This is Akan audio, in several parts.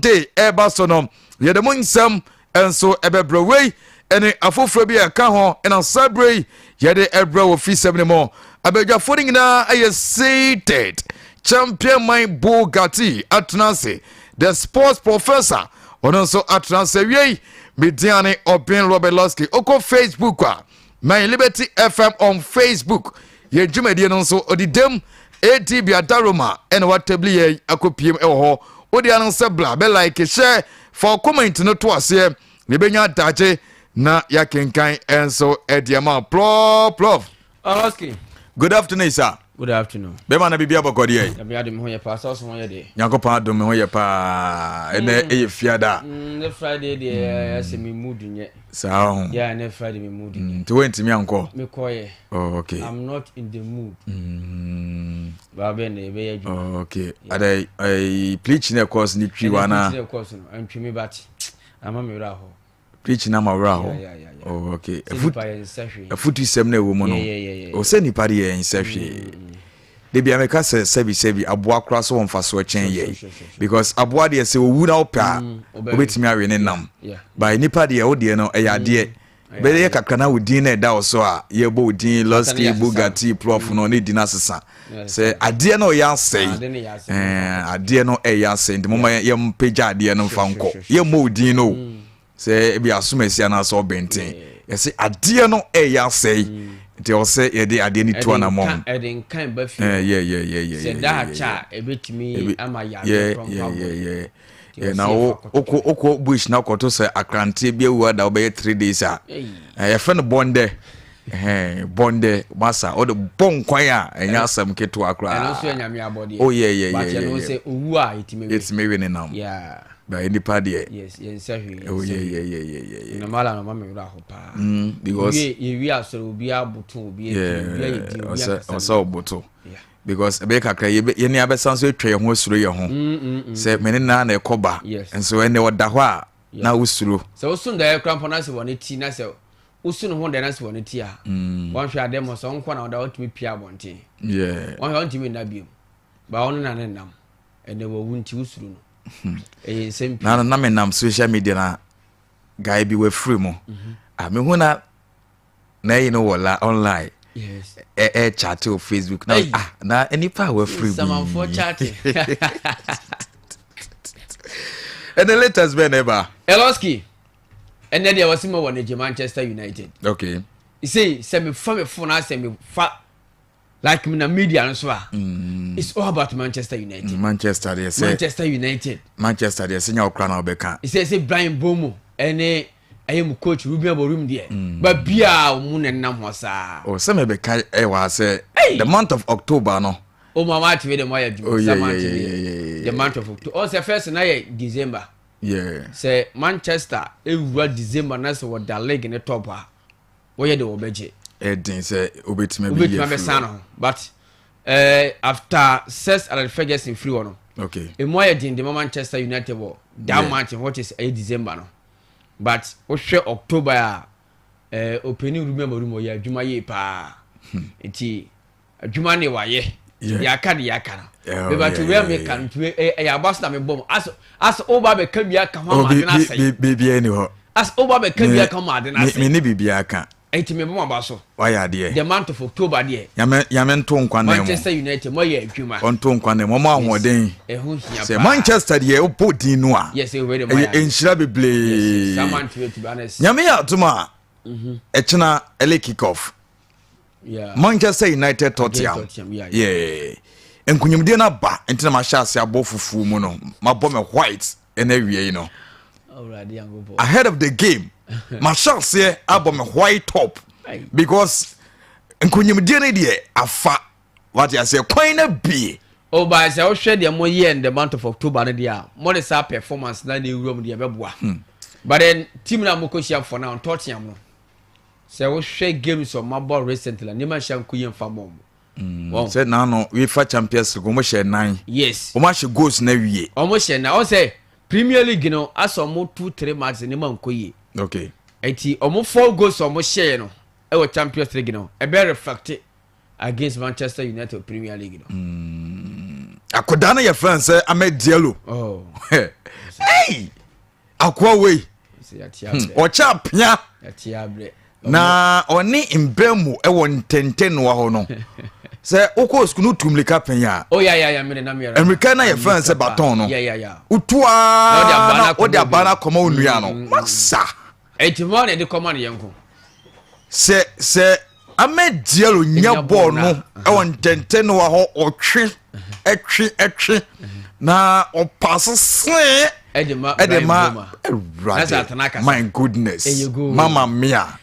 Day ɛreba so no, yɛde mo nsɛm nso ɛbɛbrɛ. Wei ɛne afoforɔ bi a ɛka ho ɛna saa berɛ yi yɛde ɛbrɛ wɔ fisɛm no mu. Abadwafoɔ no nyinaa ɛyɛ seated. Champion man Bugatti atena ase, the sports professor ɔno nso atena ase. Awiei mediane Ɔben Robert Losky. Okɔ Facebook a, Man Liberty FM on Facebook, yɛn dwumadie no nso ɔde dam ATB Adaroma ɛna watabli yɛ akɔpiem ɛwɔ hɔ. Wode ano sɛ bla bɛ like, hyɛ, fa comment no to aseɛ na yɛbɛnya adagye na yɛakenkan ɛnso ɛde ama plɔplɔf. Okay. Good afternoon, sir. Good afternoon. Bɛma na biribi abɔkɔdeɛ yi. Nyame adom ho yɛ paa, sɛ ɔso ho yɛ deɛ. Nyankopɔn adom me ho yɛ paa. Ɛnɛ ɛyɛ fiada. Ne Friday deɛ ɛsɛ me mood nyɛ. Saa ho. Yeah, ne Friday me mood nyɛ. Nti woantumi ankɔ? Mekɔyɛ. Oh, okay. I'm not in the mood. Baabɛ na yɛbɛyɛ adwuma. Oh, okay. Ada preach na ɛkɔɔ so ne twi wa na. Preach na ɛkɔɔ so no, antwi me but ama me werɛ hɔ. Preach na ma werɛ hɔ. Oh, okay. Afutu sɛm na ɛwɔ mu no. O sɛ nipa de yɛ nsɛ hwee. De bia meka sɛ sɛbi sɛbi aboa koraa so wɔ mfasoɔ kyɛn yɛ, because aboa deɛ sɛ owu na wopɛ a wobɛtumi awe ne nam, but nipa deɛ wo deɛ no ɛyɛ adeɛ bɛyɛ kakra na wo din na ɛda wo so a yɛbɔ wo din Losky Bugatti Prof no ne din asesa sɛ adeɛ no ɔyɛ asɛe, adeɛ no ɛyɛ asɛe. Nti moma yɛmpagya adeɛ no mfa nkɔ, yɛmmɔ wo din no sɛ ebi asom asi anaasɛ ɔbɛnten, yɛsɛ adeɛ no ɛyɛ asɛe, nti ɛwɔ sɛ yɛde adeɛ no tu anammɔn. Ɛde nkan ba fie sɛ daakye a ɛbɛtumi ama yareɛ prɔmpa. Na wokɔ wokɔ bush na wokɔto sɛ akranteɛ bi awu ada wobɛyɛ 3 days a, yɛfrɛ no bɔndɛ bɔndɛ masa wode bɔ nkwan a ɛnyɛ asɛm ketewa koraa. Ɛno nso yɛ Nyame abɔdeɛ. Oh, yeah. But ɛno sɛ owu a yɛtumi we. Yɛtumi we ne nam. But nipa deɛ. Yes, yɛnsɛ hwee. Oh, yeah. Na mala no ma me werɛ aho paa. Because yɛwie asɔre, obi aboto, obi obi ayɛ di, obi akasa. Ɔsɛ ɔboto because ɛbɛyɛ kakra yɛne abɛsan so atwa yɛn ho asuro yɛn ho sɛ mene naa na ɛkɔ ba nso ɛnɛ ɔda hɔ a na wosuro. Sɛ woso daeɛ kora mpo na sɛ wɔ ne ti na sɛ wosu ne ho daeɛ na sɛ wɔ ne ti a, wɔnhwɛ adɛ mɔ sɛ wonkɔ na woda wotumi pia abɔnten. Wɔnhwɛ wontumi nna biom ba wo ne na ne nam ɛnɛ wawu nti wosuro no, ɛyɛ nsɛm pii. Na menam social media na guy bi wafiri mu a mehu na ɛyi no wɔ la online ɛ ɛ chat wɔ Facebook na ah, na nipa a wafiri bi samanfoɔ chat. Ɛnɛ latest bɛn na ɛba? Eloski, ɛnɛ deɛ wɔsi ma wɔ ne gye Manchester United. Sei sɛ mefa me phone asɛ mefa like na media no so a, it's all about Manchester United. Manchester deɛ sɛ Manchester United. Manchester deɛ sɛ nya okura na ɔbɛka. Sɛ Brian Bomo ɛne ɛyɛ mu coach Ruben Amorim deɛ, ba bia ɔmu na nam hɔ saa. O sɛ mɛbɛka ɛwɔ ha sɛ the month of October no. O mu ama atumi de mo ayɛ adwuma sɛ mo atumi the month of October ɔn sɛ first na yɛ December. Sɛ Manchester ewura December na sɛ wɔda league ne top a, wɔyɛ de wɔbɛgye. Ɛden sɛ obetumi abɛyi afiri abɛsan no ho, but after Sir Alex Ferguson firi hɔ no, emu ayɛ den de ma Manchester United wɔ that month, which is ɛyɛ December no. But wohwɛ October a, ɔpanin Ruben Amorim ɔyɛ adwuma yie paa, nti adwuma ne wayɛ deɛ aka deɛ aka no bɛba to wia meka no nti ɛyɛ aba so na mebɔ mu asɛ woba bɛka bi aka ho ama ade no asɛe. Biribiara ni hɔ. Asɛ woba bɛka bi aka ho ama ade no asɛe. Me ne biribiara ka. Nti mebɔ mu aba so. Wayɛ adeɛ. The month of October deɛ, Nyame, Nyame nto nkwa nan mu. Manchester United moayɛ adwuma. Ɔnto nkwa nan mu, ɔmo ahoɔden. Ɛho hia sɛ paa. Manchester deɛ wobɔ din no a yes, ɛwɔ de moayɛ ɛyɛ nhyira bebree. Saa month wei, to be honest. Nyame yɛ atom a, ɛkyena early kick off, Manchester United Tottenham. Tottenham, yeah. Yeah, nkunyimdie no aba nti na mahyɛ ase abɔ fufuo mu no, mabɔ me white ɛna awie yi no. Awurade Nyankopɔn. Ahead of the game mahyɛ aseɛ abɔ me white top Aye. because nkunyimdie no deɛ afa, wate aseɛ, kwan no bie. Oh, but sɛ wohwɛ deɛ moyɛ in the month of October no deɛ a, mode saa performance na ne ɛwura mu deɛ ɛbɛboa. But then team no a mokɔhyia for now, Tottenham no, sɛ wohwɛ games a ɔmabɔ recently a, nneɛma nhyɛ nkɔ yie mfa mɔ mo. Sɛ naano UEFA Champions League wɔn hyɛ nan. Wɔn ahyɛ goals na wie. Ɔmo hyɛ na ɔn sɛ Premier League no asɛ ɔmo two three matches nneɛma nkɔ yie. Nti ɔmo four goals a ɔmo hyɛɛ no ɛwɔ Champions League no ɛbɛ reflect against Manchester United Premier League no. Akwadaa no yɛ fɛn sɛ Ahmed Diallo. Oh. Hey! Akoa wei ɔkyɛ apea na ɔne mbɛ mu ɛwɔ ntɛntɛnoa hɔ no sɛ wokɔ sukuu no tu mmirika pɛn a oh, mmirika no yɛfrɛ no sɛ batɔn no wotu a na wode aba no akɔma wo nua no masa Enti hwan na ɛde kɔma ne yɔnko? Sɛ sɛ Ahmed Diallo nya bɔɔl no ɛwɔ ntɛntɛnoa hɔ ɔtwe ɛtwe ɛtwe na ɔpaase see ɛde ma awurade my goodness mama mia.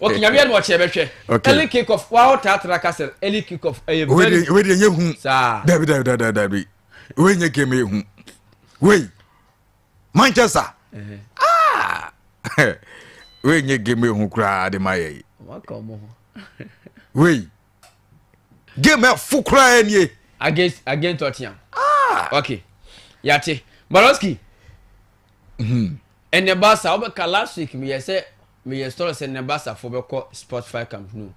Okay, nyame yɛ no ɔkyɛ bɛhwɛ. Early kick off wa hɔ taatra kasɛ early kick off ɛyɛ very. Wei deɛ nyɛ hu. Dabi dabi dabi dabi wei nyɛ game yɛ hu wei. Manchester ah wei nye game ehu koraa de ma yɛ yi wei game ɛfo koraa nie. Against against Tottenham. Ah. Okay. Yate. Baloski. Ɛnɛ Barca wobɛka last week meyɛ sɛ meyɛ story sɛ ɛnɛ Barca fo bɛkɔ Spotify Camp Nou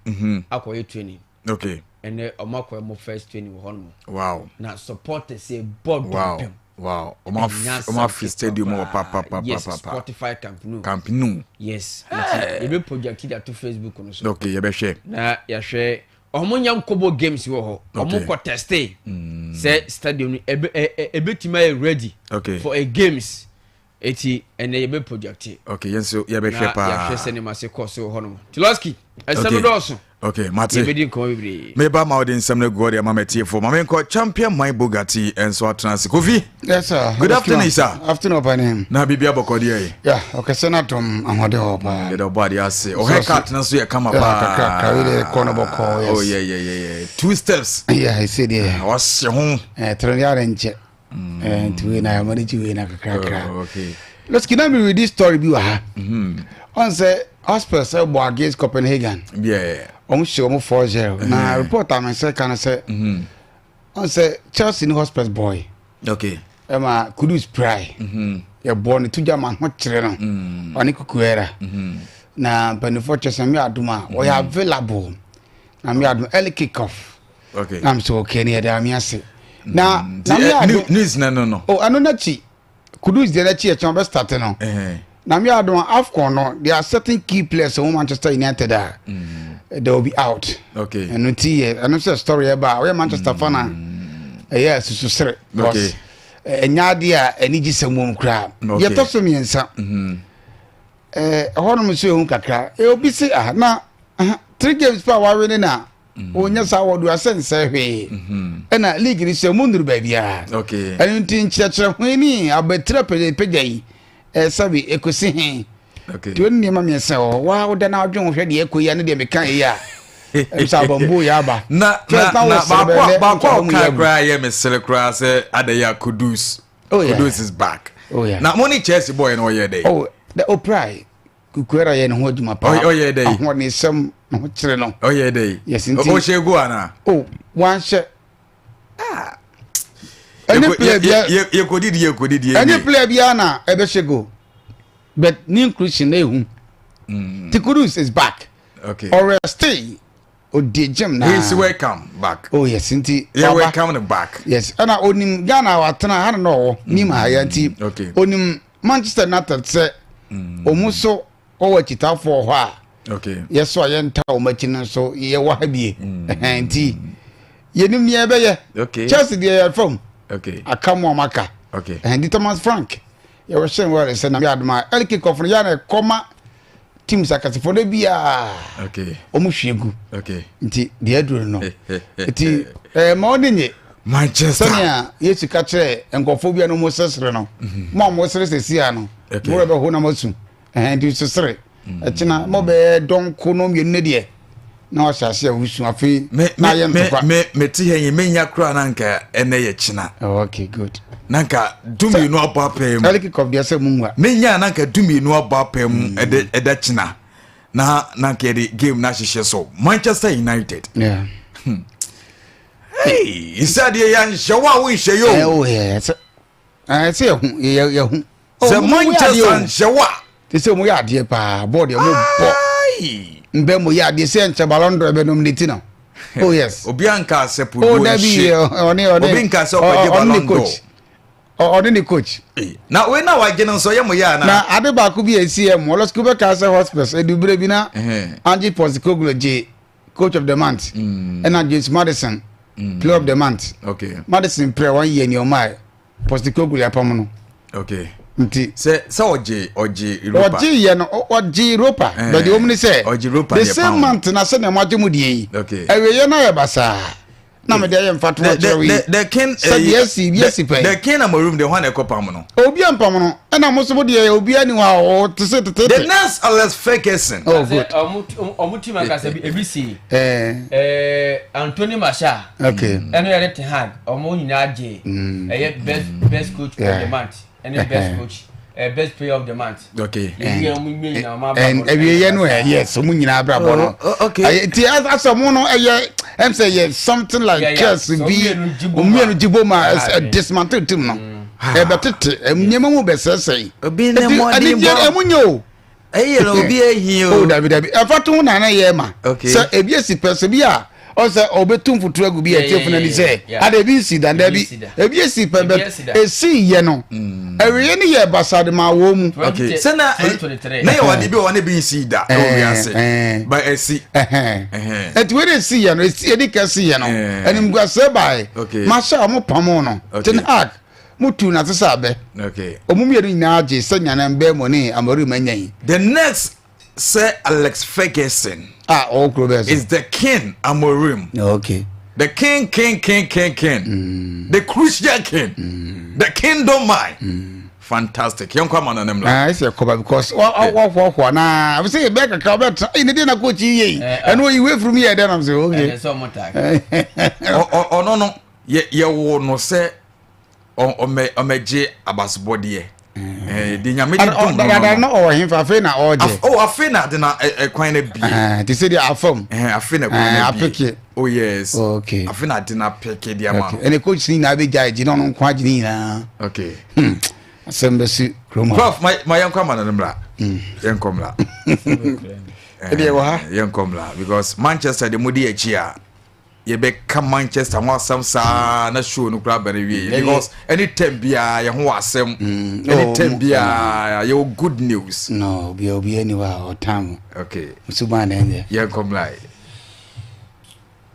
akɔyɛ training. Okay. Ɛnɛ ɔmo akɔ ɔmo first training wɔ hɔ nom. Wow. Na supporters yɛ bɔ dɔmpem. Wow. Ɔmo afi stadium wɔ pa pa pa yes, pa pa. Spotify Camp Nou. Camp Nou. Yes. Nti yɛbɛ project de ato Facebook no so. Okay, yɛbɛhwɛ. Na yɛahwɛ ɔmo nya nkɔbɔ games wɔ hɔ. Ɔmo kɔ teste. Sɛ stadium no ebe ebetumi ayɛ ready. Okay. For a games. Eti ɛnɛ yɛbɛ projecte. Ok yɛn nso yɛbɛhwɛ paa. Na yɛahwɛ sɛ nneɛma se kɔ so wɔ hɔnom. Tilɔski, ɛsɛm no dɔɔso. Ok mate. Yɛbɛdi nkɔmɔ bebree. Meba ma wode nsɛm no agu hɔ de ama m'atiefoɔ. Ma menkɔ Champion Man Bugatti nso atena ase. Kofi. Yes sir. Good afternoon sir. Afternoon ɔpani. Na biribi abɔkɔ deɛ yi. Yeah, ɔkɛse no atom ahoɔden wɔ paa. Yɛde ɔbɔ adeɛ ase. Ɔhɛ cut no nso yɛ kama paa. Yeah, kakra kakra wei deɛ kɔ no bɔkɔ. Yes. Oh yeah yeah yeah yeah. Two steps. Yeah, ɛsɛ deɛ. Ɔhyɛ ho. Eh, tẹrɛ deɛ ara nkyɛ. Eh, nti wei na yɛma no gye wei na kakrakra oh, okay. Looks na me read story bi wɔ ha ɔn sɛ hospitals ɛbɔ against Copenhagen ɔmo hyɛ ɔmo 4-0 na report a me sɛ ka no sɛ ɔn sɛ Chelsea ne hospitals boy okay. ɛma Kudus prai yɛbɔ ne to gya ma ho kyerɛ no mm. ɔne Kukuera mm-hmm. na mpanimfoɔ kyerɛ sɛ me adom a ɔyɛ mm-hmm. available na me adom early kick off okay na so okay ne yɛde ame ase na mm. na me eh, ado news na no no oh ɛno n'akyi kudus deɛ n'akyi ɛkyɛn ɔbɛ start no eh. na me ado afcon no there are certain key players wɔ manchester united a mm. they will be out okay ɛno ti yɛ ɛno sɛ story ɛba a ɔyɛ manchester fan a ɛyɛ asusu sere because ɛnya adeɛ a ɛni gye sɛ mu koraa yɛtɔ so mmiɛnsa mm-hmm. ɛhɔnom nso ehu kakra obi se ah na three games pa wawe ne na wɔnya saa wɔdo asɛ nsɛ hwee ɛna league no sɛ mu nnuru baabiara ɛno nti nkyerɛkyerɛ ho ni abatira pagya yi ɛsɛbi ɛkɔsi he nti wɔne nneɛma mmiɛnsa wɔ hɔ waa woda no adwen hwɛ deɛ ɛkɔ yi a ne deɛ meka yi a ɛm sɛ abambuo yɛ aba na na na baako baako a ɔka koraa yɛ mesere koraa sɛ adɛyɛ a Kudus oh, yeah. Kudus is back oh, yeah. na mo ne Chelsea bɔɔl no ɔyɛ dɛ oh, the oprai Kukuara yɛ ne ho adwuma paa. Ɔyɛ dɛ. Ahoɔdensɛm ne ho kyerɛ no. Ɔyɛ dɛ. Yes nti. Ɔhyɛ go ana. Oh wanhyɛ. Ah. Ɛne player bia. Yɛkɔdidi yɛkɔdidi. Ɛne player bia na ɛbɛhyɛ go but ne inclusion na ehu. Mm. Ti Kudus is back. Okay. Ɔrɛste odi gym na. He is welcome back. Oh yes nti. Yɛ welcome no back. Yes ɛna onim Ghana watena ha na ɔwɔ nim ha yɛ nti. Okay. Onim Manchester United sɛ wɔn so wɔwɔ akyitaafoɔ hɔ a yɛ so a yɛnta wɔn akyi no nso yɛwɔ ha bie mm. nti yɛnim nea yɛbɛyɛ Chelsea deɛ yɛ fam aka mu a maka nti Thomas Frank yɛwɔ hyɛn wɔ sɛ na yɛ adoma early kick off no yɛ na ɛkɔma teams akɛsefoɔ no biara wɔn hwie gu nti deɛ aduro no nti ɛɛ ma ɔde nye Manchester sɛnea Yesu ka kyerɛ nkurɔfoɔ bi a na wɔn sɛsere no mhm. mo a mo sere sɛsi a no mo rɛ bɛho na mo asu ɛhɛn nti sesere mm. ɛkyina mo bɛyɛ dɔnko no mmienu ne deɛ na wahyɛ ase a wosu afei na ayɛ ntɔkwa. me me te hɛ yi menya koraa na nka ɛnɛ yɛ kyina. Oh, okay good. Na nka dumienu abɔ apɛɛ mu. Ɛlɛ kikɔf deɛ sɛ mu nwa. Menya na nka dumienu abɔ apɛɛ mu mm. ɛdɛ ɛda kyina na na nka yɛde game na ahyehyɛ so Manchester United. Yeah. Hmm. Hey, sɛ deɛ yɛnhyɛ wo a wonhyɛ yɛ o. Ɛɛ sɛ ɛɛ sɛ yɛhu yɛ yɛhu. Sɛ Manchester nhyɛ wo a. Te sɛ ɔmo yɛ adeɛ paa bɔɔl deɛ ɔmo bɔ. Mbɛ mo yɛ adeɛ sɛ nkyɛ Ballon d'Or ɛbɛ nom ne ti no. Oh yes. Obi anka sɛ puduo nhyɛ. Oh dabi ɔne ɔne. Obi nka sɛ ɔkɔgye Ballon d'Or. Ɔne ne coach. Na wei na wagye no nso ɔyɛ mo yɛ ana? Na ade baako bi a esi yɛ mo ɔlɔsiki bɛka sɛ Hotspurs edu bere bi na Ange Postecoglou gye coach of the month ɛna James Maddison player of the month. Okay. Maddison player 1 year ni ɔmaa Postecoglou apam no. Okay. Nti. Sɛ ɔgye Europa. Ɔgye yɛ no, ɔgye Europa. But deɛ wɔn ni sɛ. Ɔgye Europa the deɛ same pam. month na sɛ nea mo agye mo deɛ yi. Okay. Ɛwɛ yɛ na yɛ basaa na mɛ de ayɛ nfa to akyerɛ yi. The king. Sɛ deɛ esi bi esi pɛ. The king Amorim de hɔn na ɛkɔ pam no. Obi ampam no, ɛna mo nso mo deɛ obi ani hɔ a ɔte sɛ tete. The next Alex Ferguson. Oh, good. Ɔmo team ankasa bi ebi si ɛɛ Anthony Martial ɛno yɛde Ten Hag, ɔmo nyinaa gye ɛyɛ best coach of the month ɛne best coach, best player of the month. Ebi ɔmo nyinaa ɔmo ɛn abrabɔ. Ɛwie yɛ no ɛ, yes, ɔmo nyinaa abrabɔ no. Oh, okay. Ɛyɛ ti asɛ mo no ɛyɛ sɛ yɛ something like curse So bi. ɔmo mmienu gye bom Ɔmo mmienu gye bom a Ah, ɛ dismantle team no, ɛbɛtete nneɛma mu bɛsɛsɛe. Obi ne Eti, mmɔden anigye bɔ. ɛmu nye o. Ɛyɛ na obi ehi o. O, dabi dabi, ɛfa to ho na ne yɛ ma sɛ ebi esi pɛ sɛ bi a ɔsɛ ɔbɛtu mfuturo agu bi ɛtiefo n'ani sɛ ada ebi nsi da dabi. Ebi nsi da. Ebi esi pɛ Ebi bɛ esi da. esi yɛ no, ɛwìyɛ ne yɛ basade ma wɔ mu. Okay, sɛ na 2023. na yɛ wade bi wɔ hɔ ne bi nsi da ɛwɔ wiase ba ɛsi. Ɛhɛn. Ɛhɛn. Ɛti wei de esi yɛ no, esi edi ka esi yɛ no, ɛnimguasɛ baayi mahyɛ a ɔmo pam no. Ten Hag mo tu na sisa abɛ. Ɔmo mmienu nyinaa gye sɛ nyane mbɛ mo ne Amorim anya yi. The next Sir Alex Ferguson a ɔwɔ kuro bɛɛ so is the king Amorim. The king, king, king, king, king. The crucial king. The kingdom mind. Fantastic. Yɛn kɔ ama no ne mla. Ah, ɛsɛ kɔba because wɔhoahoa naa sɛ yɛbɛɛ kakra wobɛtena ɛyi ne deɛ na coach yi yɛ yi. Eh, ɛno ɔyi wei firi mu yɛ dɛ nam sɛ okay. Ɛnɛ sɛ ɔmo tag. Ɔno no yɛwɔ no sɛ ɔmɛgye abasobɔdeɛ. Di Nyame de dom no dada no. No ɔwɔ hemfa afei na ɔregye? Oh, afei na ade na ɛkwan na bie. Ah, te sɛ deɛ afam. Afei na ɛkwan na bie. Apeke. Oh yes. Okay. Afei na ade na apeke di ama no. Ɛne coach ni nyinaa bɛgya agye na ɔno nko agye ne nyinaa. Asɛm bɛsi kurom ha. Prof, ma yɛnkɔ ama no no mmra. Yɛnkɔ mmra. Ɛdeɛ wɔ ha. Yɛnkɔ mmra because Manchester de mo di akyi a yɛbɛka Manchester ho asɛm saa na show no koraa bɛrɛ wie because anytime biara yɛ ho wɔ asɛm, anytime Oh, biara yɛwɔ good news. No, obia ni hɔ a ɔtam mo. Suban na ɛnyɛ. Yɛnkɔ mmra.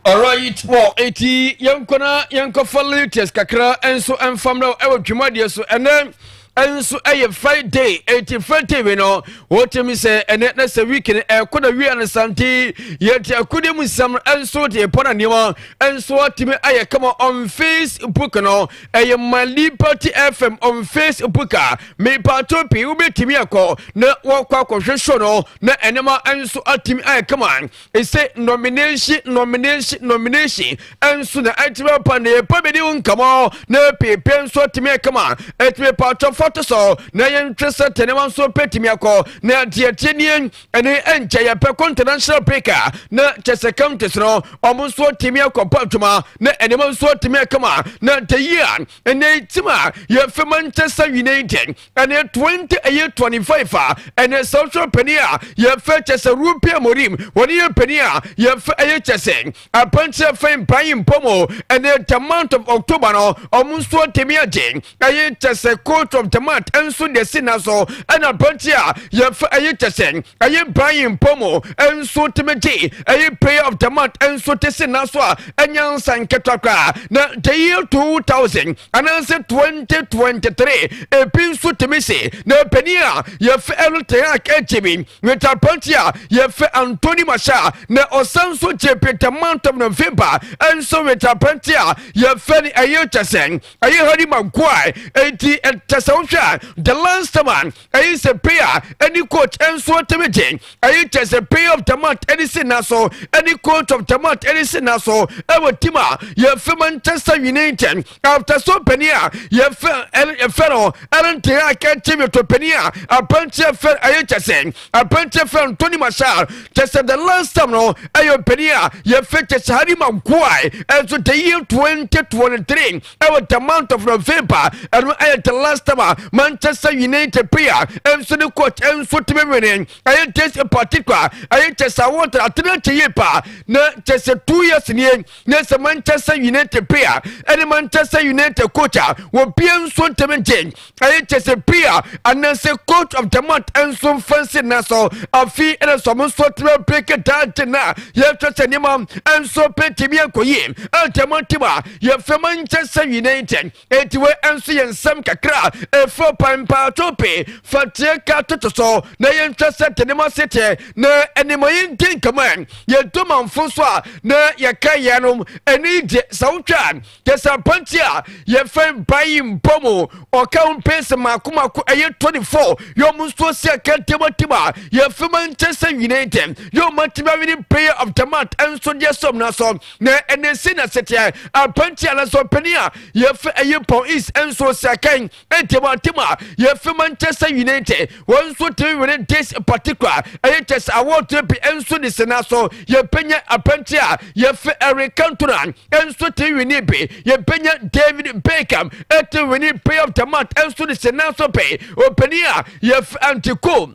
Alright, well, eti yɛnkɔ na yɛnkɔfa latest kakra nso mfa mmerɛ ɛwɔ dwumadeɛ so. Ɛnɛ nso ɛyɛ Friday, eti Friday wi no wɔtumi sɛ ɛnɛ na sɛ week no ɛkɔ na wia no sante yɛte akodi mu nsɛm nso de pɔ na nneɛma nso atumi ayɛ kama on Facebook no, ɛyɛ My Liberty FM on Facebook a mepaato pii wobɛtumi akɔ na wɔkɔ akɔhwɛ show no na ɛnɛma nso atumi ayɛ kama. Ɛsɛ nomination, nomination, nomination ɛnso na ɛtumi apa na yɛpɛ bɛdi wo nkɔmmɔ na pepe nso atumi akama. Ɛtumi paatɔ fɔto so na yɛntwe sɛ tɛnɛma nso pɛtumi akɔ na deɛtie nie. Ɛne ɛnkyɛ yɛpɛ kɔ international break a na kyɛ sɛ countries no ɔmo nso atumi akɔpa adwuma na ɛnɛma nso atumi akama na the year ɛnɛ team a yɛfɛ Manchester United ɛne 20 ɛyɛ 25 a ɛne social panin a yɛfɛ kyɛ sɛ Ruben Amorim wɔne yɛ panin a yɛfɛ ɛyɛ kyɛ sɛ apankyerɛ fɛn Brian Mbeumo ɛne the month of October no ɔmo nso atumi agye ɛyɛ kyɛ sɛ coach of the month nso de si na so. Ɛna apankyerɛ a yɛfɛ ɛyɛ kyɛ sɛ ɛyɛ Brian Mbeumo nso tumi gye ɛyɛ player of the month nso te si na so a ɛnya nsa nketewa koraa. Na the year 2000 anaasɛ 2023 ebi nso tumi si na panin a yɛfɛ ɛno Ten Hag akyi bi with apanti a yɛfɛ Anthony Martial na ɔsan nso gye the month of November nso with apanti a yɛfɛ no ɛyɛ kyɛ sɛ ɛyɛ Harry Maguire. Eti ɛkyɛ sɛ wohwɛ a the last time a ɛyɛ sɛ player ɛne coach nso tumi gye ɛyɛ kyɛ sɛ player of the month ɛne si na so ɛne coach of the month ɛne si na so ɛwɔ team a yɛfɛ Manchester United after so panin a yɛfɛ yɛfɛ no ɛne Ten Hag akyi mi to panin a apankyɛ fɛ ɛyɛ kyɛ sɛ apankyɛ fɛ Anthony Martial kyɛ sɛ the last time no ɛyɛ panin a yɛfɛ kyɛ sɛ Harry Maguire ɛnso the year 2023 ɛwɔ the month of November. Ɛno ɛyɛ the last time a former Manchester United player nso ne coach nso tumi wene ɛyɛ this particular ɛyɛ kyɛ sɛ award. Atena kyɛ yie paa na kyɛ sɛ 2 years nie na sɛ Manchester United player ɛne Manchester United coach a wɔbie nso ntɛm nkyɛn ɛyɛ kyɛ sɛ player anaasɛ coach of the month nso mfa nsi na so. Afi ɛna sɛ ɔmo nso tumi break down gye na yɛhwɛ sɛ nneɛma nso pɛntumi akɔ yie ɛntɛm ntim a yɛfɛ Manchester United. Eti wei nso yɛ nsɛm kakra efo pampaato pe fatie ka toto so na yɛntwa sɛ tenema se teɛ na animɔyi nti nkama yɛto manfo so a na yɛka yɛn no ɛni gye sɛ wotwa kyɛ sɛ apanti a yɛfɛ Bryan Mbeumo ɔka ho mpɛsɛ mako mako ɛyɛ 24 yɛ ɔmo nso si aka ntɛmɔtɛm a yɛfɛ Manchester United yɛ ɔmo atumi awini player of the month nso deɛ sɔm na so na ɛnɛ si na sɛteɛ apanti a na sɛ ɔpanin a yɛfɛ ɛyɛ Paul Ince nso si aka ntɛmɔtɛm a yɛfɛ Manchester United, wɔn nso tumi wini this particular ɛyɛ kyɛ sɛ award bi nso de sena so. Yɛpɛnya apanti a yɛfɛ Eric Cantona nso tumi wini bi, yɛpɛnya David Beckham ɛtumi wini player of the month nso de sena so pɛ. Ɔpanin a yɛfɛ Andy Cole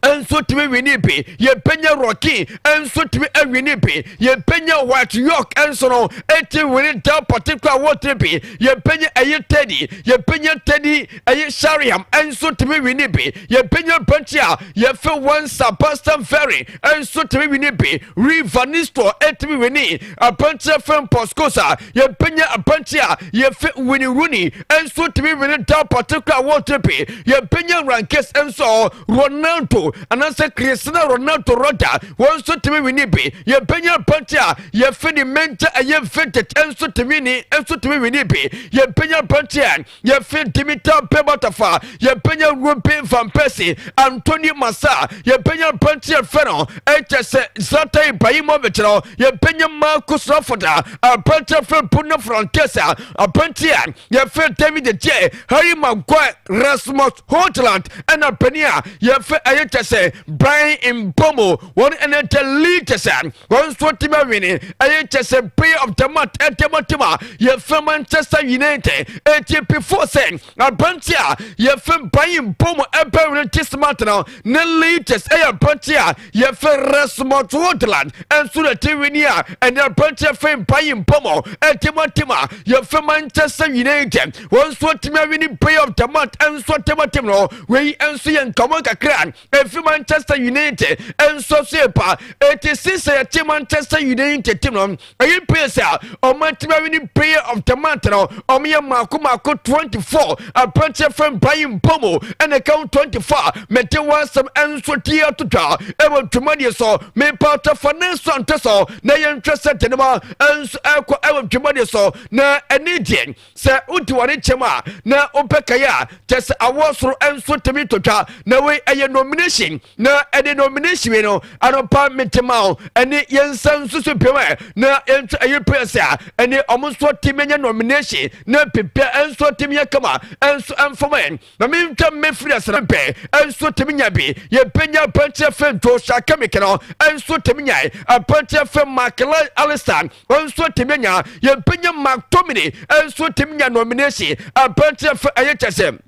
nso tumi wini bi, yɛpɛnya Rocky nso tumi awini bi, yɛpɛnya Dwight Yorke nso no eti wini that particular award bi, yɛpɛnya ɛyɛ Teddy, yɛpɛnya Teddy ɛyɛ Sheringham nso tumi wini bi, yɛpɛnya pɛnkyi a yɛfɛ wɔn Sebastian Ferry nso tumi wini bi, Ruud Nistelrooy etumi wini apɛnkyi fɛn Poskosa, yɛpɛnya apɛnkyi a yɛfɛ Wayne Rooney nso tumi wini that particular award bi, yɛpɛnya Rankes nso Ronaldo anaasɛ Cristiano Ronaldo roda wɔn nso tumi wini bi, yɛbɛnya pɛnti a yɛfɛ ne mɛnta ɛyɛ Vidic nso tumi ni nso tumi wini bi, yɛbɛnya pɛnti a yɛfɛ Dimitar Berbatov, yɛbɛnya Robin van Persie, Anthony Martial, yɛbɛnya pɛnti a fɛ no ɛkyɛ sɛ Zlatan Ibrahimovic no, yɛbɛnya Marcus Rashford, a pɛnti a fɛ Bruno Fernandes, a pɛnti a yɛfɛ David De Gea, Harry Maguire, Rasmus Hojlund, ɛna panin a yɛfɛ ɛyɛ kyɛ sɛ Bryan Mbeumo, wɔn ɛna the leaders a wɔn nso tumi awini ɛyɛ kyɛ sɛ player of the month ɛtɛmɔtɛm a yɛfɛ Manchester United. Eti before sɛ aberante a yɛfɛ Bryan Mbeumo ɛbɛwini this month no, ne leaders ɛyɛ aberante a yɛfɛ Rasmus Hojlund ɛnso na ti wini a ɛne aberante a fɛ Bryan Mbeumo ɛtɛmɔtɛm a yɛfɛ Manchester United, wɔn nso tumi awini player of the month ɛnso tɛmɔtɛm no. Wei nso yɛ nkɔmɔ kakra efi Manchester United nso so yɛ pa. Eti sisa yɛte Manchester United team no, ɛyɛ players a ɔmo atumi awini player of the month no, ɔmo yɛ mako mako 24. Aberanteɛ fɛn Bryan Mbeumo ɛna ɛka 24. Mɛte wɔn asɛm nso tie ato dwa ɛwɔ dwumadie so. Mepata fa ne nso ante so na yɛntwɛ sɛ tenema nso ɛkɔ ɛwɔ dwumadie so. Na ɛne deɛ sɛ wodi wɔne kyɛm a na wopɛ a kyɛ sɛ awɔ soro nso tumi to twa na wei ɛyɛ nomination na ɛde nomination wei no anɔpa metema wo ɛne yɛnsa nso so pɛm ɛ na yɛntwa ɛyɛ players a ɛne ɔmo nso tumi nyɛ nomination na pepɛ nso tumi yɛ kama nso ɛmfam ɛ na mentwa mmɛfiri asra pɛ nso tumi nya bi. Yɛbɛnya aberanteɛ fɛ Joshua Kimmich no nso tumi nya, aberanteɛ fɛ Mac Allister nso tumi nya, yɛbɛnya McTominay nso tumi nya nomination, aberanteɛ fɛ ɛyɛ kyɛ sɛ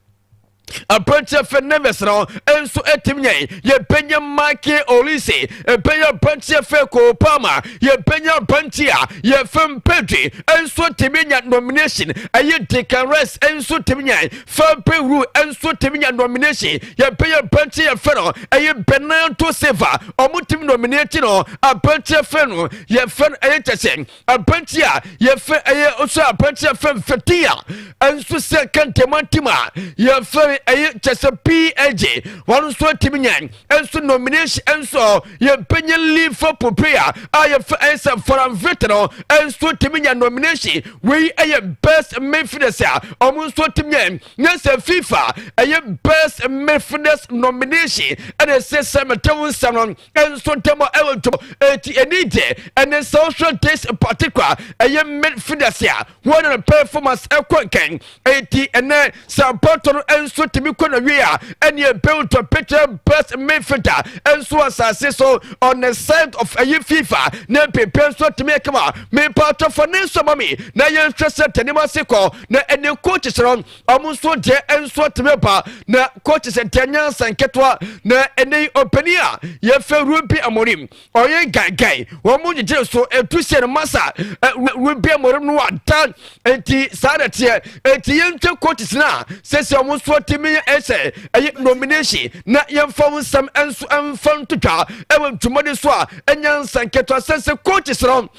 aberanteɛ fɛ Neves no nso atumi nya, yɛbɛnya Michael Olise, ɛbɛnya aberanteɛ fɛ Cole Palmer, yɛbɛnya aberanteɛ a yɛfɛ Pedri nso atumi nya nomination, ɛyɛ Declan Rice nso tumi nya, Fabian Ruiz nso tumi nya nomination, yɛbɛnya aberanteɛ yɛfɛ no ɛyɛ Bernardo Silva, ɔmo tumi nominate no, aberanteɛ fɛ no yɛfɛ no ɛyɛ kyɛ sɛ aberanteɛ a yɛfɛ ɛyɛ nso aberanteɛ fɛ Vitinha nso sɛ kɛntɛmantim a yɛfɛ ɛyɛ kyɛ sɛ PSG, wɔn nso atumi nya nso nomination nso. Yɛbɛnya Liverpool player a yɛfɛ ɛyɛ sɛ Florian Wirtz no nso atumi nya nomination. Wei ɛyɛ best midfielders a ɔmo nso atumi nya nyɛ sɛ FIFA ɛyɛ best midfielders nomination ɛna ɛsɛ sɛ mɛtɛw nsɛm no nso ntɛm a ɛwɔ ntɔm. Eti ɛni deɛ ɛne sɛ ɔhwɛ this particular ɛyɛ midfielders a wɔn na performance ɛkɔ nkɛn. Eti ɛnɛ sɛ abɔtɔ no nso tumi kɔ na wie a, ɛneɛ built picture best midfielder nso asase so on the side of ɛyɛ FIFA na pepe nso tumi kama. Mepatɔfo ne nso ma mi na yɛnhwɛ sɛ tɛnim ase kɔ na ɛne coaches no, ɔmo nso deɛ nso tumi ba na coaches deɛ nyansa nketewa na ɛne ɔpanin a yɛfɛ Ruben Amorim, ɔyɛ gangan, wɔn mo gyegye so etu hyɛ no masa. Ruben Amorim no wada, nti saa na teɛ. Nti yɛntwa coaches no a sɛsɛ ɔmo nso tumi ɛsɛ ɛyɛ nomination na yɛmfa wɔn nsɛm nso mfa ntotwa ɛwɔ dwumadi so a ɛnya nsa nketewa sɛsɛ coaches no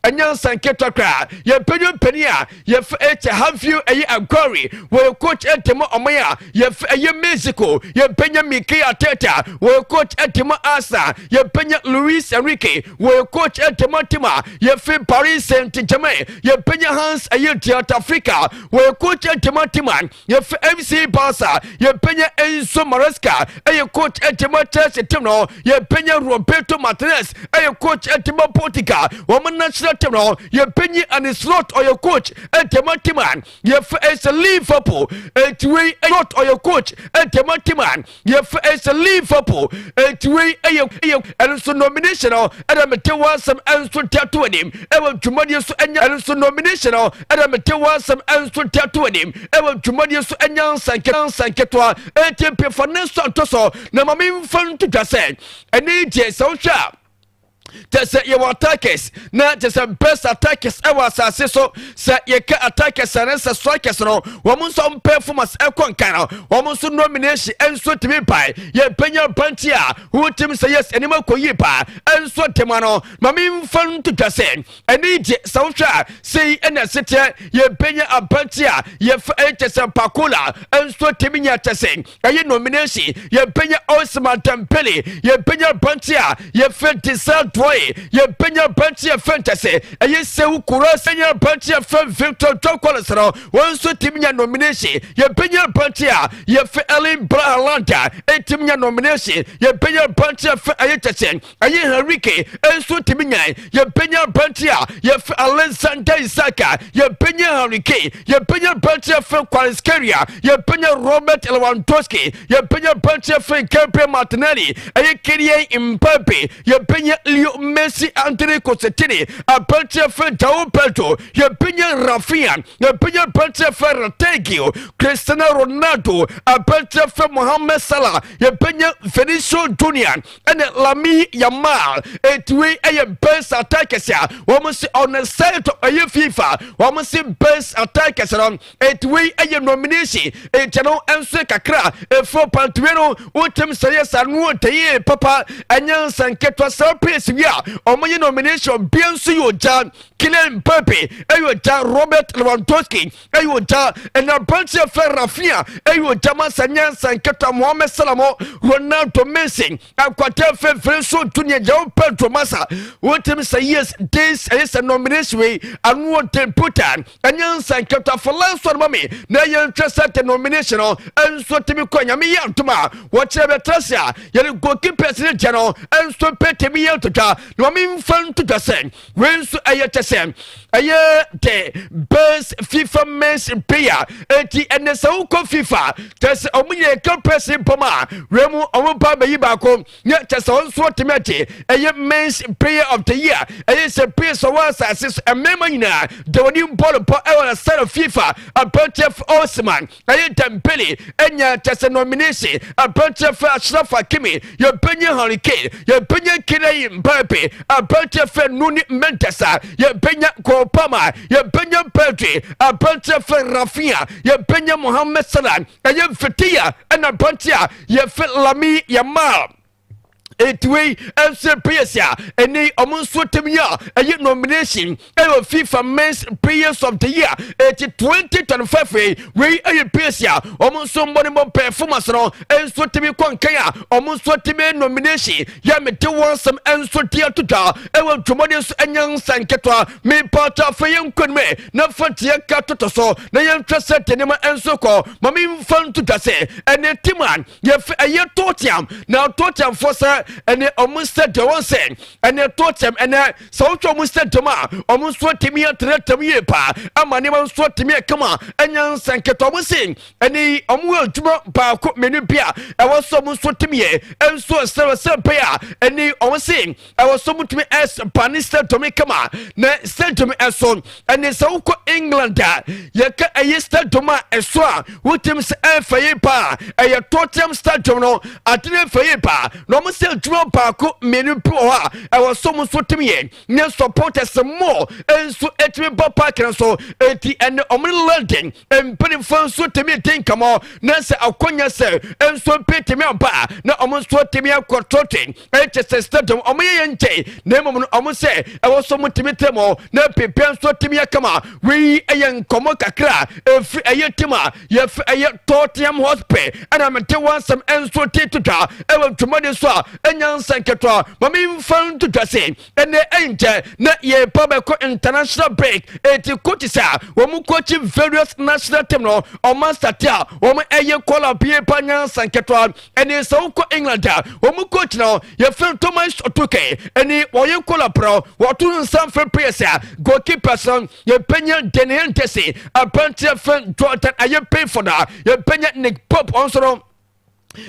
ɛnyɛ nsa nketewa koraa. Yɛmpɛnyo mpanin a yɛfɛ ɛkyɛ Javier ɛyɛ Aguirre, wɔyɛ coach ɛntɛmɔ ɔman a yɛfɛ ɛyɛ Mexico. Yɛmpɛnya Mikel Arteta, wɔyɛ coach ɛntɛmɔ Arsenal. Yɛmpɛnya Luis Enrique, wɔyɛ coach ɛntɛmɔ team a yɛfɛ Paris Saint Germain. Yɛmpɛnya Hans ɛyɛ Dieter Flick, wɔyɛ coach ɛntɛmɔ team a yɛfɛ FC Barca. Yɛmpɛnya Enzo Maresca, ɛyɛ coach ɛntɛmɔ Chelsea team no. Yɛmpɛnya Roberto Martinez, ɛyɛ coach ɛntɛmɔ Portugal wɔn national team no. Yɛmpɛnyi Arne Slot, ɔyɛ coach ɛntɛmɔ team a yɛfɛ ɛsɛ Liverpool. Etiwei Slot, ɔyɛ coach ɛntɛmɔ team a yɛfɛ ɛsɛ Liverpool. Etiwei ɛyɛ ɛno nso nomination no ɛna mete wɔn asɛm ɛnso tɛto anim ɛwɔ dwumadie so. Ɛnya ɛno nso nomination no ɛna mete wɔn asɛm ɛnso tɛto anim ɛwɔ dwumadie so. Ɛnya nsa nketewa eti mpɛfo ne nso ato so na maame nfa nto dwa sɛ ɛne deɛ sɛ wohwɛ a, kyɛ sɛ yɛwɔ attackers na kyɛ sɛ best attackers ɛwɔ asase so. Sɛ yɛka attackers ne sɛ strikers no, wɔn nso performance ɛkɔ nkan no, wɔn nso nomination nso tumi pae. Yɛmpanya mpanti a wɔtim sɛ yes, anim akɔ yie paa nso tema no. Maame nfa nto dwa sɛ ɛne gye sɛ wohwɛ a, sei ɛna ɛseteɛ. Yɛmpanya apanti a yɛfɛ ɛkyɛ sɛ Barcola nso tumi nya kyɛ sɛ ɛyɛ nomination. Yɛmpanya Ousmane Dembele, yɛmpanya apanti a yɛfɛ Desire Doue, yɛmpanya apanti a fɛ nkyɛ sɛ ɛyɛ Serhou Guirassy, nya apanti a fɛ Victor Gyokeres no, wɔn nso tumi nya nomination. Yɛmpanya apanti a yɛfɛ Erling Haaland a ɛtumi nya nomination. Yɛmpanya apanti a fɛ ɛyɛ kyɛ sɛ ɛyɛ Harry Kane nso tumi nya. Yɛmpanya apanti a yɛfɛ Alexander Isak, yɛmpanya Harry Kane, yɛmpanya apanti a fɛ Kvaratskhelia, yɛmpanya Robert Lewandowski, yɛmpanya apanti a fɛ Gabriel Martinelli, ɛyɛ Kylian Mbappe, yɛmpanya Leo Messi, Andrei Cosentini, apanti a fɛ Joao Pedro, yɛmpanya Raphinha, yɛmpanya apanti a fɛ Retegui, Cristiano Ronaldo, apanti a fɛ Mohamed Salah, yɛmpanya Vinicius Junior ɛne Lamine Yamal. Etiwe ɛyɛ best attackers a wɔn si on the side of ɛyɛ FIFA, wɔn si best attackers no. Etiwe ɛyɛ nomination eti no nso kakra efo pantuwe no wotem sɛ yɛ sa no tɛyɛ papa. Ɛnyɛ nsanketewa sɛ players wi a wɔn yɛ nomination bia nso yɛ ogya. Kylian Mbappe ɛyɛ ogya, Robert Lewandowski ɛyɛ ogya, ɛna aberanteɛ fɛ Raphinha ɛyɛ ogya. Masa nyɛ nsanketewa Mohamed Salah, Ronaldo, Messi, akwata fɛfɛ nso Junior, Joao Pedro. Masa wotim sɛ yes, this ɛyɛ sɛ nomination wei ano ɔden puta. Ɛnyɛ nsanketewa for last one ma me na yɛntwɛ sɛ the nomination no ɛnso tumi kɔ. Nyame yɛ ntom a wɔkyerɛ bɛtɛ se a yɛde goalkeepers ne gyɛ no ɛnso pɛ tumi yɛ ntotwa na wɔn mfa ntotwa sɛ wei nso ɛyɛ kyɛ sɛ ɛyɛ the best FIFA men's player. Eti ɛnɛ sɛ wokɔ FIFA kyɛ sɛ ɔmo yɛ keepers mpɔm a wei mu ɔmo ba bɛyi baako nyɛ kyɛ sɛ ɔno nso ɔtumi agye ɛyɛ men's player of the year. Ɛyɛ sɛ players ɔwɔ asase so mmarima nyinaa de wɔde bɔɔl pɔ ɛwɔ the side of FIFA, aberanteɛ Ousmane ɛyɛ Dembele ɛnya kyɛ sɛ nomination. Aberanteɛ fɛ Achraf Hakimi, yɛbɛnya Harry Kane, yɛbɛnya Kylian Mbappe, aberanteɛ fɛ Nuno Mendes a yɛbɛnya Cole Palmer, yɛbɛnya Pedri, aberanteɛ fɛ Raphinha, yɛbɛnya Mohamed Salah, ɛyɛ Vitinha, ɛna aberanteɛ a yɛfɛ Lamine Yamal. Etiwei nso players a ɛne ɔmo nso tɛm yi a ɛyɛ nomination ɛwɔ FIFA Men's Players of the Year eti 2025 yi. Wei ɛyɛ players a ɔmo nso mbɔ ne bɔ performance no nso tɛm kɔ nkan a ɔmo nso tɛm nomination yɛ mete wɔn nsɛm nso te ato dwa ɛwɔ dwumadi nso ɛnyɛ nsa nketewa. Mepata afɛ yɛn nkɔnum na fa tie ka toto so na yɛntwɛ sɛ tɛnɛma nso kɔ. Maame nfa nto dwa sɛ ɛne team a yɛfɛ ɛyɛ Tottenham na Tottenham fo sɛ Ɛne ɔmo stadium wɔn sɛ ɛne Tottenham, ɛnɛ sɛ wotwa ɔmo stadium a, ɔmo nso atumi atenatɛm yie paa ama nneɛma nso atumi akama. Ɛnya nsɛnkɛtɔ ɔmo se ɛne ɔmo wɔ adwuma baako mmienu bi a ɛwɔ so ɔmo nso tumi yɛ ɛnso sɛ sɛ pɛ a, ɛne ɔmo se ɛwɔ so ɔmo tumi ɛspa stadium kama. Na stadium ɛso, ɛne sɛ wokɔ England a, yɛka ɛyɛ stadium a ɛso a wotumi sɛ ɛmfa yie paa, ɛyɛ Tottenham Stadium no. Ade no ɛmfa yie paa na ɔmo sɛ adwuma baako mmienu bi wɔ hɔ a ɛwɔ so ɔmo nso tumi yɛ ne supporters more nso ɛtumi bɔ park no so. Eti ɛne ɔmo ne London mpanimfoɔ nso tumi di nkɔmɔ na sɛ akɔnya sɛ nso mpe tumi aba a, na ɔmo nso tumi akɔ Tottenham. Ɛkyɛ sɛ stadium ɔmo yɛ yɛn nkyɛn, na mmom no ɔmo sɛ ɛwɔ so ɔmo tumi tɛ mo na pepɛ nso tumi akama. Wei ɛyɛ nkɔmɔ kakra efi ɛyɛ team a yɛfɛ ɛyɛ Tottenham Hotspur, ɛna mete wɔn asɛm nso te tutwa ɛwɔ dwumadi so a ɛnya nsa nketewa. Maame nfa ntutwa se ɛnɛ ɛnkyɛ na yɛpa bɛkɔ international break. Eti coaches a wɔn coach various national team no, ɔmo asate a wɔn ɛyɛ call up yie pa nyansa nketewa. Ɛne sɛ wokɔ England a, wɔn coach no yɛfrɛ Thomas Tuchel, ɛne wɔyɛ call up no, wɔto nsa mfrɛ players a goalkeepers no, yɛpɛnya Dean Henderson, aberanteɛ fɛ Jordan ɛyɛ Pickford a yɛpɛnya Nick Pope, ɔnso no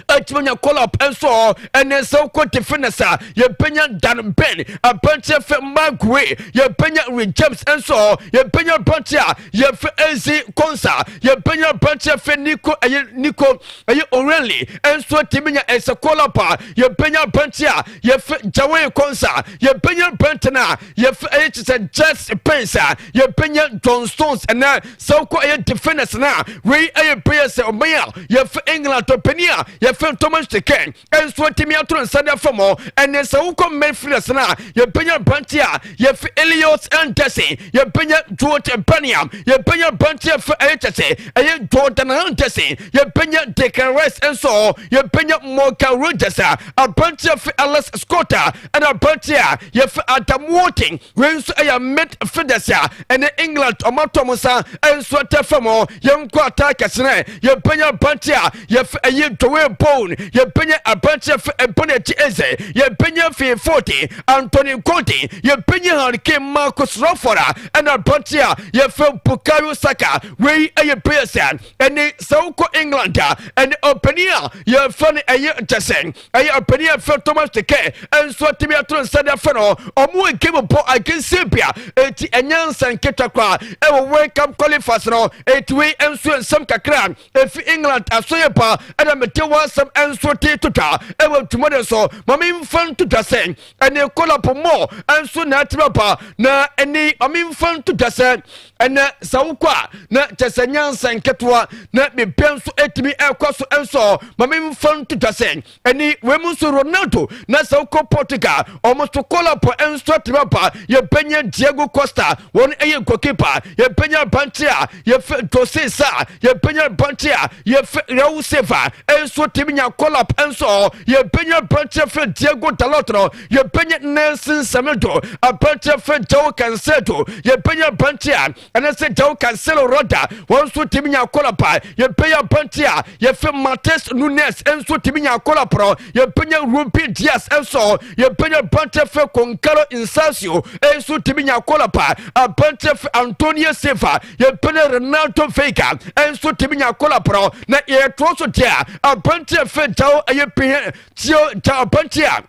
atumi nya call up nso. Ɛne sɛ wokɔ defenders a, yɛbɛnya Dan Burn, aberanteɛ fɛ Maguire, yɛbɛnya Reece James nso, yɛbɛnya aberanteɛ a yɛfɛ Ezri Konsa, yɛbɛnya aberanteɛ fɛ Nico, ɛyɛ Nico ɛyɛ O'Reilly nso atumi nya ɛsɛ call up a, yɛbɛnya aberanteɛ a yɛfɛ Jarell Quansah, yɛbɛnya aberanteɛ no a yɛfɛ ɛyɛ kyɛ sɛ Djed Spence a yɛbɛnya John Stones. Ɛnɛ sɛ wokɔ ɛyɛ defenders no a, wei ɛyɛ players sɛ ɔman a yɛfɛ England tɔpani a yɛfɛ Thomas Tuchel nso atumi ato nsa de afa mɔ. Ɛne sɛ wokɔ midfielders no a, yɛbɛnya aberanteɛ a yɛfɛ Elliot Anderson, yɛbɛnya Jude Bellingham, yɛbɛnya aberanteɛ fɛ ɛyɛ kyɛ sɛ ɛyɛ Jordan Henderson, yɛbɛnya Declan Rice nso, yɛbɛnya Morgan Rogers a aberanteɛ fɛ Alex Scott a ɛna aberanteɛ a yɛfɛ Adam Wharton. Wei nso ɛyɛ midfielders a ɛne England ɔmatɔ mo nsa nso ɛtɛ fam hɔ. Yɛnkɔ attackers no, yɛbɛnya aberanteɛ a yɛfɛ ɛyɛ Joel Bone, yɛbɛnya aberanteɛ fɛ Eberechi Eze, yɛbɛnya Phil Foden, Anthony Gordon, yɛbɛnya Harry Kane, Marcus Rashford a ɛna aberanteɛ a yɛfɛ Bukayo Saka. Wei ɛyɛ players a ɛne sɛ wokɔ England a, ɛne ɔpanin a yɛfɛ no ɛyɛ nkyɛ sɛ ɛyɛ ɔpanin a yɛfɛ Thomas Tuchel nso atumi ato nsa de afɛ no. Ɔmo wɔ game bɔ against Serbia, eti ɛnyɛ nsa nketewa koraa ɛwɔ World Cup qualifiers no. Eti wei nso nsɛm kakra efi England asoyɛ pa, ɛna mete wɔn asɛm nso te totwa ɛwɔ dwumadi so. Maame nfa ntotwa sɛ ɛne call up mɔ nso na atena pa na ɛne maame nfa ntotwa sɛ ɛnɛ sɛ wokɔ a, na kyɛ sɛ nyansa nketewa na bibia nso etumi ɛkɔ so nso. Maame nfa ntotwa sɛ ɛne wei mu nso Ronaldo, na sɛ wokɔ Portugal, ɔmo nso call up nso atena pa. Yɛbɛnya Diego Costa, wɔn ɛyɛ goalkeeper, yɛbɛnya aberanteɛ a yɛfɛ Jose Sa, yɛbɛnya aberanteɛ a yɛfɛ Raul Silva nso tumi nya call up nso, yɛbɛnya aberanteɛ fɛ Diogo Dalot no, yɛbɛnya Nelson Semedo, aberanteɛ fɛ Joao Cancelo, yɛbɛnya aberanteɛ a ɛne sɛ Joao Cancelo Roda, wɔn nso tumi nya call up a, yɛbɛnya aberanteɛ a yɛfɛ Matheus Nunes nso tumi nya call up no, yɛbɛnya Ruben Dias nso, yɛbɛnya aberanteɛ fɛ Goncalo Inacio nso tumi nya call up a, aberanteɛ fɛ Antonio Silva, yɛbɛnya Renato Veiga nso tumi nya call up no. Na yɛtoɔ so deɛ, aberanteɛ fɛ Joao ɛyɛ Pihe Tio Joao, aberanteɛ a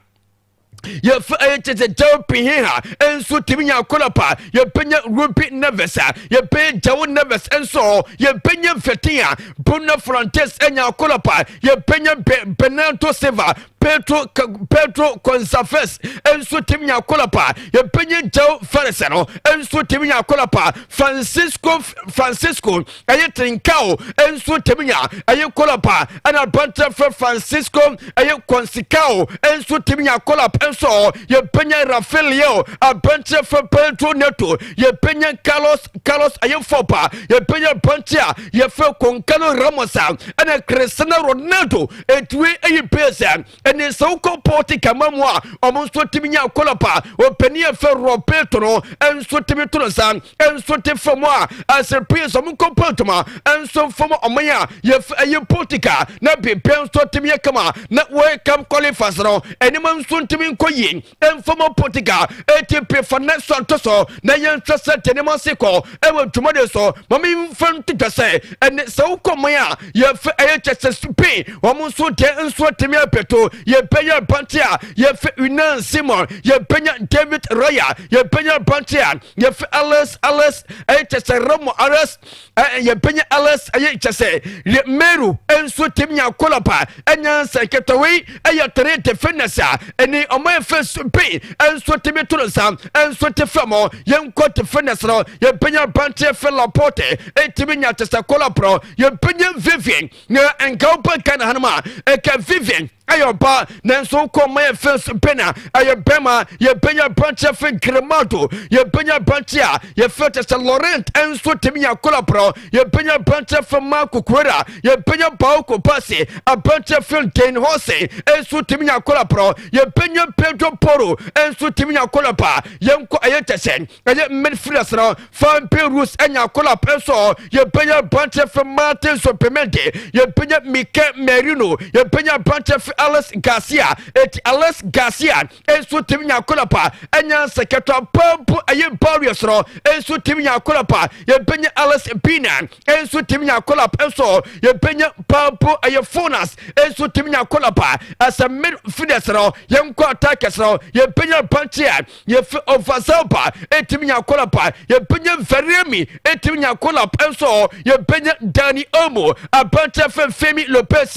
yɛfɛ ɛyɛ kyɛ sɛ Joao Pinheiro nso tumi nya call up a, yɛbɛnya Ruben Neves a yɛbɛnya Joao Neves nso, yɛbɛnya Vitinha, Bruno Fernandes anya call up a, yɛbɛnya Bernardo Silva, Pedro Gonçalves nso tumi nya call up a, yɛbɛnya Joao Felix no nso tumi nya call up a, Francisco ɛyɛ Trincao nso tumi nya ɛyɛ call up a, ɛna aberanteɛ fɛ Francisco ɛyɛ Conceição nso tumi nya call up nso, yɛbɛnya Rafael Leao, aberanteɛ fɛ Pedro Neto, yɛbɛnya Carlos ɛyɛ Fopa, yɛbɛnya aberanteɛ a yɛfɛ Goncalo Ramos a ɛna Cristiano Ronaldo. Etuwe ɛyɛ players a Ɛne sɛ wokɔ Portugal ma mu a, ɔmo nso tumi nya call-up a ɔpanin yɛfɛ Roberto no nso tumi to no nsa nso te fam a ɛsɛ pii sɛ ɔmo nkɔ pɔntoma nso fam ɔman a yɛfɛ ɛyɛ Portugal na biribiara nso tumi yɛ kama na World Cup qualifiers no anim nso ntumi nkɔ yie mfam Portugal. Eti pefa ne so nto so na yɛnhwɛ sɛ deɛ nneɛma se kɔ ɛwɔ dwumadi so. Mame mfa nto dwa sɛ ɛne sɛ wokɔ man a yɛfɛ ɛyɛ kyɛ sɛ Spain, wɔn nso deɛ nso atumi apɛto. Yɛbɛnya aberante a yɛfɛ Unai Simon, yɛbɛnya David Raya, yɛbɛnya aberante a yɛfɛ Alex ɛyɛ kyɛ sɛ Ramo Alex, yɛbɛnya Alex ɛyɛ kyɛ sɛ Meru nso tumi nya call-up a ɛnya nsɛ nketewei ɛyɛ three defenders a ɛne ɔmo yɛfɛ Spain nso tumi to no nsa nso te fam. Yɛnkɔ defenders no, yɛbɛnya aberante yɛfɛ Laporte ɛtumi nya kyɛ sɛ call-up no. Yɛbɛnya Vivian na nka wopɛ Ghana hanom a ɛka Vivian ɛyɛ ɔba, nanso wokɔ ma yɛ fɛ Spain a ɛyɛ bɛma. Yɛbɛnya aberante fɛ Grimado, yɛbɛnya aberante a yɛfɛ kyɛ sɛ Laurent nso tumi nya call-up no. Yɛbɛnya aberante fɛ Marco Cuera, yɛbɛnya Pau Cubarsi, aberante fɛ Dean Huijsen nso tumi nya call-up no. Yɛbɛnya Pedro Poro nso tumi nya call-up a yɛnkɔ ɛyɛ kyɛ sɛ ɛyɛ midfielders no, Fabian Ruiz anya call-up nso. Yɛbɛnya aberante fɛ Martin Zubimendi, yɛbɛnya Mikel Merino, yɛbɛnya aberante fɛ Alex Garcia. Eti Alex Garcia nso tumi nya call-up a ɛnya nsɛkɛtɔ pampo ɛyɛ Barrios no nso tumi nya call-up a yɛbɛnya Alex Pina nso tumi nya call-up nso. Yɛbɛnya pampo ɛyɛ Fornals nso tumi nya call-up a ɛsɛ midfielders no. Yɛnkɔ attackers no, yɛbɛnya aberante a yɛfɛ Oyarzabal ɛtumi nya call-up a yɛbɛnya Fermi ɛtumi nya call-up nso. Yɛbɛnya Dani Olmo, aberante fɛ Fermin Lopez,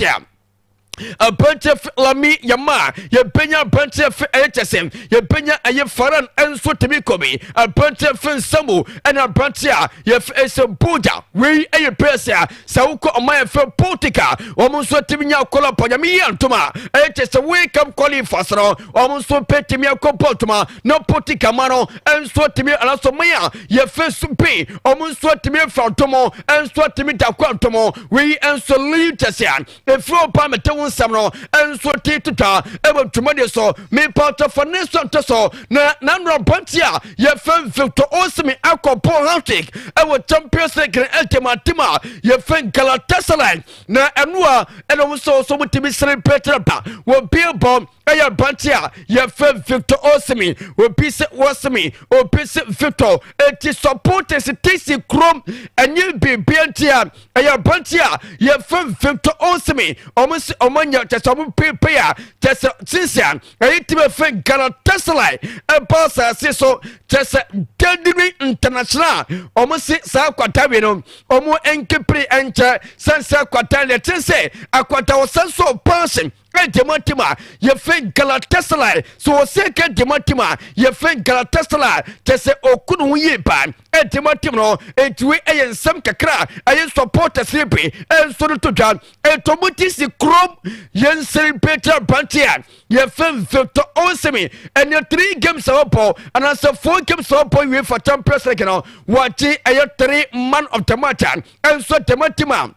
aberanteɛ fɛ Lamine Yamal, yɛbɛnya aberanteɛ fɛ ɛyɛ kyɛ sɛ yɛbɛnya ɛyɛ Faran nso tumi kɔmi aberanteɛ fɛ Nsamu ɛna aberanteɛ a yɛfɛ ɛsɛ Boja. Wei ɛyɛ players a sɛ wokɔ ɔman yɛfɛ Portugal, wɔn nso tumi nya call-up. Nyame yi antoma ɛyɛ kyɛ sɛ World Cup qualifiers no, wɔn nso pɛ tumi akɔ pɔtoma na Portugal ma no nso tumi anaasɔ ɔman a yɛfɛ Spain, wɔn nso tumi afa ntomo nso tumi da kɔ ntomo. Wei nso leaders a efiri ɔpa mɛtɛ wo nsɛm no nso te tutwa ɛwɔ dwumadie so. Mepatɔfo ne nso nto so na nanora aberante a yɛfɛ Victor Osimhen akɔbɔ hat-trick ɛwɔ Champions League no ɛtɛm atem a yɛfɛ Galatasaray na ɛno a ɛna wɔn nso so mutumi sere pɛtɛrɛ ba wɔ billboard. Ɛyɛ aberante a yɛfɛ Victor Osimhen, obi sɛ Osimhen, obi sɛ Victor. Eti supporters tesi kurom ɛnyɛ biribi nti a ɛyɛ aberante a yɛfɛ Victor Osimhen, ɔmo sɛ ɔmo anya kyɛ sɛ ɔmo pepe a kyɛ sɛ sinsi a ɛyɛ team ɛfɛ Galatasaray ɛba asase so kyɛ sɛ Dadiri International, ɔmo se saa akwata wi no ɔmo nkepere nkyɛ sɛnsɛ akwata no ɛkyɛ sɛ akwata wɔsɛ so ɔpaase ɛgyema team a yɛfɛ Galatasaray so wɔsɛ ka gyema team a yɛfɛ Galatasaray kyɛ sɛ ɔku ne ho yie paa ɛgyema team no. Ɛntiwe ɛyɛ nsɛm kakra a ɛyɛ supporters ne bi ɛnso no to dwa. Ɛtɔmu ti si kurom yɛn celebrate aberante a yɛfɛ Victor Osimhen. Ɛne three games a wɔbɔ anaasɛ four games a wɔbɔ UEFA Champions League no, wɔagye ɛyɛ three man of the match a ɛnso gyema team a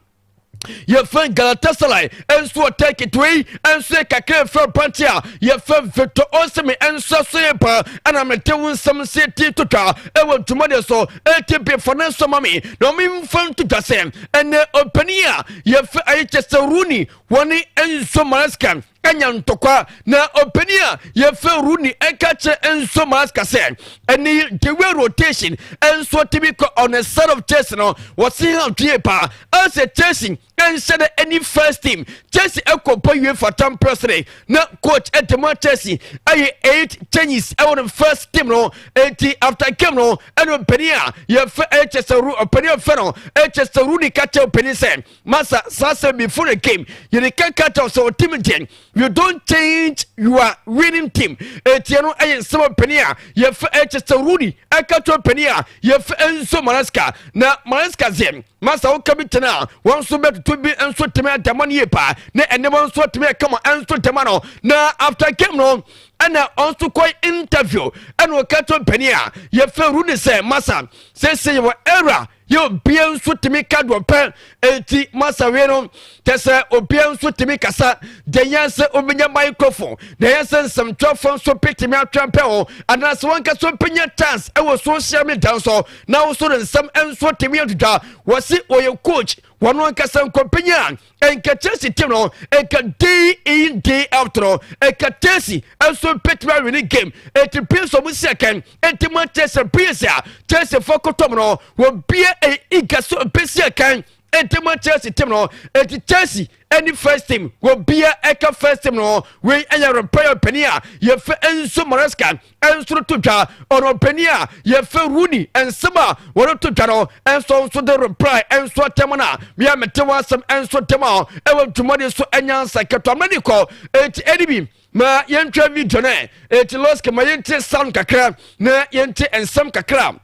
yɛfɛ Galatasaray nso wɔ Turkey. Wei nso yɛ kakra fɛ aberante a yɛfɛ Victor Osimhen nso so yɛ pa ɛna mete wo nsɛm sɛ ti totwa ɛwɔ dwumadeɛ so. Ɛti bi fa ne nso ma me na ɔmemfa ntotwa sɛ ɛnɛ ɔpanin a yɛfɛ ɛyɛ kyɛ sɛ Rooney wɔne Enzo Maresca anya ntɔkwa na ɔpanin a yɛfɛ Rooney ɛka kyerɛ Enzo Maresca sɛ ɛne the way rotation ɛnso tumi kɔ on the side of Chelsea no, wɔsi ha tue paa ɛsɛ Chelsea ɛnhyɛ dɛ ɛne first team. Chelsea ɛkɔ bɔ UEFA Champions League na coach ɛdɛm Chelsea ɛyɛ eight changes ɛwɔ ne first team no. Eti after game no, ɛna ɔpanin a yɛfɛ ɛkyɛ sɛ ɔpanin a yɛfɛ no ɛkyɛ sɛ Rooney ka kyerɛ ɔpanin sɛ masa saa sɛ before the game yɛde kaka kyerɛ sɛ ɔteam deɛ, you don't change your winning team. Etia no ɛyɛ nsɛm ɔpanin a yɛfɛ ɛkyɛ sɛ Rooney ɛka kyerɛ ɔpanin a yɛfɛ Enzo Maresca na Maresca sɛ masa woka bi tena a wɔn nso bɛtutu bi nso tɛmɛ adama no yie paa na ɛnɛma nso tɛmɛ kama nso tɛmɛ no. Na after game no, ɛna ɔnso kɔ interview ɛna ɔka kyerɛ ɔpanin a yɛfɛ Rooney sɛ masa sɛsɛ yɛwɔ era. Yɛ obia nso tumi ka deɛ ɔpɛ. Eti masawie no kyɛ sɛ obia nso tumi kasa deɛ yɛn sɛ obɛnya microphone na yɛn sɛ nsɛmtwerɛfoɔ nso pɛtumi atwɛn pɛ hɔ, anaasɛ wɔn nkasa obɛnya chance ɛwɔ social media nso na woso de nsɛm nso tumi atwitwa. Wɔsi ɔyɛ coach, wɔn ankasa nkɔmpanyin a nka Chelsea team no nka day in, day out no nka Chelsea nso bɛtumi awin game. Eti players ɔmo si ɛkɛn eti Manchester players a Chelsea fɔ kɔtɔm no wɔbie ɛyɛ iga so bɛsi ɛkɛn eti ma Chelsea team no. Eti Chelsea ɛne first team, wɔbia ɛka first team no. Wei ɛyɛ repair panin a yɛfɛ Enzo Maresca ɛnso to dwa. Ɔno panin a yɛfɛ Rooney, nsɛm a wɔde to dwa no ɛnso de reply ɛnso atɛm no a mea mete wɔn asɛm ɛnso tɛm a ɛwɔ dwumadi so. Ɛnya nsa ketewa mɛni kɔ. Eti ɛni bi ma yɛntwa video no. Eti lɔski ma yɛnte sound kakra na yɛnte nsɛm kakra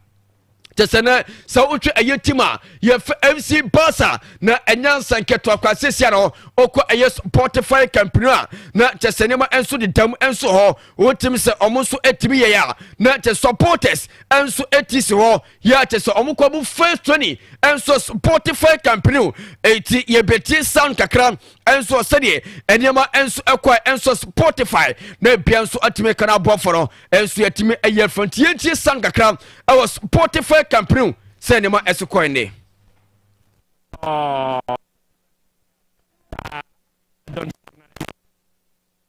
kyɛ sɛ nɛ sɛ wotwe ɛyɛ team a yɛfɛ FC Barca na ɛnya nsa nketewa kwa. Sesia no wokɔ ɛyɛ Spotify Camp Nou a, na kyɛ sɛ nneɛma nso dedam nso hɔ. Wotim sɛ ɔmo nso atumi yɛ a na kyɛ supporters nso ati si hɔ yɛ a kyɛ sɛ ɔmo kɔ mu first 20 nso Spotify Camp Nou. Eti yɛbɛtie sound kakra nso sɛdeɛ nneɛma nso ɛkɔ nso Spotify na ebia nso atumi ka no aboafo no nso yɛtumi ɛyɛ fɛ. Nti yɛntie sound kakra ɛwɔ Spotify Camp Nou sɛ nneɛma ɛso kɔɛ ne. Oh, doncs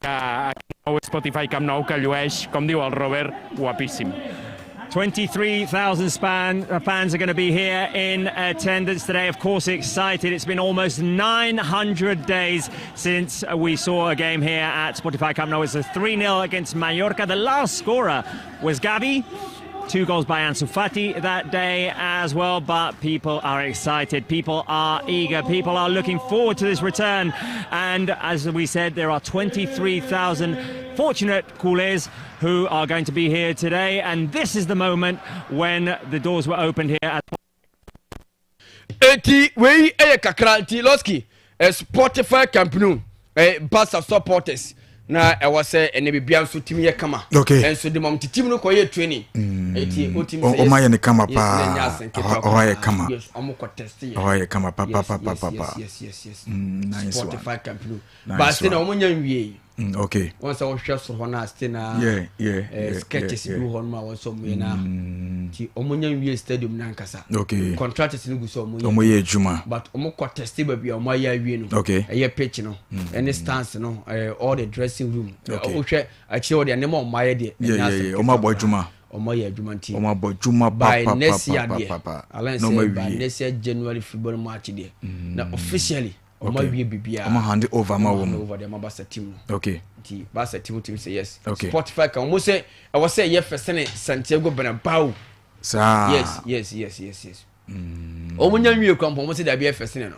aquest nou Spotify Camp Nou que llueix, com diu el Robert, guapíssim. 23,000 fans are going to be here in attendance today. Of course, excited. It's been almost 900 days since we saw a game here at Spotify Camp Nou. It's a 3-0 against Mallorca. The last scorer was Gavi. Two goals by Ansu Fati that day as well, but people are excited. People are eager. People are looking forward to this return. And as we said, there are 23,000 fortunate culés who are going to be here today. And this is the moment when the doors were opened here at Eti wei yɛ kakra. Nti lɔski Spotify Camp Nou, Barca supporters na ɛwɔ sɛ ɛnɛ bibia nso timi yɛ kama. Ɛnso de ma mo team no kɔyɛ training, eti o team sɛ ɔmo ayɛ ne kama paa. Ɔhɔ ayɛ kama. Yes, ɔmo kɔ test yɛ. Ɔhɔ ayɛ kama papapapapa. Yes. Nice one. Spotify Camp Nou. Nice But still na one. ɔmo nya nwie. Wɔn sɛ wɔhwɛ soro hɔ na still na sketches bi wɔ hɔ nom a wɔn sɛ ɔmo yɛ na nti ɔmo nya nwie stadium na nkasa. Contractors no gu so ɔmo yɛ. Ɔmo yɛ adwuma. But ɔmo kɔ test baabi a ɔmo ayɛ awie no. Ɛyɛ pitch no ɛne stands no, all the dressing room. Wohwɛ akyire hɔ deɛ, nneɛma a ɔmo ayɛ deɛ, ɛnyɛ asɛm Yeah. Ɔmo abɔ ketewa adwuma. koraa. Ɔmo ayɛ adwuma nti Ɔmo abɔ adwuma by next year deɛ, papapapapa alan na ɔmo sɛ by awie. next year January football match deɛ, na officially ɔmo awie biribiara. Ɔmo hand over ma Ɔmo hand wɔn. over deɛ ma Barca team no. Nti Barca team sɛ yes. Spotify kan ɔmo sɛ ɛwɔ sɛ ɛyɛ fɛ sɛne Santiago Bernabeu. Saa. Yes, ɔmo nya nwie kwan pɔ, ɔmo sɛ dabi, ɛfɛ sene no.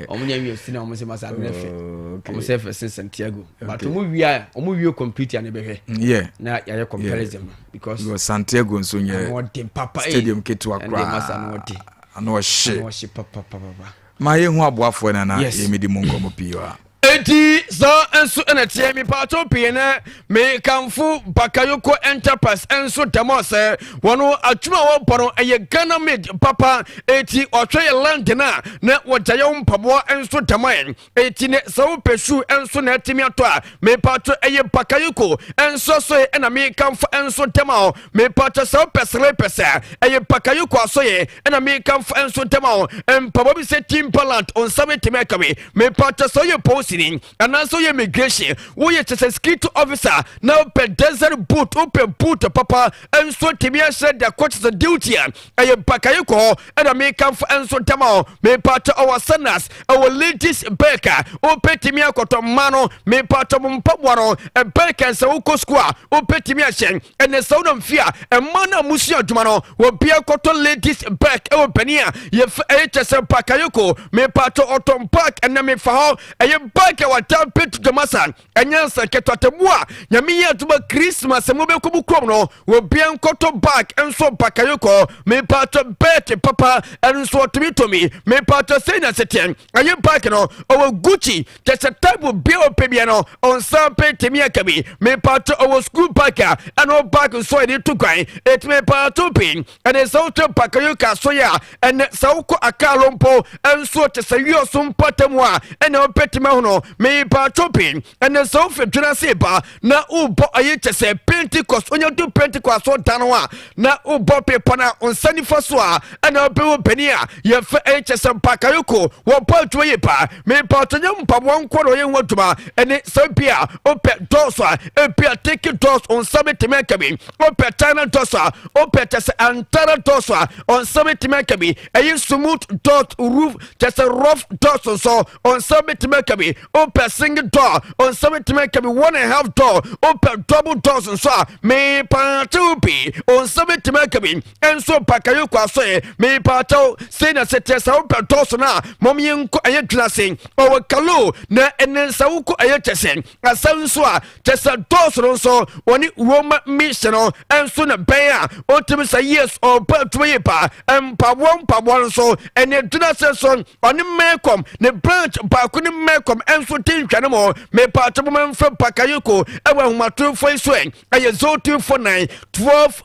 Ɔmo nya nwie sene, ɔmo sɛ masa ade ne fɛ. Ɔmo sɛ ɛfɛ sene Santiago, but ɔmo wie a, ɔmo wie complete a ne bɛhwɛ na yɛayɛ comparison no because Because Santiago nso nyɛ ano ɔden papa eh. stadium ketewa Ɛnde masa ano koraa. ɔden. Ano ɔhye. Ano ɔhye papapapa. Ma yɛhu aboafoɔ no na yɛmɛdi mu nkɔmmɔ pii wa. Eti saa nso ɛna teɛ mepaato pii nɛ mekamfo Bakayoko Enterprise nso dɛm sɛ wɔno adwuma a wɔbɔ no ɛyɛ Ghana made papa. Eti ɔhwɛ yɛ London a na wɔgya yɛ wo mpaboa nso dɛm ɛ. Eti ne sɛ wopɛ shoe nso na ɛtumi atɔ a, mepaato ɛyɛ Bakayoko nso so yɛ ɛna mekamfo nso dɛm a mepaato sɛ wopɛ slippers a, ɛyɛ Bakayoko aso yɛ ɛna mekamfo nso dɛm a mpaboa bi sɛ Timberland onsam ɛtumi aka we. Mepaato sɛ woyɛ posini anaasɛ woyɛ immigration, woyɛ kyɛ sɛ security officer na wopɛ desert boot, wopɛ boot papa nso tumi ahyɛ da kɔ kyɛ sɛ duty a, ɛyɛ Bakayoko hɔ ɛna mekamfo nso dɛm a mepaato. Ɔwɔ sanas, ɛwɔ ladies bag a wopɛ tumi akɔtɔ mma no. Mepaato mo mpaboa no ɛbɛn sɛ wokɔ sukuu a wopɛ tumi ahyɛ ɛnɛ sɛ wonam fie a, ɛma no a musua adwuma no wɔbia kɔtɔ ladies bag ɛwɔ pani a yɛfɛ ɛyɛ kyɛ sɛ Bakayoko. Mepaato ɔtɔn bag ɛnɛ mefa hɔ ɛyɛ bag a wata pɛ. Masa ɛnyɛ nsa ketewa tɛmu a Nyame yɛ adwuma Christmas mu bɛkɔ mu kurom no, obia nkɔtɔ bag nso Bakayoko. Mepatɔ bɛɛte papa ɛnso ɔtumi tɔmi. Mepatɔ sɛ na sɛteɛ ɛyɛ bag no, ɔwɔ Gucci, kyɛ sɛ type bia ɔpɛ bia no, ɔnsa pɛ tumi aka bi. Mepatɔ ɔwɔ school bag a ɛna bag nso yɛde to kwan. Ɛtumi patɔ pii ɛne sɛ wotɔ Bakayoko so yɛ a, ɛnɛ sɛ wokɔ Akaalo mpo ɛnso kyɛ sɛ wiɔso mpata mu a, ɛna wopɛtumi ahono. Mepatɔ pii ɛnɛ sɛ wofɛ dwena se ba na wobɔ ɛyɛ kyɛ sɛ Pentecost, onya do Pentecost so da no a, na wobɔ pepɔ no a nsa nifa so a, ɛna wobɛwɔ panin a yɛfɛ ɛyɛ kyɛ sɛ Bakayoko. Wɔbɔ adwuma yie paa. Mepatɔ nyɛ mpaboa nko na ɔyɛ ho adwuma. Ɛne sɛ bi a wopɛ doors a, ebi a teak doors, nsa bɛtumi aka bi. Wopɛ China doors a, wopɛ kyɛ sɛ antara doors a, ɔnsa bɛtumi aka bi. Ɛyɛ smooth doors, roof kyɛ sɛ rough doors nso, ɔnsa bɛtumi aka bi. Wopɛ single door, ɔnsa bɛtumi aka bi. One and a half door, wopɛ double doors nso a, mepaakyɛw bi, ɔnsa bɛtumi aka bi. Ɛnso Bakayoko asɔe. Mepaakyɛw sei na sɛ kyerɛ sɛ wopɛ doors no a, mɔm yɛnkɔ ɛyɛ dwena se ɔwɔ kalo na ɛne nsa wokɔ ɛyɛ kyɛ sɛ asa nso a, kyɛ sɛ doors no nso wɔne Roma mission no ɛnso na bɛn a ɔtumi sɛ yes, ɔba adwuma yie paa. Mpaboa mpaboa no nso ɛne dwena se so ɔne Mɛkɔm ne branch baako ne Mɛkɔm ɛnso te nhwɛ no mu. Mepaakyɛw moma mfrɛ Bakayoko ɛwɔ ahomatorofoɔ yi so ɛ ɛyɛ 0249 12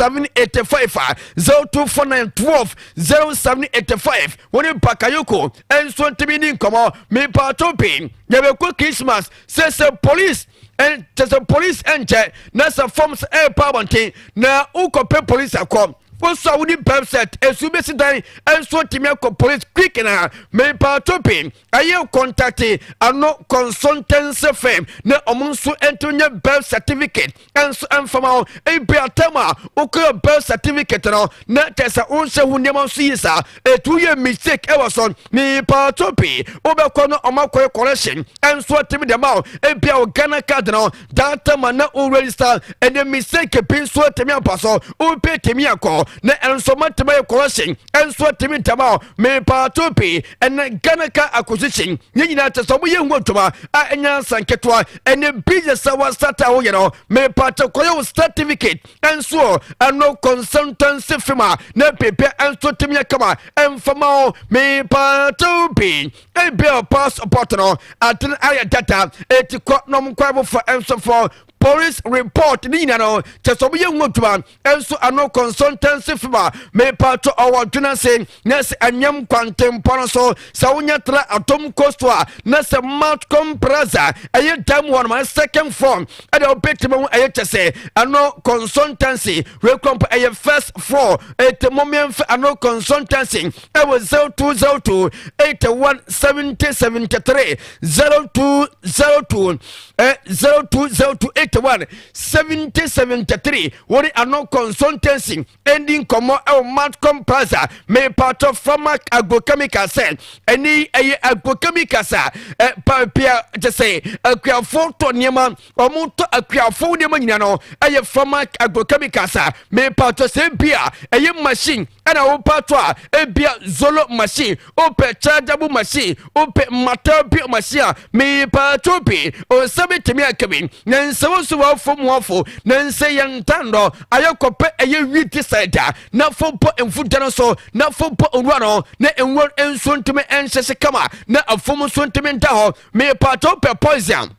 0785 a 0249 12 0785. Wɔne Bakayoko ɛnso ntumi ni nkɔmmɔ. Mepaakyɛw pii, yɛbɛkɔ Christmas sɛ police kyɛ sɛ police ɛnkyɛ na sɛ forms ɛɛpa abɔnten na wokɔpɛ police akɔ woso a wodi birth cert esu bɛsi dan ɛnso tumi akɔ police quick. Na mepaakyɛw pii, ɛyɛ contact ano consultancy firm na ɔmo nso ntumi nyɛ birth certificate ɛnso ɛmfama ho. Ebi atam a wokɔyɛ birth certificate no na kyerɛ sɛ wonhyɛ ho nneɛma nso yi saa etu yɛ mistake ɛwɔ so. Mepaakyɛw pii, wobɛkɔ no ɔmo akɔyɛ correction ɛnso atumi dɛm a ebi a wo Ghana card no that time a na wo register ɛnɛ mistake bi nso atumi aba so, wopɛ tumi akɔ na ɛnso matumi ayɛ correction ɛnso atumi dɛm a. Mepaakyɛw pii, ɛnɛ Ghana card acquisition ne nyinaa kyɛ sɛ ɔmo yɛ ho adwuma a ɛnyɛ nsa nketewa. Ɛnɛ business a wɔstart a woyɛ no, mepaakyɛw kɔyɛ wo certificate ɛnso ɛno consultancy firm a na pepe ɛnso tumi yɛ kama ɛmfama wo. Mepaakyɛw pii, ebi passport no ade no ayɛ dada, eti kɔ na ɔmo nkɔ abɔfra ɛnso fɔ police report ne nyina no kyɛ sɛ ɔmo yɛ ho adwuma ɛnso ano consultancy firm a. Mepaakyɛw ɔwɔ dwena se na sɛ ɛnyɛm kwantempɔ no so sɛ wonya tra Atom Coast a, na sɛ Matcom Plaza ɛyɛ dam hɔ no second floor ɛde wobɛtumi ho ɛyɛ kyɛ sɛ ɛno consultancy wekura mpo ɛyɛ first floor. Ɛtɛ mɔmmeɛmfɛ ano consultancy ɛwɔ 0202 81 70 73, 0202 0202 81 70 73. Wɔde ano consultancy ɛndi nkɔmmɔ ɛwɔ Matcom Plaza. Mepatɔ Famac Agrochemical sɛ ɛne ɛyɛ agrochemicals a ɛ paapia kyɛ sɛ akuafoɔ tɔ nneɛma, ɔmo tɔ akuafoɔ nneɛma nyina no ɛyɛ Famac Agrochemicals a. Mepatɔ sɛ bi a ɛyɛ machine ɛna wopatɔ a, ebia zolo machine, wopɛ chargeable machine, wopɛ mata bi machine a, mepatɔ bi ɔnsa bɛtumi aka bi. Na nsɛm nso wɔafo mu afo na nsɛ yɛn ntandɔ ayɛ kɔpɛ ɛyɛ weedicide a na fo bɔ mfuda no so na fo bɔ nwura no na nwura nso ntumi nhyɛhyɛ kama na afom nso ntumi nda hɔ. Mepatɔ pɛ poison,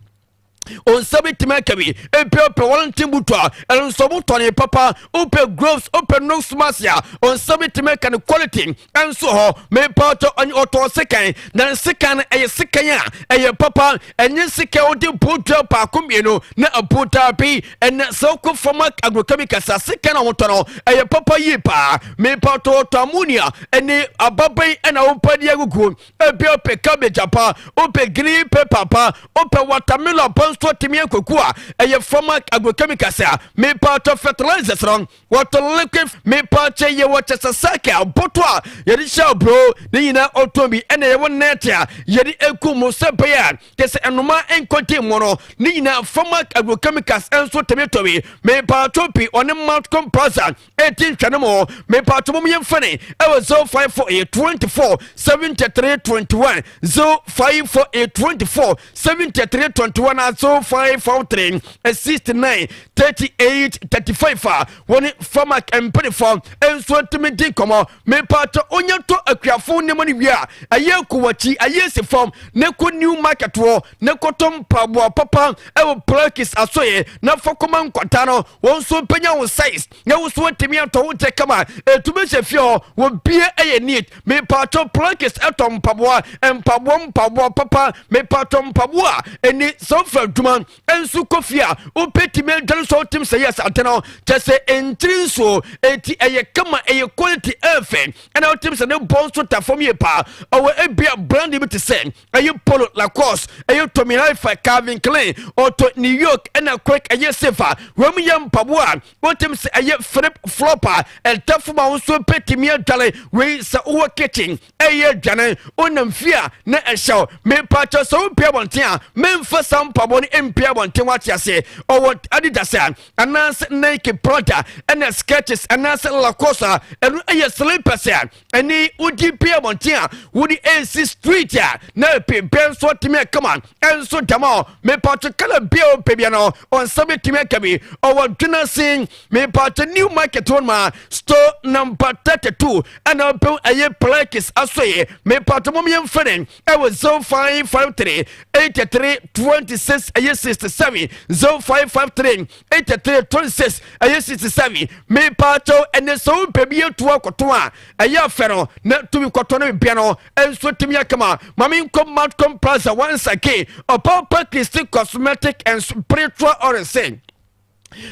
onsa bi tumi aka bi. Ebi ɔpɛ Wellington boot a, ɛno nso ɔmo tɔ ne papa. Wopɛ gloves, wopɛ nose mask a, onsa bi tumi aka ne quality ɛnso hɔ. Mepatɔ ɔtɔ sekan na ne sekan no ɛyɛ sekan a ɛyɛ papa, ɛnyɛ sekan wode bodua baako mmienu na abu daabi. Ɛnɛ sɛ wokɔ fam agrochemicals a, sekan a wɔtɔ no ɛyɛ papa yie paa. Mepatɔ ɔtɔ ammonia ɛne ababan ɛna wopɛ de agugu. Ebi ɔpɛ cabbage apa, wopɛ green pepper pa, wopɛ watermelon pa. nso atumi akɔku a ɛyɛ Farmac Agrochemicals a mepatɔ fertilizers no, wɔtɔ liquid. Mepatɔ yɛ wɔ kyɛsɛ sake a bɔtɔ a yɛde hyɛ aburo ne nyinaa ɔtɔn bi, ɛna yɛwɔ net a yɛde eku mu sɛ bɛyɛ a kyɛsɛ ɛnoma nkɔgye mu no ne nyinaa, Farmac Agrochemicals nso tɛmi tɔ bi. Mepatɔ pi ɔne Malcolm Plaza ɛti ntwa mu. Mepatɔ mo yɛmfa ne ɛwɔ 0548 24 73 21, 0548 24 73 21 a 0543 69 38 35 a wɔne Farmac mpanyinfoɔ nso ntumi di nkɔmɔ. Mepatɔ onye tɔ akuafo nneɛma no wie a, ɛyɛ kowakyi, ɛyɛ si fam ne kɔ New Market wɔ ne kɔtɔ mpaboa papa ɛwɔ Plakis asoyɛ na fa kɔma nkwata no, wɔn nso mpanya wo size na wo nso watumi atɔ wo kyɛ kama ɛtumi hyɛ fie hɔ wɔ bie ɛyɛ neat. Mepatɔ Plakis ɛtɔ mpaboa, mpaboa, mpaboa papa. Mepatɔ mpaboa a ɛni sɛ wofa adwuma nso kɔ fie a, wopɛtumi adwane sɛ wotim sɛ yɛ sate no kyɛ sɛ ɛntiri nsuo ɛti ɛyɛ kama, ɛyɛ quality, ɛfɛ, ɛna wotim sɛ ne bɔ nso ta fam yie paa. Ɔwɔ ebia brand bi te sɛ ɛyɛ Polo, Lacoste, ɛyɛ Tommy Hilfiger, Calvin Klein, ɔtɔ New York ɛna Quick ɛyɛ Safer. Wɔn yɛ mpaboa a wotim sɛ ɛyɛ flip flop a ɛda fam a wo nso pɛtumi adwale. Wei sɛ wowɔ kitchen ɛyɛ aduane, wonam fie a na ɛhyɛw. Mepakyɛ sɛ wopie abɔnten a, memfa saa mpaboa no mpie abɔnten, wate aseɛ? Ɔwɔ Adidas a anaasɛ Nike, Prada ɛna Skechers anaasɛ Lacoste a ɛno ɛyɛ slippers a ɛne wodi pie abɔnten a wode ɛnsi street a na ɛpepɛ nso atumi akama ɛnso dama. Ɔ mepatwo kala bia ɔpɛ bia no ɔnsa bɛtumi aka bi. Ɔwɔ Dwenase, mepatwo New Market hɔ nom a, store number 32 ɛna ɔpɛw ɛyɛ Plakis asoyɛ. Mepatwo mom yɛmfrɛ ne ɛwɔ 0553 83 26 ɛyɛ 67, 0553 83 26 ɛyɛ 67. Mepatwo ɛne sɛ wopɛ bi atu akɔto a ɛyɛ afɛ no na tumi kɔtɔ no bia no ɛnso tumi akama. Mame nkɔ Matcom Plaza once again. Ɔpapa Kristi Cosmetic and Spiritual Oil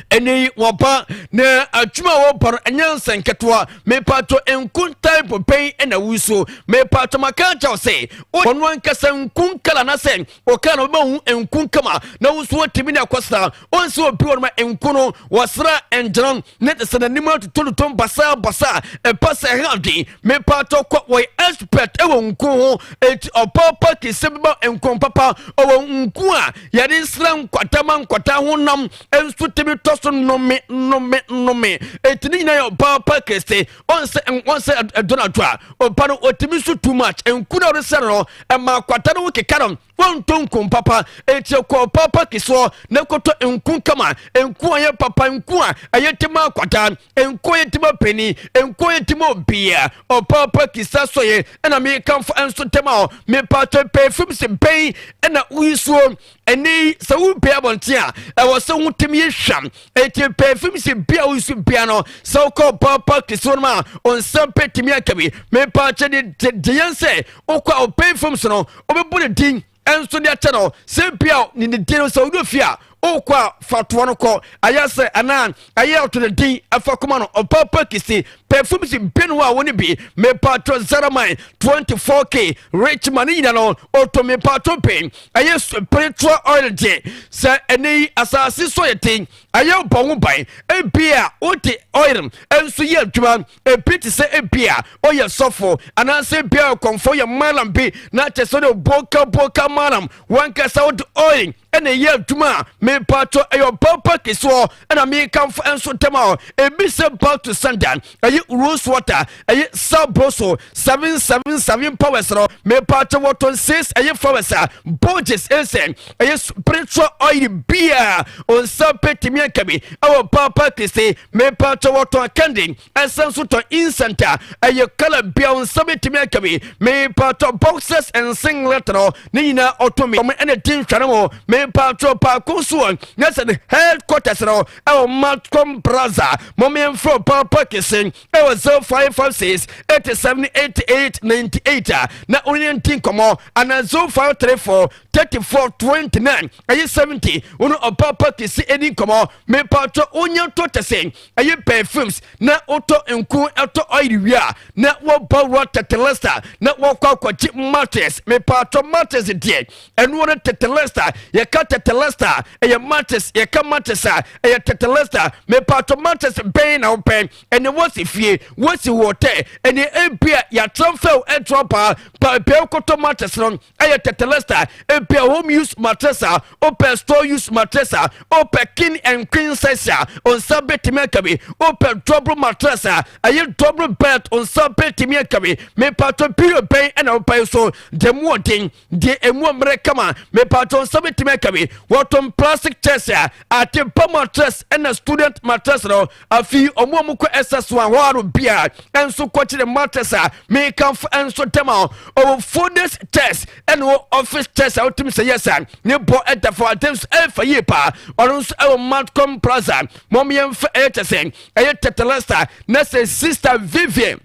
ɛne wɔba na adwuma a wɔba no ɛnyɛ nsɛ nketewa. Mepatɔ nkuntan pɔpɛn ɛna wuso. Mepatɔ maka kyɛw sɛ ɔno ankasa nkun kala na sɛ ɔka na ɔbɛhu nkun kama na woso watumi ne akɔsra. Ɔnsɛ obi wɔ no ma nku no wɔsra ngyina ne te sɛ n'anim atotɔtotɔ basaa basaa ɛpa sɛ ɛha adwen. Mepatɔ kɔ, wɔyɛ expert ɛwɔ nku ho, eti ɔpapa kese bɛba nkun papa. Ɔwɔ nku a yɛde sra nkwatama nkwata ho nam nso tumi tɔ so nnome nnome nnome. Eti ne nyinaa yɛ ɔpaapa kese. Ɔnsɛ ɛdɔn ato a ɔpa no ɔtumi so too much nku na ɔde sɛ no ɛma akwata no ho keka no. Wɔntɔ nku papa, eti kɔ ɔpaapa keseɛ na kɔtɔ nku kama, nku a yɛ papa, nku a ɛyɛ tema akwata, nku a yɛ tema panin, nku a yɛ tema obia. Ɔpaapa kisa so yɛ ɛna mekamfo nso tema o. Mepatɔ perfume sɛ bɛn ɛna woyi soɔ ɛne sɛ wopɛ abɔnten a ɛwɔ sɛ wotumi yɛ hwam. Eti perfume sɛ bia wosu bia no sɛ wokɔ ɔpaapa keseɛ no mu a, ɔnsa pɛ aka bi. Mepatɔ de de yɛn sɛ wokɔ a, perfume so no wobɛbɔ ne din ɛnso de akyɛ no sɛ bia ne din no sɛ wode fie a wokɔ a fatoɔ no kɔ ayɛ sɛ anaa ɛyɛ ɔto ne din ɛfa kɔma no. Ɔpapa kisi perfume si bi no a wɔne bi. Mepatɔ Zaraman 24K Rich man ne nyina no ɔtɔ. Mepatɔ pɛ ɛyɛ spiritual oil deɛ sɛ ɛne yi asase so yɛ den, ɛyɛ bɔ ho ban. Ebi a wote oil nso yɛ adwuma ebi te sɛ ebi a ɔyɛ sɔfo anaasɛ ebi a kɔnfɔ yɛ malam bi na kyɛ sɛ ɔde boka boka malam wankasa wode oil ɛna ɛyɛ adwuma a, mepatɔ ɛyɛ ɔpapa keseɛ ɛna mekamfo nso ntɛm a ebi sɛ back to sender, ɛyɛ rose water, ɛyɛ sabroso 777 powers no. Mepatɔ wɔtɔn six ɛyɛ flowers a Borges ɛsɛ ɛyɛ spiritual oil bia ɔnsa pɛtumi aka bi ɛwɔ papa kese. Mepatɔ wɔtɔn candy, ɛsɛ nso tɔn incense a ɛyɛ kala bia ɔnsa bɛtumi aka bi. Mepatɔ boxers and singlet no ne nyinaa ɔtɔ mi ɔmo ɛna di nhwɛne mo. Mepatɔ paako so wɔ nyɛ sɛ ne headquarters no ɛwɔ Matcom Plaza. Mɔmɛmfrɛ papa kese ɛwɔ 0556 87 88 98 a na ɔne nti nkɔmmɔ ana 0534 34 29 ɛyɛ 70. Wɔn ɔpapa kese ɛdi nkɔmmɔ. Mepatɔ wonya tɔ kyɛ sɛ ɛyɛ perfumes na wotɔ nku, ɛtɔ oil wie a, na wɔbɔ wura tetelesta na wɔkɔ akɔgye mattress. Mepatɔ mattress deɛ ɛno no tetelesta yɛka. Yɛka Tetelesta, ɛyɛ matches. Yɛka matches a, ɛyɛ Tetelesta. Mepatɔ matches bɛn na wopɛ? Ɛne wɔsi fie, wɔsi hotel, ɛne ebia yɛatrɛmfɛw ɛtoa paa paapaa kɔtɔ matches no, ɛyɛ Tetelesta. Ebia home use mattress a wopɛ, store use mattress a wopɛ, king and queen size a nsa bɛtumi aka bi, wopɛ double mattress a ɛyɛ double bed, nsa bɛtumi aka bi. Mepatɔ pillow bɛn ɛna wopɛ so deɛ mu ɔden, deɛ emu mmerɛ kama? Mepatɔ nsa bɛtumi aka bi. Wɔtɔn plastic chairs a ate pa mattress ɛna student mattress no. Afei ɔmo a mo kɔ SS1 hɔ aro bia ɛnso kɔkyerɛ mattress a mekamfo ɛnso dɛm a ɔwɔ folders chairs ɛna wɔ office chairs a wotumi sɛ yɛ sa ne bɔ ɛda fɔ ade nso ɛfa yie paa. Ɔno nso ɛwɔ Matcom Plaza. Mɔm yɛmfa ɛyɛ kyɛ sɛ ɛyɛ Tetelesta na sɛ Sister Vivian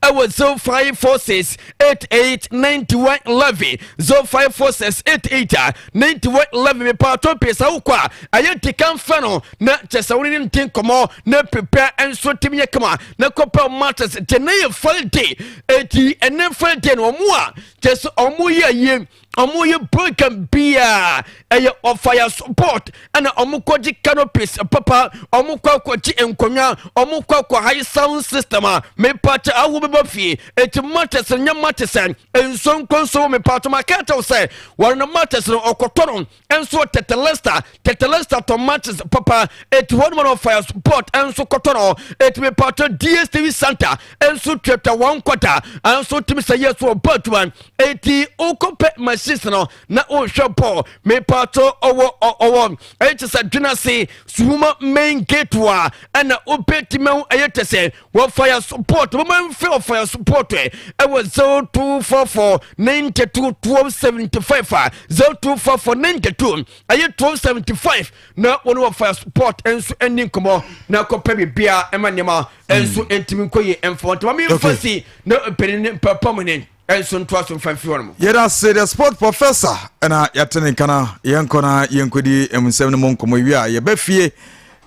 ɛwɔ 0546 88 91 11, 0546 88 a 91 11. Mepaato pii sɛ wokɔ a, ɛyɛ dikan fɛ no na kyɛ sɛ wone ne nti nkɔmmɔ na prepare nso tumi yɛ kama na kɔpɛ mattress. Kyɛ ne yɛ Friday, eti ɛne Friday no, ɔmo a kyɛ sɛ ɔmo yɛ yie, ɔmo yɛ program bia ɛyɛ ɔfire support, ɛna ɔmo kɔgye canopies papa, ɔmo kɔ akɔgye nkonnwa, ɔmo kɔ akɔ high sound system a mepaakyɛ awo bɛbɔ fie. Eti mattress nyɛ mattress nso nkonso. Mepaakyɛ ma kɛtɛw sɛ wɔn no mattress no ɔkɔtɔ no nso Tetelesta. Tetelesta tɔ mattress papa, eti wɔn mu no ɔfire support nso kɔtɔ no. Eti mepaakyɛ DSTV Center nso tuatua wɔn kɔta nso tumi sɛ yɛ so ɔbɔ adwuma. Eti wokɔpɛ machines no na wohwɛ bɔɔl, mepaakyɛ ɔwɔ ɛyɛ kyɛ sɛ dwenase Suhuma main gate a ɛna wobɛtumi ho ɛyɛ kyɛ sɛ wɔfire support. Wɔma mfɛ ɔfire support ɛwɔ 0244 92 12 75 a 0244 92 ɛyɛ 12 75 na wɔne wɔfire support nso ani nkɔmmɔ na kɔpɛ biribia ɛma nneɛma nso ntumi nkɔ yie. Ɛmfa ntoma memfa si na mpanin ne mpapam ne ɛnso ntoa so mfa mfi hɔ nom. Yɛda se the sport professor ɛna yɛte ne nkana. Yɛnkɔ na yɛnkɔdi nsɛm no mu nkɔmmɔ wie a, yɛbɛ fie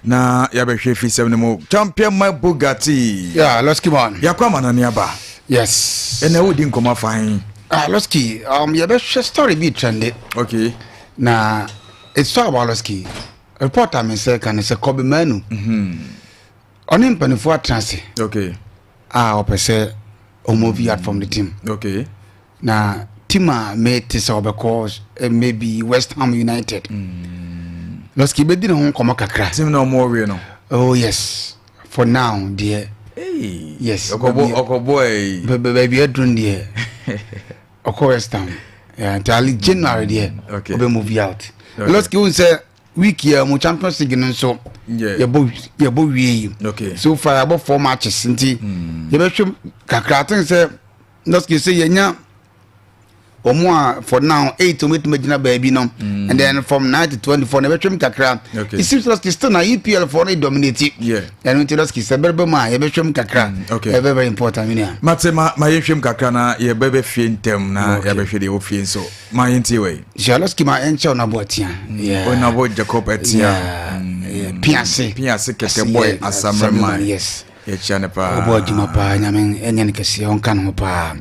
na yɛbɛhwɛ fi sɛm no mu. Champion Mike Bugatti. Yeah, let's keep on. Yɛakɔ ama nane aba. Yes. Ɛnɛ wodi nkɔmmɔ afa he? Ah, Losky, yɛbɛhwɛ story bi trende. Na it's all about Losky. Reporter me sɛ ka ne sɛ Kobbie Mainoo. Ɔne mpanimfoɔ atena ase. A ɔpɛ sɛ ɔmove out from the team. Na team a mete sɛ ɔbɛkɔ maybe West Ham United. Losky, bɛdi ne ho nkɔmmɔ kakra. Team na ɔmo ɔwie no. Oh yes, for now deɛ. Hey. Yes. Ɔkɔbɔ ɔkɔbɔ ɛyi. Baabi aduru deɛ, ɔkɔ West Ham. Yeah, nti ali January deɛ ɔbɛ move out. Losky, wohu sɛ week yɛ mu Champions League no nso yɛbɔ wie yi. So far yɛabɔ four matches, nti yɛbɛhwɛ kakra. I think sɛ Losky sɛ yɛnya wɔn a for now eight wɔn etumi gyina baabi no, and then from 9 to 24 na yɛbɛhwɛ mu kakra. It seems Losky still na EPL for no dominate. Ɛno nti Losky, sɛ bɛrɛ bɛ mu a, yɛbɛhwɛ mu kakra. Ɛyɛ very very important, mi nua. Mate. Ma yɛhwɛ mu kakra na yɛbɛbɛ fie ntɛm na yɛbɛhwɛ deɛ ɛwɔ fie nso. Ma yɛntie wei. Losky, ma ɛnkyɛw na bɔ atia. Onabo Jacob Atia. Yeah, Piase. Piase kɛtɛ boy Asamrema. Yɛkyia ne paa. Ɔbɔ adwuma paa, Nyame ɛnyɛ no kɛseɛ, ɔnka ne ho paa.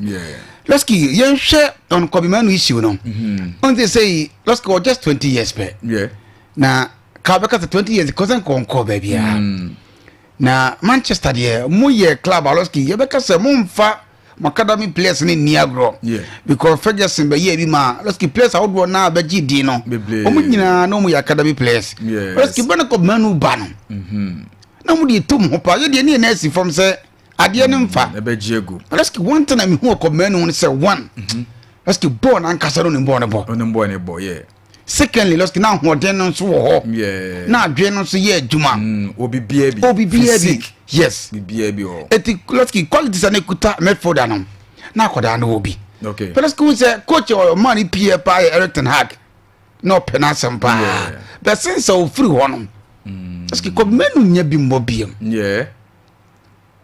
Losky, yɛnhwɛ on Kobbie Mainoo issue no. Ɔnte sɛ Losky wɔ just 20 years pɛ. Na ka bɛka sɛ 20 years kɔsɛ nkɔnkɔ baabiara. Na Manchester deɛ, moyɛ club a Losky yɛbɛka sɛ momfa mo academy players ne nni agorɔ. Because Ferguson bɛyɛ bi ma Losky, players ahodoɔ naa bɛgye din no. Bebree. Ɔmo nyinaa na ɔmo yɛ academy players. Losky, bɛne Kobbie Mainoo ba no, na mo de tom ho paa. Yɛdeɛ ne yɛ na asi fam sɛ adeɛ ne mfa. Ɛbɛgye agu. Losky, one thing a mehu wɔ Kobbie Mainoo no sɛ, one, Losky, bɔɔl n'ankasa no ne bɔɔl no bɔ. Ɔne mbɔ ne bɔ, yeah. Secondly, Losky, na ahoɔden no nso wɔ hɔ. Na adwene no nso yɛ adwuma. Obi bia bi. Obi bia bi. Physique. Yes. Bibia bi wɔ. Eti Losky, qualities a ne kuta midfielder no, na akwadaa no wɔ bi. But Losky, hu sɛ coach a ɔmaa ne pie paa yɛ Eric ten Hag na ɔpɛ n'asɛm paa. But since a ofiri hɔ no, Losky, Kobbie Mainoo nya bi mmɔ biem.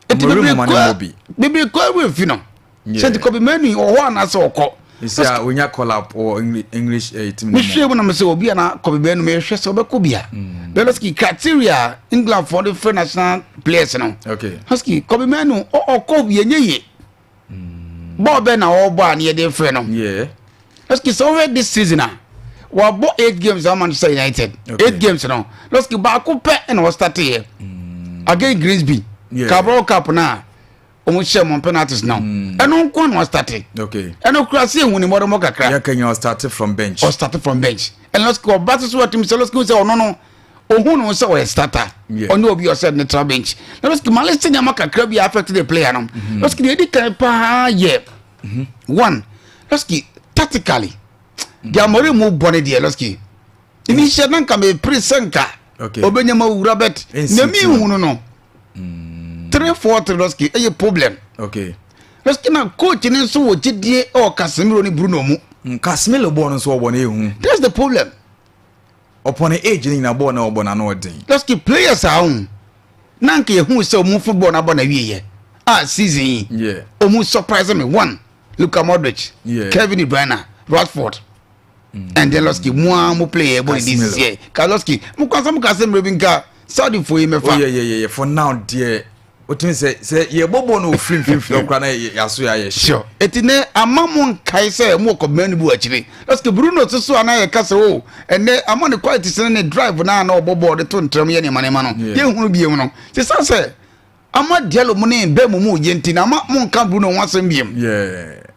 Eti Ɔmo bebree remu ma ne kɔ mmɔ bi. Bebree kɔ ewu efi no. Sɛ nti Kobbie Mainoo wɔ hɔ anaasɛ ɔkɔ. Esi a onya call up wɔ English team no mu. Mehwɛ mu na mesɛ obi a na Kobbie Mainoo, mehwɛ sɛ ɔbɛkɔ bia. But Losky, criteria England for the free national players no. Losky, Kobbie Mainoo ɔkɔ bi enye yie. Bɔɔl bɛɛ na ɔrebɔ a ne yɛde frɛ no. Losky, sɛ ɔhwɛ this season a Wabɔ eight games ama Manchester United. Eight games no, Lɔski, baako pɛ ɛna ɔstart yɛ against Grimsby. Carabao Cup na wɔn hyɛ wɔn penalties no, ɛno nko na ɔstart. Ɛno kura se ehun ne mɔdɔmɔ kakra. Yɛ kenya ɔstart from bench. Ɔstart from bench. Ɛna Lɔski ɔba soso ɛtum sɛ Lɔski sɛ ɔno no ohun no sɛ ɔyɛ starter, ɔne obi ɔsɛ ne tra bench. Na Lɔski maa lesi nneɛma kakra bi affect the player no. Lɔski deɛ edi kan paa yɛ one, Lɔski, tactically deɛ Amorim mu bɔ ne deɛ, Lɔski ebi hyɛ na nka mepere sɛ nka obɛnya ma wura, bet na mi hunu no 3-4-3, Lɔski, ɛyɛ problem. Lɔski, na coach ne nso wɔ gyidie ɛwɔ Casemiro ne Bruno mu. Casemiro bɔɔl no nso ɔbɔ no ehu. That's the problem. Ɔpɔ ne age ne nyina, bɔɔl na ɔbɔ n'ano ɔden. Lɔski, players a ɔho na nka yɛhu sɛ ɔmu football no abɔ na wieɛ a season yi ɔmu surprise me, one, Luka Modric, Kevin De Bruyne, Rashford, and then Lɔski mu a mo play ɛbɔ ne di Casemiro. sisi yɛ ka Lɔski mo kwan sɛ mo ka sɛ mmerɛ bi nka Saudi fo yi oh mɛfa. Yeah, for now deɛ, wotumi sɛ yɛbɔ bɔɔl no ofiri mfimfini ɔkora na yɛaso yɛ ayɛ hye. Sure, eti ne ama mo nkae sɛ mo kɔ mɛnu bi wɔ akyire. Lɔski, Bruno soso a na yɛ ka sɛ o ɛnɛ ama ne quality sɛ ne drive na na ɔbɔ bɔɔl de to ntɛm yɛ nneɛma nneɛma no, yɛnhunu biem no sisan sɛ ama Diallo mu ne bɛɛ mu mu yɛ, nti na ama mo nka Bruno ho asɛm biem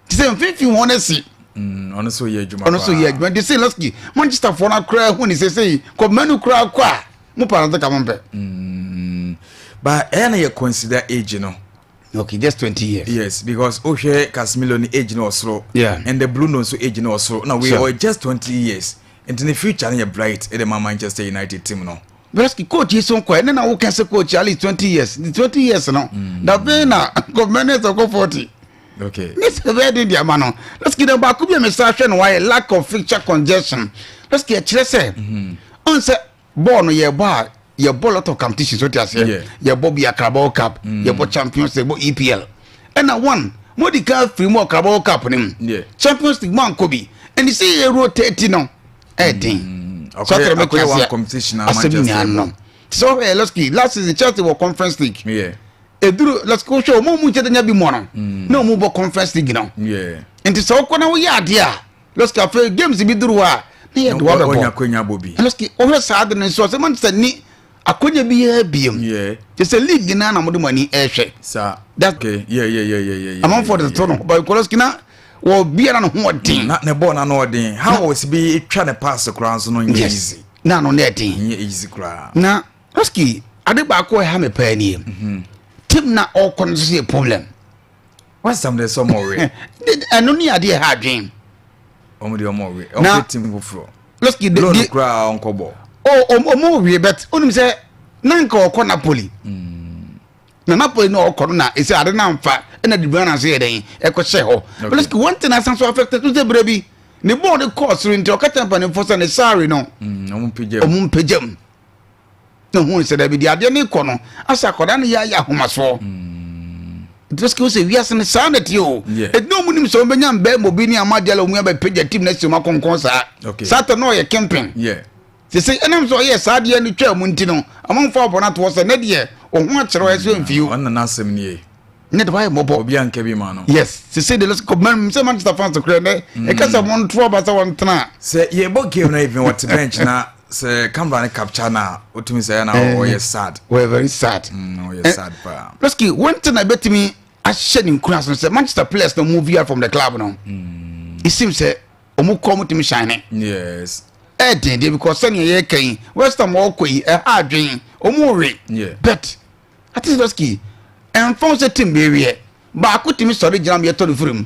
ti sɛ mfimfini wɔn asi. Ɔno nso yɛ adwuma. Ɔno nso yɛ adwuma de sɛ Lɔski Manchester foɔ no akora hu ne sɛ sɛ kɔmɛnu kora kɔ a mo pa no sɛ ka mo mpɛ. But ɛyɛ na yɛ consider age no. Okay, just 20 years. Yes, because wohwɛ Casemiro ne age no ɔsoro and the Bruno nso age no ɔsoro na we are just 20 years, nti ne future no yɛ bright ɛde ma Manchester United team no. Lɔski, coach yi so nkɔ ɛne na woka sɛ coach at least 20 years, the 20 years no na afei na kɔmɛnu sɛ kɔ 40 ne sɛ bɛyɛ den de ama no. Lɔski, na baako bi a mesa hwɛ no wayɛ lack of fixture congestion. Lɔski, ɛkyerɛ sɛ ɔn sɛ bɔɔl no yɛbɔ a, yɛbɔ lot of competitions, so te aseɛ, yɛbɔ bi a Carabao Cup, yɛbɔ Champions League, yɛbɔ EPL, ɛna one mo di kan firi mu wɔ Carabao Cup ne mu, Champions League mo ankɔ bi, ɛni sɛ yɛ rotate no ɛɛden so Akɔyɛ atɛrɛ mɛ akɔyɛ one kí competition a asɛm Manchester nyinaa bɔ. no te sɛ ɔhwɛ Lɔski, last season Chelsea wɔ Conference League. Eduru Lɔski, wohwɛ ɔmo mu nkyɛn nya bi mɔ no na ɔmo bɔ Conference League no. Nti sɛ ɔkɔ na woyɛ adeɛ a, Lɔski, afei games bi duru hɔ a ne yɛ de wa Ɔnya bɛbɔ. akonya bɔ bi. Lɔski, ɔhwɛ saa de no nso ɔsɛ Manchester ni akonya biara biem te sɛ league na na mo de mo ani ɛrehwɛ. Saa. That okay yeah. Amanfoɔ de to no but Lɔski na wɔ biara ne ho ɔden. Na ne bɔɔl na no ɔden how was bi twa ne pass koraa nso no nyɛ easy. Na ano ne ɛden. Nyɛ easy koraa. Na Lɔski, ade baako a ɛha me paa nie, team na ɔkɔ no nso yɛ problem. West Ham de sɛ ɔmo ɔwe. Ɛno ne adeɛ ɛha adwen. Ɔmo de ɔmo ɔwe. Na ɔmo team foforɔ. Lɔski de loan de koraa ɔnkɔ bɔ. O ɔmo wie, bet onim sɛ na nka ɔkɔ Napoli, na Napoli na ɔkɔ no na ɛsɛ ade na nfa ɛna De Bruyne nso yɛ dɛn ɛkɔhyɛ hɔ. Lɔski, one thing asan so affected so sɛ berɛ bi ne bɔɔl de kɔɔ soro nti ɔka kyerɛ mpanimfoɔ sɛ ne salary no ɔmo mpagya. Ɔmo mpagya mu na ohun sɛ dabi deɛ adeɛ ne kɔ no asɛ akwadaa no yɛ ayɛ ahomasoɔ. Nti Lɔski, wo sɛ wiase no saa na tie o. Ɛdi na ɔmo nim sɛ ɔmo bɛnya mbɛɛ mɔbi ne amadeɛ la ɔmo abɛpagya team na si ɔmo akɔnkɔn saa. Saa tɛ na ɔyɛ kempin sese ɛnam sɛ ɔyɛ saa adeɛ no twaa mu nti no amanfoɔ abɔ no atoɔ sɛ ne deɛ ɔho akyerɛ ɔyɛ sɛ mfio. Ɔno na n'asɛm nie. Ne de wayɛ mmɔbɔ. Obi anka bi ma no. Yes, sese de Lɔski kɔmɛn sɛ Manchester fans korɛ nɛ ɛka sɛ monto aba sɛ wɔntena a. Sɛ yɛbɔ game na even wɔte bench na sɛ camera ne capture na wotumi sɛ ɛna ɔyɛ sad. Wɔyɛ very sad. Ɔyɛ sad paa. Lɔski, one thing na ɛbɛtumi ahyɛ ne nkura so sɛ Manchester players no move out from the club no, it seems sɛ ɔmo kɔ ɔmo tumi shine. Ɛɛden deɛ because sɛnea yɛreka yi, West Ham ɔkɔ yi ɛha adwen, ɔmo we. But ati Lɔski, ɛnfa wo sɛ team bi ewiɛ baako tumi sɔre gyina mu yɛtɔ no firi mu,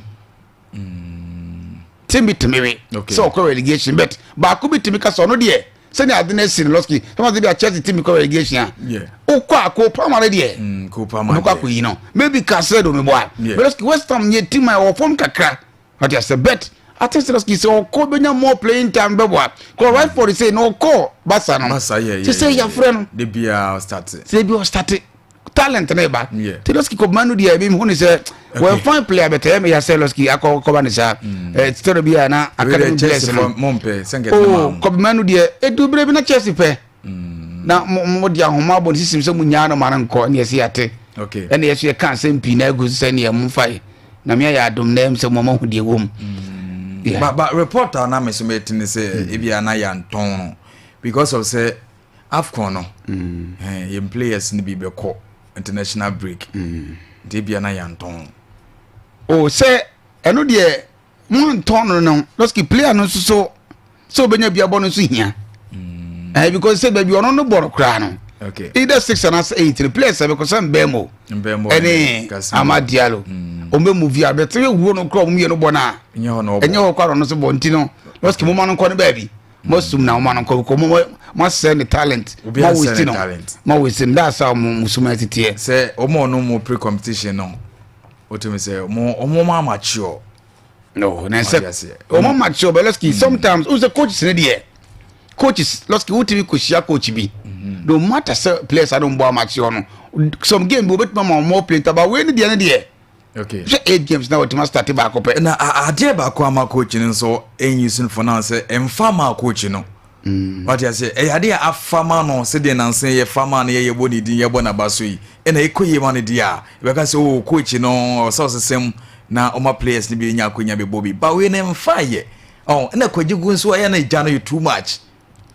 team bi tumi we sɛ ɔkɔ relegation, but baako bi tumi ka sɛ ɔno deɛ sɛnea ade no asi no, Lɔski, sɛ wɔn bi a Chelsea team kɔ relegation a, wokɔ a Cole Palmer no deɛ Cole Palmer ɔbɛkɔ deɛ. akɔyi no, maybe Caicedo mi bɔ a. But Lɔski, West Ham yɛ team a ɛwɔ fam kakra, ɔte asɛ, but ate sɛ Lɔski sɛ ɔkɔ bɛnya more playing time bɛbɔ a kɔ Rashford sɛ na ɔkɔ Barca no Barca sɛ sɛ yɛafrɛ no. De biara ɔstart. Sɛ ebi ɔstart, talent ne ba. Ti Lɔski kɔ manu deɛ ebi hu ne sɛ wɔyɛ fine player, but ɛyɛ mi ya sɛ Lɔski akɔ kɔba ne saa tɛrɛ bi a na academy players no. Mompɛ sɛ nkɛtɛ o Kobbie Mainoo deɛ edu bere bi na Chelsea pɛ na mo de ahoma abɔ ne sisim sɛ mo nyaa no ma no nkɔ ne yɛsi yɛate. Ɛna yɛso yɛka asɛm pii na agu so sɛ neɛ momfa yi na meayɛ adom na ɛm sɛ mo mahu deɛ wɔ mu. Yeah. But report a na me so mete ne sɛ ebi a na yɛantɔn no because of sɛ AFCON no yɛn players no bi bɛkɔ international break, nti ebi a na yɛantɔn. O, sɛ ɛno deɛ mo antɔn no, lɔski player no nso so sɛ obɛnya bi abɔ no nso hia because sɛ baabi ɔno no bɔ no koraa no, either six and eight no, players ɛbɛkɔ sɛ Mbɛmo Mbɛmo. Ɛne Casemiro. Amad Diallo, ɔmo bɛ move a bɛtɛ yɛ wuo no koraa, ɔmo mmienu bɔ no a, ɛnyɛ hɔ na ɔbɔ. Ɛnyɛ hɔ koraa na ɔno nso bɔ. Nti no, lɔski mo ma no nkɔ no baabi mo sum na mo ma no nkɔ because mo asɛ ne talent. Obi mo asɛ waste ne no talent. Mo waste no, that's how mo sum ɛteteɛ. Sɛ ɔmo ɔno mo pre competition no, wotumi sɛ ɔmo ma amateur. No, na Wate sɛ aseɛ. ɔmo mature, but lɔski sometimes o sɛ coaches ne deɛ, coaches, lɔski wotumi kò hyia coach bi, no matter sɛ players a don bɔ amateur no, some game bi obetuma ma ɔmo play ntaba wei ne deɛ hwɛ, eight games na wɔtuma start baako pɛ. Na adeɛ baako ama coach no nso ɛnyi so for now sɛ ɛmfa ma coach no, wate aseɛ, ɛyɛ adeɛ a afa ma no sɛdeɛ nansa yɛ fa ma no, yɛ yɛbɔ ne din, yɛbɔ n'aba so yi, ɛna ɛkɔ yie ma no deɛ a, yɛbɛka sɛ o coach no ɔsɛ ɔsesɛm na ɔma players no bi nya akonya bɛbɔ bi ba. Wei no ɛmfa yɛ ɔ, ɛna kwagye gu nso ɛyɛ no gya no yɛ too much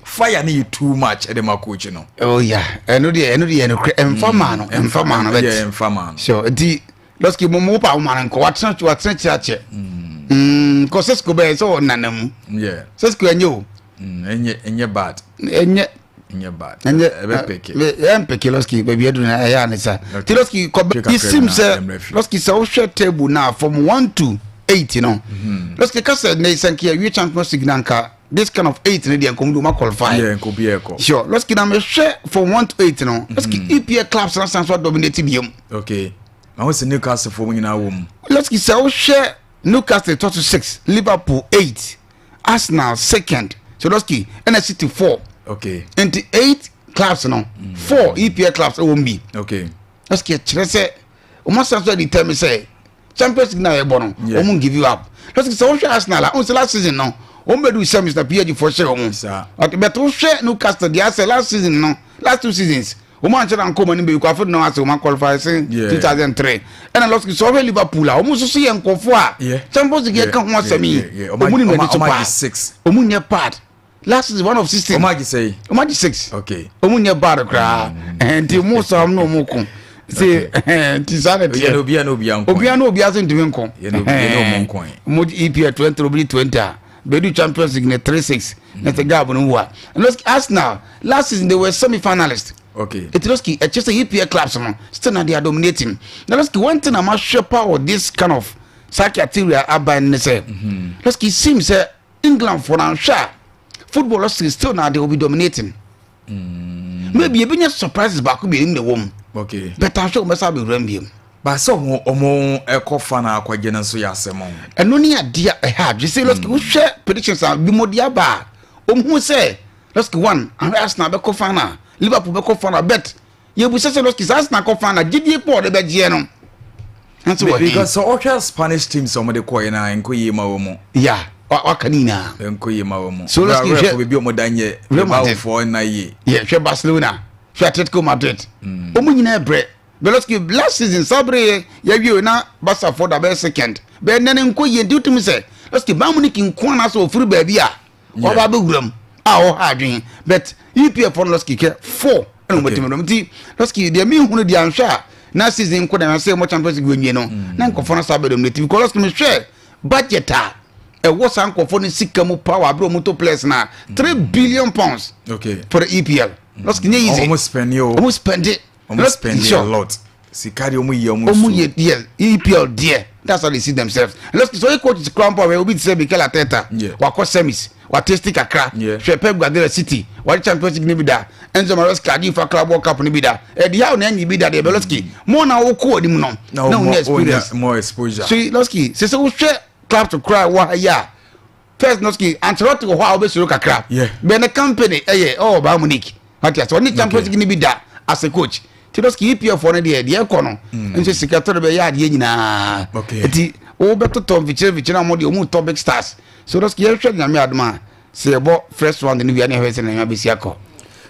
fire no, yɛ too much ɛde ma coach no. Oh yeah, ɛno deɛ ɛno ɛmfa maa no, ɛmfa maa no. Yɛ But ɛmfa ma no. Sure, nti lɔski mo pa mo ma no nkɔ, watena kyerɛ akyɛ kɔ Sesko bɛyɛ sɛ ɔnana mu. Sesko ɛnyɛ o. Ɛnyɛ bad. Ɛnyɛ. Ɛnyɛ bad. Ɛnyɛ. Ɛbɛ pick. Ɛmpeke lɔski baabi aduru na ɛyɛ ane sa. Nti lɔski kɔ Twe kakra isim na sɛ ɛmmerɛ fi. Lɔski, sɛ wohwɛ table na from 1 to 8 no, lɔski ka sɛ ne sɛ nka yɛwie Champions League na nka this kind of eight no deɛ, nkɔm de ɔma qualify. Yeah, nkɔ bi ɛkɔ. Sure, lɔski na mehwɛ from 1 to 8 no, lɔski EPL clubs na san so adominate biom. Okay, na wo sɛ Newcastle fo mu nyinaa wɔ mu. Lɔski, sɛ wohwɛ Newcastle tɔ so six, Liverpool eight, Arsenal second, so lɔski ɛna City four. Nti eight clubs no, four EPL clubs ɛwɔ mu bi. Lɔski kyerɛ sɛ wɔn asan so determine sɛ Champions League na yɛ bɔ no, wɔn give you up. Lɔski, sɛ wohwɛ Arsenal a, wɔn sɛ last season no wɔn bɛ du semis na PSG fɔ hyɛ wɔn. But wohwɛ Newcastle deɛ, asɛ last season no, last two seasons wɔn ankyɛ na nkɔmɔ no baabi kɔ afei na asɛ wɔn qualify since 2003. Ɛna lɔski sɛ ɔhwɛ Liverpool a, wɔn nso so yɛ nkɔfo a Champions League yɛ ka ho asɛm yi, wɔn ni n'ani so Ɔmo paa. agye six. Wɔn nyɛ bad. Last season, one of 16. Ɔmo agye sɛyi. Wɔn agye six. Wɔn nyɛ bad koraa. Nti mo sɔ wɔn na wɔn ko se, nti saa na yɛ teɛ. na obiara na obiara nko. Obiara na obiara so ntumi nko. Yɛ na yɛ na ɔmo nko yi. Mo EPL 20, obi 20 a bɛdu Champions League ne 3-6 na sɛ gap no wu a. Arsenal last season they were semi finalists. Eti lɔski ɛkyɛ sɛ EPL clubs no still na they are dominating. Na lɔski, one thing a ma hwɛ pa wɔ this kind of saa criteria aba ne sɛ, lɔski, it seems sɛ England for na nhwɛ a football, lɔski still na they will be dominating. Maybe ebi nye surprises baako bi enim na ɛwɔ mu, but ahwɛ wɔn bɛsa abɛwura mu biem. Baasa ɔmo ɛkɔ fa na akɔgye no nso yɛ asɛm o. Ɛno ne adeɛ a ɛha adwe sɛ lɔski wohwɛ predictions a bi mo de aba a, ɔmhu sɛ lɔski one ahwɛ Arsenal bɛkɔ final, Liverpool bɛkɔ final, but yɛbusa sɛ lɔski sɛ Arsenal kɔ final, gyidie pɔ ɔde bɛgyeɛ no nso wɔ he? Because sɛ ɔhwɛ Spanish teams a ɔmo de kɔɛ na nkɔ yie ma wɔ mu. Ya, waka ne nyinaa. Nkɔ yie ma wɔ mu. So, let's Real fo beebi a ɔmo da nyɛ. Real Madrid. Bilbao na yie. Yɛ hwɛ Barcelona, hwɛ Atletico Madrid, ɔmu nyinaa brɛ. Lɔski last season saa bere yɛ yɛwie na Barca fo da bɛyɛ second bɛyɛ nɛne nkɔ yie. Nti wotumi sɛ lɔski Bayern Munich nko ana sɛ ɔfiri baabi a ɔba abɛwura mu a ɔha adwene, but EPL fo no, lɔski kɛ four ɛna wɔn atumi dɔm. Nti lɔski deɛ mi nhunu deɛ, anhwɛ a na season nko na sɛ ɛmɔ Champions League wɔnwie no na nkɔfɔ no saa bɛ dominate, because lɔski mi hwɛ budget a ɛwɔ saa nkɔfɔ no sika mu power abere wɔn to players na £3 billion for the EPL, lɔski nye easy. Ɔmo spend o. Ɔmo spend it. Ɔmo spend a lot, sika deɛ ɔmo yi ɔmo. Ɔmo yɛ deɛ EPL deɛ, that's how they see themselves. Lɔski sɛ ɔyɛ coach kura mpo a, obi ti sɛ Mikel Arteta, wakɔ semis, watesti kakra. Hwɛ Pep Guardiola, City wade Champions League ni bi da, Enzo Maresca adi fa Club World Cup ni bi da, ɛdi how na ɛnyi bi da deɛ bɛ. Lɔski mo na wokɔ anim no na wonya experience. More exposure. So lɔski sɛ wohwɛ club to kura wɔ ha yi a, first lɔski Ancelotti wɔ hɔ a wobɛsoro kakra bɛn ne company ɛyɛ ɔwɔ Bayern Munich, wate ase, ɔne Champions League ni bi da as a coach. Ti lɔski EPL foɔ no deɛ ɛkɔ no nso sika tɔ de bɛyɛ adeɛ nyinaa. Nti wobɛtotɔ mfikyire mfikyire na mo deɛ ɔmu tɔ big stars. So lɔski yɛhwɛ Nyame adom a, sɛ yɛbɔ first round no wia ne yɛhwɛ sɛ nneɛma bɛsi akɔ.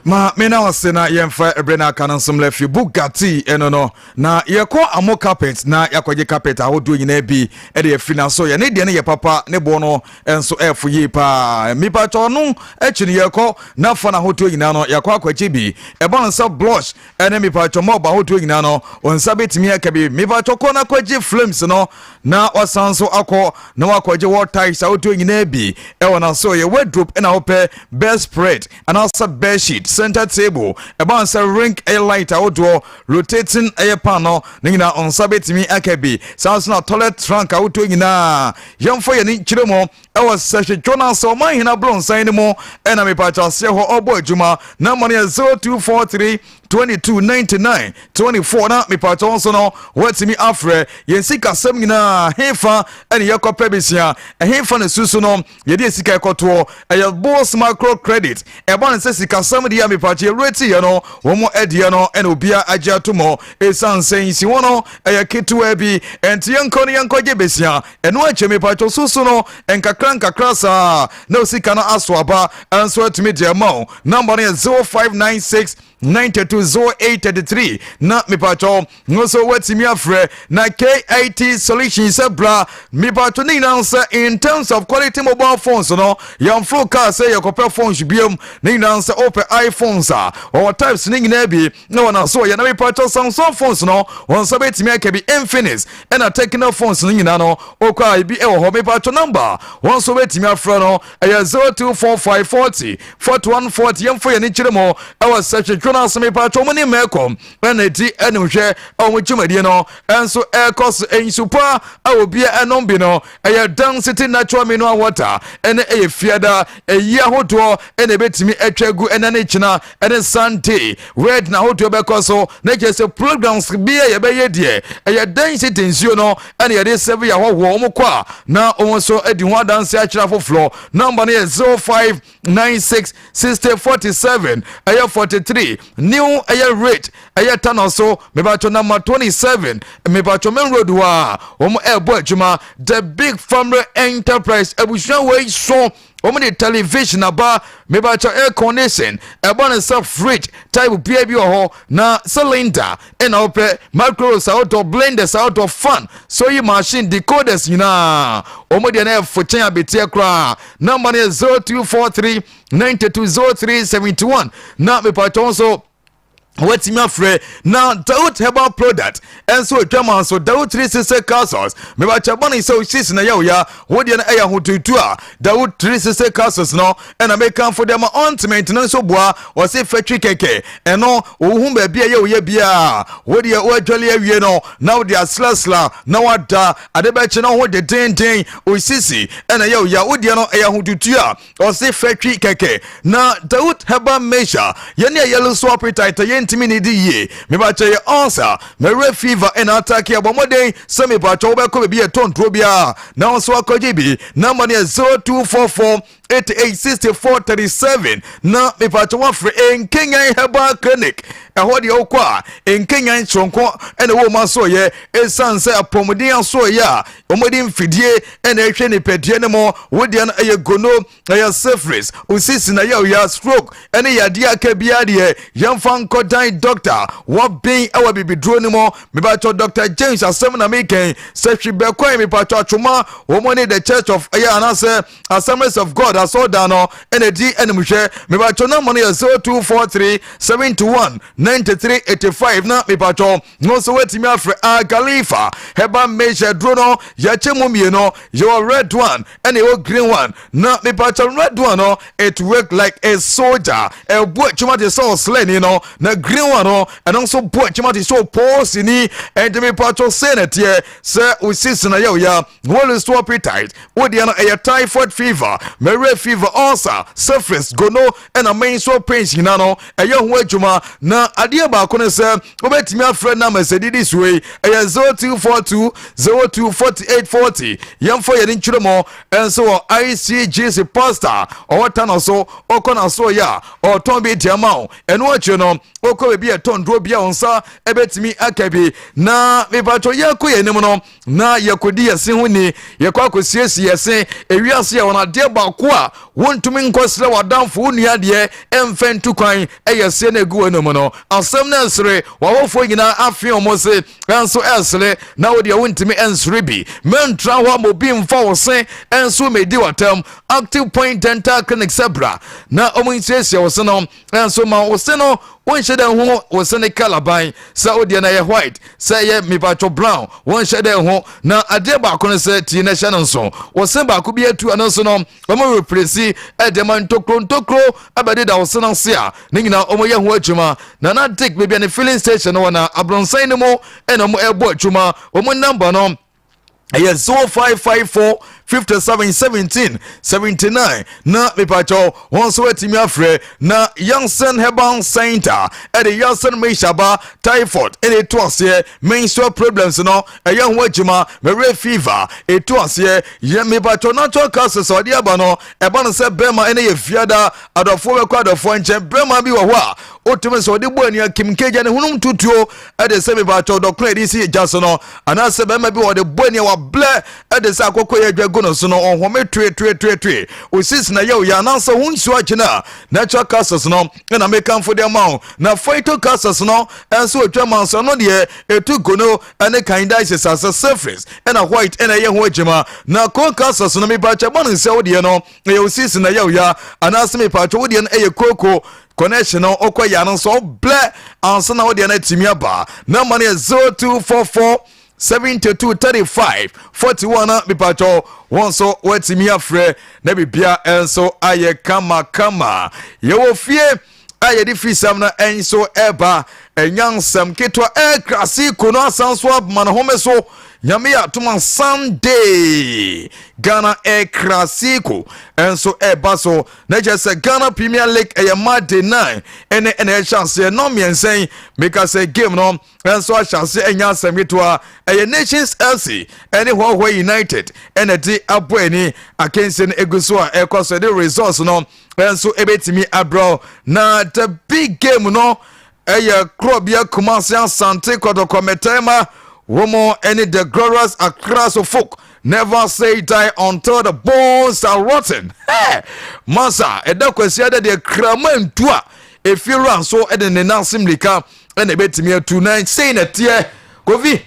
Ma me na ɔse na yɛmfa ɛberɛ no aka no nso mmra fie. Bugatti ɛno no na yɛkɔ Amo Carpet na yɛakɔgye carpet ahodoɔ nyinaa bi ɛde afiri na so yɛne deɛ no yɛ papa, ne boɔ no nso ɛfo yie paa. Mipatɔ no akyi no, yɛkɔ na fa no ahodoɔ nyinaa no, yɛakɔ akɔgye bi. Ɛba no sɛ blush ɛne mipatɔ mɔb ahodoɔ nyinaa no, wɔn nsa bɛtumi aka bi. Mipatɔ kɔ na akɔgye flames no na wasan nso akɔ na wakɔgye wall tiles ahodoɔ nyinaa bi ɛwɔ na so yɛ wardrobe, ɛna wopɛ bed spread anaasɛ bed sheet, center table, ɛba sɛ ring, ɛyɛ light ahodoɔ, rotating ɛyɛ pan no ne nyinaa nsa bɛtumi aka bi. Saa nso na toilet trunk ahodoɔ nyinaa. Yɛmfa yɛn kyerɛ mu ɛwɔ Sɛhwɛ Jonas ɔman hena borɔnsan no mu, ɛna mepakyɛ aseɛ hɔ ɔbɔ adwuma. Na ma no yɛ 0243 22 99 24, na mepakyɛ nso no wɔatumi afrɛ yɛn. Sikasɛm nyinaa hefa ɛne yɛkɔpɛ besia? Ɛhefa ne susu no yɛde sika ɛkɔtoɔ? Ɛyɛ Boss Micro Credit. Ɛba no sɛ sikasɛm deɛ a, mepakyɛ yɛwura yɛ no wɔn ɛdeɛ no ɛna obia agye ato mɔ, ɛsiane sɛ nsi hɔ no ɛyɛ ketewa bi. Ɛnti yɛnkɔ no yɛnkɔgye besia. Ɛno akyɛ mepakyɛ susu no nkakra nkakra saa na osika no aso aba ɛnso atumi deɛ ma wo. Number no yɛ 0596 920833, na mepatɔ no nso watumi afrɛ. Na KIT Solutions sɛ bra, mepatɔ ne nyinaa sɛ in terms of quality mobile phones no, yɛmforo kaa sɛ yɛkɔpɛ phones biom. Ne nyinaa sɛ wopɛ iPhones a, ɔwɔ types ne nyinaa bi na wɔn aso yɛ. Na mepatɔ Samsung phones no, wɔn nsa bɛtumi aka bi. Infinix ɛna Tecno phones no nyinaa no, wokɔ a ebi ɛwɔ hɔ. Mepatɔ number wɔn nso bɛtumi afrɛ no ɛyɛ 0245 40 41 40. Yɛmfa yɛn kyerɛ mu ɛwɔ Sɛhwɛ no ase. Mepatɔ mu ne mɛkɔ ɛna ɛti ɛne hwɛ ɛwɔ dwumadie no ɛnso ɛrekɔ so. Nsupa a obi ɛnom bi no ɛyɛ Dan City Natural Mineral Water. Ɛne ɛyɛ fiada ɛyi ahodoɔ ɛna ɛbɛtumi atwa gu ɛna ne kyena ɛne Sunday word na ahodoɔ bɛkɔ so. Na kyerɛ sɛ programs bi a yɛbɛyɛ deɛ, ɛyɛ Dan City nsuo no ɛna yɛde sɛbi ahɔhoɔ. Wɔn kɔ a na wɔn nso adi ho adanse akyerɛ afoforɔ. Number no yɛ 0596 60 47 ɛyɛ 43, new ɛyɛ rate ɛyɛ tano so. Mebatɔ number 27, mebatɔ main road hɔ a wɔn ɛrebɔ adwuma. The Big Family Enterprise abusua wei so, wɔn de television aba, mebatɔ air condition, ɛbɔ ne sɛ fridge type bia bi wɔ hɔ, na cylinder ɛna wɔpɛ, microwaves ahodoɔ, blenders ahodoɔ, fan, sewing machine, decoders nyinaa, wɔn deɛ no ɛfo kyɛn abeteɛ koraa. Number no yɛ 0243 92 03 71, na mepatɔ nso watumi afrɛ. Na Daud Herbal Product ɛnso atwa nso Daud 360 capsules. Mebakyɛ bɔne sɛ osisi na yɛwoya wodeɛ no ɛyɛ ahotutu a, Daud 360 capsules no ɛna mekamfo deɛ ma. Ointment no nso boa. Ɔse fɛtwi kɛkɛ, ɛno wohu baabi a yɛwoyɛ biaa, wodeɛ woadwale awie no na wode asrasra na wada, ade bɛkye no ho dedenden. Osisi ɛna yɛwoya, wodeɛ no ɛyɛ ahotutu a, ɔse fɛtwi kɛkɛ. Na Daud Herbal Mixture, yɛne ɛyɛ lose appetite, yɛntumi ne di yie, mebakyɛ yɛ ulcer, mɛwerɛ fever ɛna attack, abɔ mmɔden sɛ mebakyɛ wobɛkɔ baabi yɛ tɔnturo biara na wo nso akɔgye bi. Number no yɛ 0244 88 64 37, na mepakyɛ woafrɛ Nkenyan Herbal Clinic. Ɛhɔ deɛ wokɔ a, nkenyan soronko ɛna ɛwɔ mu asɔɔyɛ, ɛsiane sɛ apɔmuden asɔɔyɛ a wɔde mfidie ɛna ɛhwɛ nipadua no mu. Wodeɛ no ɛyɛ gono, ɛyɛ syphilis, osisi na yɛ ɔyɛ stroke ɛne yadeɛ aka biara deɛ, yɛmfa nkɔdan doctor wɔben ɛwɔ bibiduro no mu. Mebatɔ Dr James asɛm na mekɛn sɛ hwi bɛkwan. Mepatɔ atwoma wɔn ne The Church of ɛyɛ anaasɛ Assemblies of God asɔɔdan no ɛna di animhwɛ. Mebatɔ number no yɛ 0243 71 93 85, na mepatɔ no nso watumi afrɛ. Agalifa Herbal Mixture duro no, yɛkyɛ mu mmienu: yɛwɔ red one ɛna yɛwɔ green one. Na mepatɔ red one no, it work like a soldier, ɛbɔ adwuma te sɛ ɔslɛni no, na green one no, ɛno nso bɔ adwuma te sɛ ɔpɔɔsini. Ɛnti mepatɔ sɛ na teɛ sɛ osisi na yɛ ɔya, wɔle so appetite, wodeɛ no ɛyɛ typhoid fever, malaria fever, ulcer, syphilis, gono ɛna menstrual pains nyinaa no, ɛyɛ ho adwuma. Na adeɛ baako no sɛ wobɛtumi afrɛ number sɛ didi so yi, ɛyɛ 0242 02 48 40. Yɛmfa yɛne nkyerɛ mu ɛnso wɔ ICGC pastor ɔwɔ tano so. Ɔkɔ n'aso yɛ a ɔtɔn bi di ama wo. Ɛno akyire no, wokɔ baabi a ɛtɔn duro bi a, wo nsa ɛbɛtumi aka bi. Na mepatɔ yɛkɔ yɛn anim no na yɛkɔdi yɛse ho ni, yɛkɔ akɔsiesie yɛse. Ewiase yɛ wɔn adeɛ baako a a wontumi nkɔsrɛ w'adamfo wo nua deɛ ɛmfa ntu kwan ɛyɛ seɛ no ɛgu w'anum no asɛm no ɛsere w'awofoɔ nyinaa afe wɔn se ɛnso ɛsere na wo deɛ wontumi ɛnsere bi. Mɛntra hɔ ama obi mfa wo se ɛnso mɛdi w'atam. Active Point Dental Clinic sɛ bra na wɔn nsiesie wo se no Nanso ma wo se no wonhyɛ dɛ ho wo se ne kala ban sɛ wo deɛ no ɛyɛ white sɛ ɛyɛ mipatwo brown wonhyɛ dɛ ho na adeɛ baako no sɛ tii na ɛhyɛ no nso wo se baako bi atu ɛno nso no wɔn replacey ɛde ma ntokuro ntokuro ɛbɛdeda wo se no ase a ne nyinaa wɔn yɛ ho adwuma na na Dick baabi a ne filling station no wɔ na abronsan no mu ɛna wɔn ɛbɔ adwuma wɔn number no ɛyɛ 0554 57 17 79 na mepakyɛw wɔn nso atumi afrɛ na Yansen Herbal Center ɛde Yansen Meshaba typhoid ɛna ɛtu aseɛ, menstrual problems no ɛyɛ ho adwuma, mɛwerɛ fever ɛtu aseɛ yɛ mepakyɛw natural cases ɔde aba no ɛba no sɛ bɛrima ɛne yɛ fiada adɔfoɔ bɛkɔ adɔfoɔ nkyɛn. Bɛrima bi wɔ hɔ a wotumi sɛ ɔde bɔ ani akimkagya ne honum tutuo ɛde sɛ mepakyɛw dɔkono ɛde si gya so no, anaasɛ bɛrima bi wɔde bɔ ani a wablɛ ɛde sɛ akɔkɔ yɛ adwa gu no so no ɔhome tuetuetuetue osisi na yɛ oyɛ anaasɛ ho nsuo agyina a natural castles no ɛna mekamfo de ama wo. Na phyto castles no ɛnso otwa ma nso no deɛ ɛtu gono ɛne candidiasis ase syphilis ɛna white ɛna ɛyɛ ho adwuma. Na con castles no mepakyɛ bɔ no nsɛ wo deɛ no ɛyɛ osisi na yɛ oya anaasɛ mepakyɛ wo deɛ no ɛyɛ kooko connection no ɔkɔ yɛ ano nso ɔblɛ ansa na wodeɛ no atumi aba. Namba no yɛ 0244 72 35 41 na mepatwɔ wɔn nso wɔatumi afrɛ na bibia nso ayɛ kamakama. Yɛwɔ fie a yɛde fisɛm no nso ɛba ɛnya nsɛm ketewa ɛkrase ko no asan so aboma ne home so. Nyame yɛ atoma Sunday Ghana ɛkrase ko nso ɛba so na kyerɛ sɛ Ghana Premier League ɛyɛ Monday 9 ɛne ɛhyɛ aseɛ no mmiɛnsa yi. Meka sɛ game no nso ahyɛ aseɛ, ɛnyɛ asɛm ketewa. Ɛyɛ Nations FC ɛne Hohoe United ɛna ɛde abɔ ani akansie no egu so a ɛkɔ so ɛde results no nso ɛbɛtumi abrɛ. Na the big game no ɛyɛ Korɔbea Kumase Asante Kɔtɔkɔ mɛtɛma wɔn ɛne the glorious Accra Folk. Never say die until the bones are rotten. Hey, masa ɛda Kwasi ada deɛ krama ntu a efiewura nso ɛde ne nan ase mmirika ɛna ɛbɛtumi atu na sei na teɛ Kofi.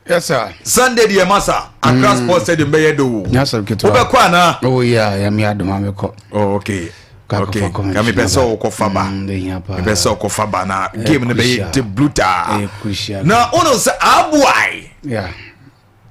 Yes sir. Sunday deɛ masa Accra Sports Stadium bɛyɛ do o. Nyasɛm ketewa. Wobɛkɔ anaa? Oh yeah, yɛ mi adoma mekɔ. Oh, okay, ka mepɛ sɛ wokɔfa ba, mepɛ sɛ wokɔfa ba na game no bɛyɛ de brutal na wono sɛ aboae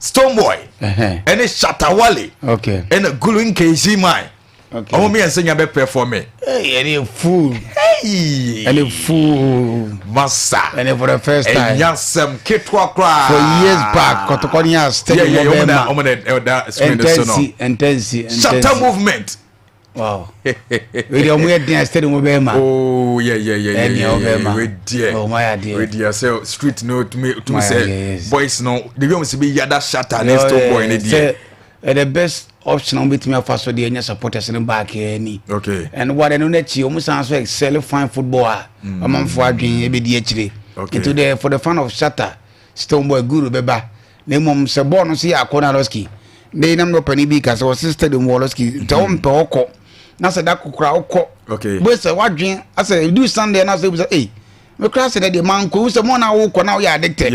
Stonebwoy ɛne Shatawale ɛna Gulu Nkezi man ɔmo mmiɛnsa nya bɛ perform. Ɛne full. Ɛne full. Masa. Ɛne for the first time. Ɛnya sɛm ketewa koraa. For years back Kɔtɔkɔ ni a stadium wɔ bɛɛ ma. Ɔmo na ɛda screen so no. Ɛntɛnsi ɛntɛnsi. Shatta Movement. Wow, wei deɛ ɔmo yɛ den a stadium wɔ bɛɛ ma. Oh yeah. Ɛnea ɔbɛɛ ma. Wei deɛ. Ɔmo ayɛ adeɛ. Wei deɛ sɛ street no tumi tumi sɛ boys no de bi ɔmo sɛ bi yada Shatta ne Stonebwoy ne deɛ. Sɛ the best option a wɔbɛtumi afa so deɛ ɛnyɛ supporters no back ani. And what ɛno n'akyi wɔn san so excel fine football a ɔmanfoɔ adwene ɛbɛdi akyire. Nti the for the fan of Shatta, Stonebwoy, Guru bɛba na mmom sɛ bɔɔl no so yɛ akɔ na Lɔski ne nam no ɔpanin bi ka sɛ wɔsi stadium wɔ Lɔski nti wɔn mpɛ ɔkɔ na sɛ da kokora ɔkɔ bó sɛ wadwen asɛ edu Sunday na sɛ ebi sɛ ee mekura sɛ deɛ man kɔ sɛ mo na wokɔ na woyɛ addicted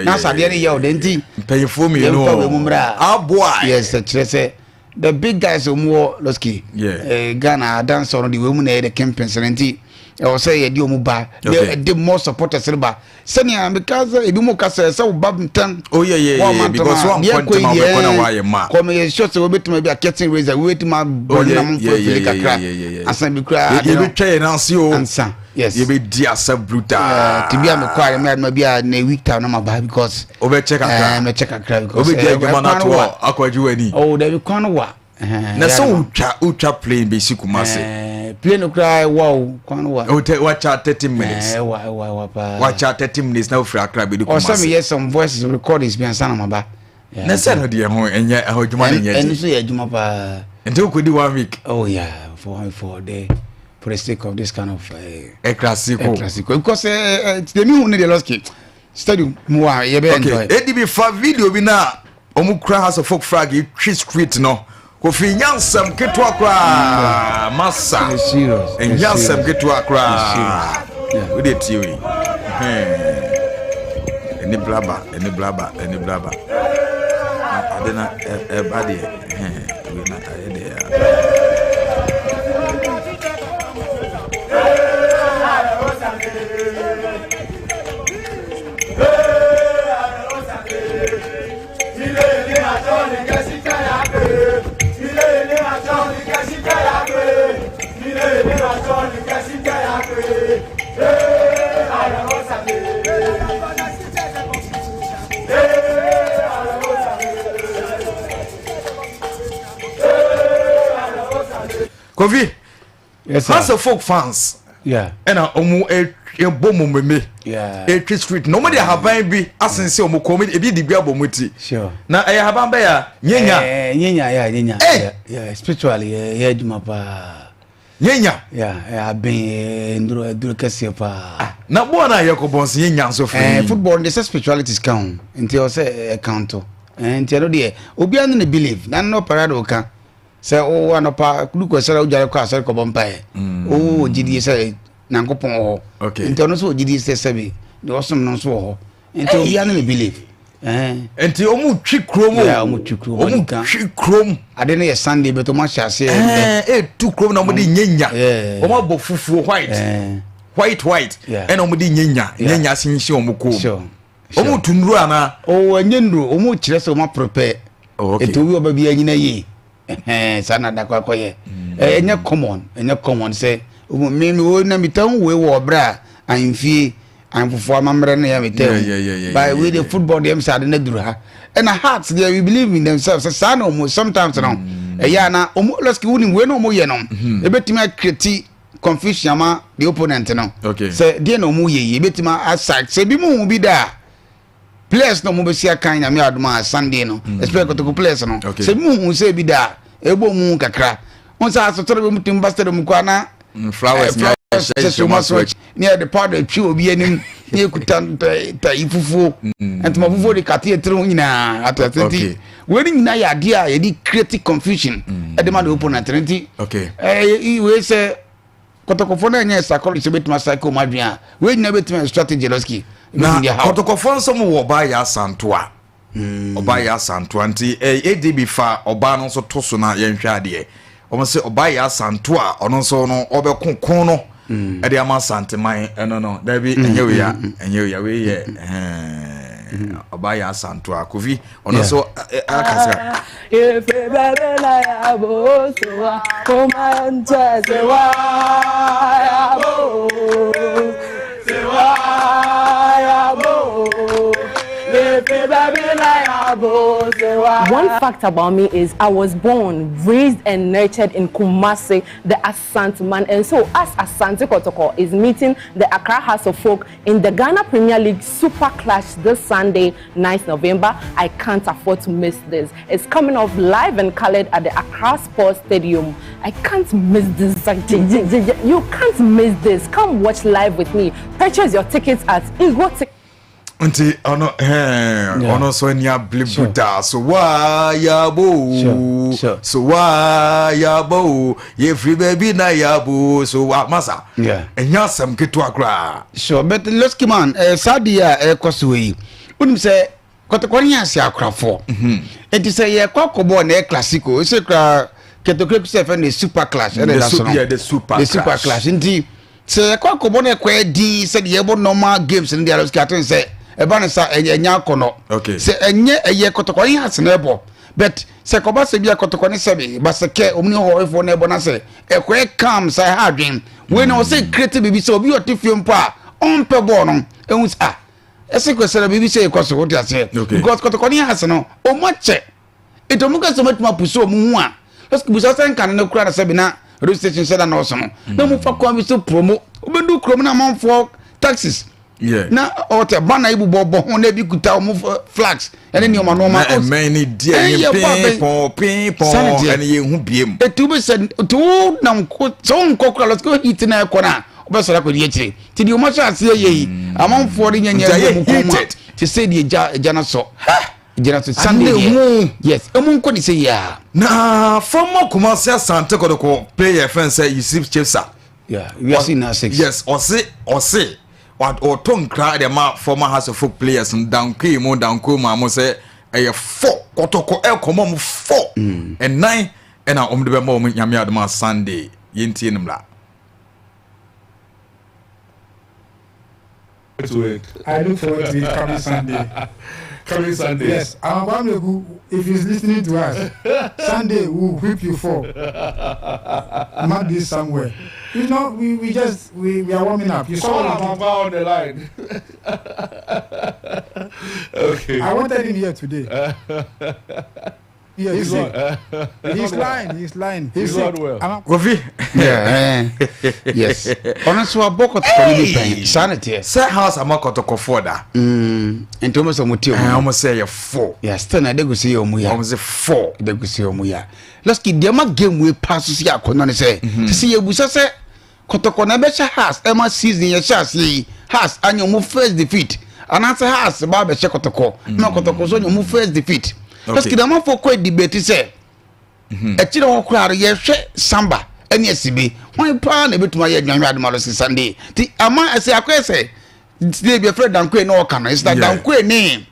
na sɛ adeɛ no yɛ ɔdɛ nti mpanyinfoɔ mmienu yɛmfa wɔ mu mmra aboa. Yes, kyerɛ sɛ the big guys wɔn wɔ Lɔski Ghana adansi ɔno de wɔn mu na ɛyɛ the kingpins no nti ɛwɔ sɛ yɛde wɔn ba na ɛde more supporters no ba sɛnea meka sɛ ebi mu ka sɛ sɛ woba ntɛm. Oh yeah, because wɔn nkɔ ntɛm a wɔbɛkɔ na wɔayɛ ma. Kɔmi yɛ sure sɛ wɔbɛtuma bi a curtain raiser wɔbɛtuma bɔ ne nam nfɔ fili kakra asan bi kura. Yɛbɛtwa yɛn ase o. Ansa, yes. Yɛbɛdi asa brutal. Tibi a mekɔ a yɛmɛ aduma bi a na week time na ma ba because. Wobɛkyɛ kakra. Ɛɛ, mɛkyɛ kakra because. Wobɛgya adwuma no ato hɔ akɔgye w'ani. Oh dabi, kwan no wa. Na sɛ wotwa plane bɛsi Kumase. Plane no koraa ɛwa o, kwan no wa. Wakyɛ 30 minutes. Ɛwa ɛwa ɛwa paa. Wakyɛ 30 minutes na wofiri Akra bɛdi Kumase. Ɔsɛ meyɛ some voices recordings bi ansa na ma ba. Na sɛ no deɛ ho ɛnyɛ ɛho adwuma no nyɛ. Ɛno nso yɛ adwuma paa. Nti wokɔdi one week? Oh yeah, for the sake of this kind of. Ɛkrasiko. Ɛkrasiko because ɛɛ mi hu ne deɛ Lɔski stadium mu a yɛbɛ enjoy. Okay, ADB fa video bi na wɔn kura Hearts of Oak flag twi street no. Kofi nya nsɛm ketewa koraa masa nya nsɛm ketewa koraa wode tie wei ɛne blaba ɛne blaba ɛne blaba ade na ɛba deɛ wei na ayɛ deɛ. Kofi, Yes, sir. House of Folk fans Yeah. ɛna ɔmo ɛbɔ mo meme Yeah. ɛtwi street na ɔmo de ahaban bi asensɛn ɔmo kɔn mu ebi de bi abɔ ɔmo ti Sure. na ɛyɛ ahaban bɛyɛ a nyenya Eh, nyenya, yeah, nyenya. Hey! Yeah, yeah, spiritually, yeah, yeah, adwuma paa. nyenya Yeah, eh, aben, eh, nduro, aduro kɛseɛ paa. na bɔɔl no a yɛkɔ bɔ nso nyenya nso Eh, firi football de sɛ spiritualities ka ho nti ɔsɛ ɛka nto. Eh, nti ɛno deɛ obiara ne ne believe na no parade ka Sɛ wo anɔpa du kɔ sɛrɛ wodware kɔ asɔre kɔbɔ mpaeɛ mm. wowɔ gyidie sɛ nyankopɔn wɔ hɔ nti ɔno nso wɔ gyidie sɛ sɛbi deɛ ɔsom no nso wɔ hɔ nti obiara ne ne believe eh. nti ɔmu twi kurom ɔmu twi kurom ɔmu twi kurom ade no yɛ sunday bɛtɛ ɔmu ahyɛ aseɛ eh, etu kurom na ɔmu de nyenya ɔmu abɔ fufuo white white white ɛna ɔmu de nyenya nyenya asinsin ɔmu kɔn mu ɔmu tu nnuro anaa. ɔwɔ nye nnuro ɔmu kyerɛ sɛ ɔmu aprepare oh, nti obi ɔba bi anyina yie saa na adakɔ akɔyɛ mm. ɛnyɛ common ɛnyɛ common sɛ me me wo na meta ho wei wɔ ɔbrɛ a ahemfie ahemfofoɔ amammerɛ no yɛ meta mu but wei de football deɛ sɛ ade no aduru ha ɛna hearts deɛ we believe in themselves sɛ saa na ɔmo sometimes no mm. ɛyɛ ana ɔmo lɔski wonim wei na ɔmo yɛ no mm-hmm. ɛbɛtumi akreti confusion ama the opponent no sɛ deɛ na ɔmo yɛ yi ɛbɛtumi asa sɛ bi mu hu bi da a players na ɔmo bɛsi akan nyame adom a sunday no mm. especially kotoko players no sɛ mu hu sɛ bi da ɛbɔ mu kakra wɔn sɛ asotɔrɔ bi mu tumi ba stadium kɔ ana mm, flowers eh, flowers hyɛ wɔn aso akyi ne yɛde powder twi obi anim ne yɛkuta ntayi fufuo mm. ntoma fufuo de kate etiri ho nyinaa ate ase nti wei ne nyinaa yɛ adeɛ a yɛde create confusion ɛde ma de opponent nti ɛɛ wei sɛ. Kɔtɔkɔfoɔ no ɛnyɛ psychology sɛ bɛtumi asake wɔn adwene a wei nyinaa bɛtumi ayɛ strategy lɔski. Na kɔtɔkɔfoɔ nso mo wɔ ɔbaa yɛ asantoa hmm. ɔbaa yɛ asantoa nti ADB eh, fa ɔbaa no nso to so na yɛnhwɛ adeɛ wɔn sɛ ɔbaa yɛ asantoa ɔno nso no ɔbɛko ko no hmm. ɛde ama asanteman ɛno no dabi hmm. ɛnyɛ wei a ɛnyɛ wei a wei yɛ ɛɛ ɔbaa yɛ asantoa kofi ɔno nso akasa. One fact about me is I was born, raised and nurtured in Kumasi, the Asante man. And so as Asante Kotoko is meeting the Accra House of Folk in the Ghana Premier League Super Clash this Sunday, 9th November, I can't afford to miss this. It's coming off live and colored at the Accra Sports Stadium. I can't miss this. You can't miss this. Come watch live with me. Purchase your tickets at Eagle Ticket. nti ɔno ɛɛ ɔno nso ani abere budaa so waa yabo so waa yabo yɛfiri baabi na yabo so waa masa ɛnyɛ asɛm ketewa koraa. sure but losky man eh, saa deɛ a ɛrekɔ so yi wonim sɛ kɔtɔkɔ ne ase akorafoɔ mhm. nti sɛ yɛkɔ akɔbɔ na ɛyɛ classico ɛsɛ koraa kɛtɔkura sɛ ɛfɛ no super clash ɛna ɛda so no the super clash nti Sɛ yɛkɔ akɔbɔ no ɛkɔ yɛ din sɛdeɛ yɛbɔ normal games no deɛ alɔsiki aten sɛ ɛba no sa ɛnyɛ akɔnɔ sɛ ɛnyɛ ɛyɛ kɔtɔkɔ ne ase na ɛbɔ but sɛ kɔba sɛ bi a kɔtɔkɔ ne sɛbe basɛkɛ ɔmu ne hɔhɔfoɔ na ɛbɔ no sɛ ɛkɔ yɛ calm sa ɛha adwen wei na ɔsɛ create biribi sɛ obi ɔte fie mpo a ɔmpɛ bɔɔl no ɛhu sɛ ah ɛsɛ kɔ sɛ biribi sɛ ɛkɔ so wote aseɛ because kɔtɔkɔ ne ase no ɔmu akyɛ Nti ɔmo ka sɛ ɔmo atumi apusu ɔmo ho a, lɔsiki busa sɛ nkane no kura na sɛbi na radio station sɛ da na ɔso no. Na ɔmo fa kwan bi so promo. Wobɛdu kurom na amanfoɔ taxis. Na ɔtɛ banner yi bobɔ bɔ ho na ebi kuta ɔmo flags ɛne nneɛma nneɛma. Na ɛmɛn ne di ɛyɛ pin pɔn pin pɔn ɛne yɛn ho biem. Etu bi sɛ nti wo nam ko sɛ wo nkɔ kura lɔsiki wo hit na ɛkɔ na wobɛsɔrɔ akɔdi akyire. Ti deɛ ɔmo ahyɛ aseɛ yɛ yi amanfoɔ de nyɛ nyɛ bɔ ɔmo kɔn mu a te sɛ deɛ gya gya na sɔ. Gyina so Sunday deɛ. Yes, ɔmo nkɔ ne sɛ yia. Na former Kumasi Asante Kotoko player fɛn sɛ Yusuf Chipsa. Yeah, wiase nyinaa six. Yes, ɔse ɔse ɔtɔ nkra de ma former Hearts of Oak players no Danquee mu Danquee mu a mo sɛ ɛyɛ four Kotoko ɛkɔmɔ mo four ɛnan ɛna wɔn de bɛma wɔn Nyame adom a Sunday yɛntie no mmra. To it. I look forward to it coming Sunday. Coming Sunday. Yes, Amakwamleku, if he's listening to us, Sunday we'll whip you for. Mark this somewhere. You know, we, we just we, we are warming up. You saw Call Amakwa on the line. Okay. I wanted him here today. Yeah, he's he's not, he's lying. He's lying. He's not well. Kofi. Yeah, eh, yes. Ɔno nso abɔ kɔtɔkɔ no bi pɛn. Saa na teɛ. Sɛ house ama kɔtɔkɔfoɔ da. Nti wɔn sɛ wɔn ti wɔn. Wɔn sɛ yɛ four. Yeah, still na ɛdɛ gusi yɛ wɔn ya. Wɔn sɛ four. Ɛdɛ gusi yɛ wɔn ya. Lɔski deɛ ma game wei pa so si akɔnɔ ne sɛ. Sisi yɛ busa sɛ kɔtɔkɔ na ɛbɛhyɛ house ɛma season yɛ hyɛ aseɛ yi house anya wɔn first defeat anaasɛ house ba abɛhyɛ kɔtɔkɔ ɛma kɔtɔkɔ so anya wɔn first defeat. Lɔski deɛ amanfoɔ kɔ debate sɛ. Akyire hɔ koraa no yɛhwɛ samba ne asibe hwan paa na ebetumi ayɛ adwuma hwɛ adoma no si Sunday ti ama ɛsɛ akɔyɛ sɛ de bi ɛfrɛ dankoe na ɔka no ɛsɛ dankoe ne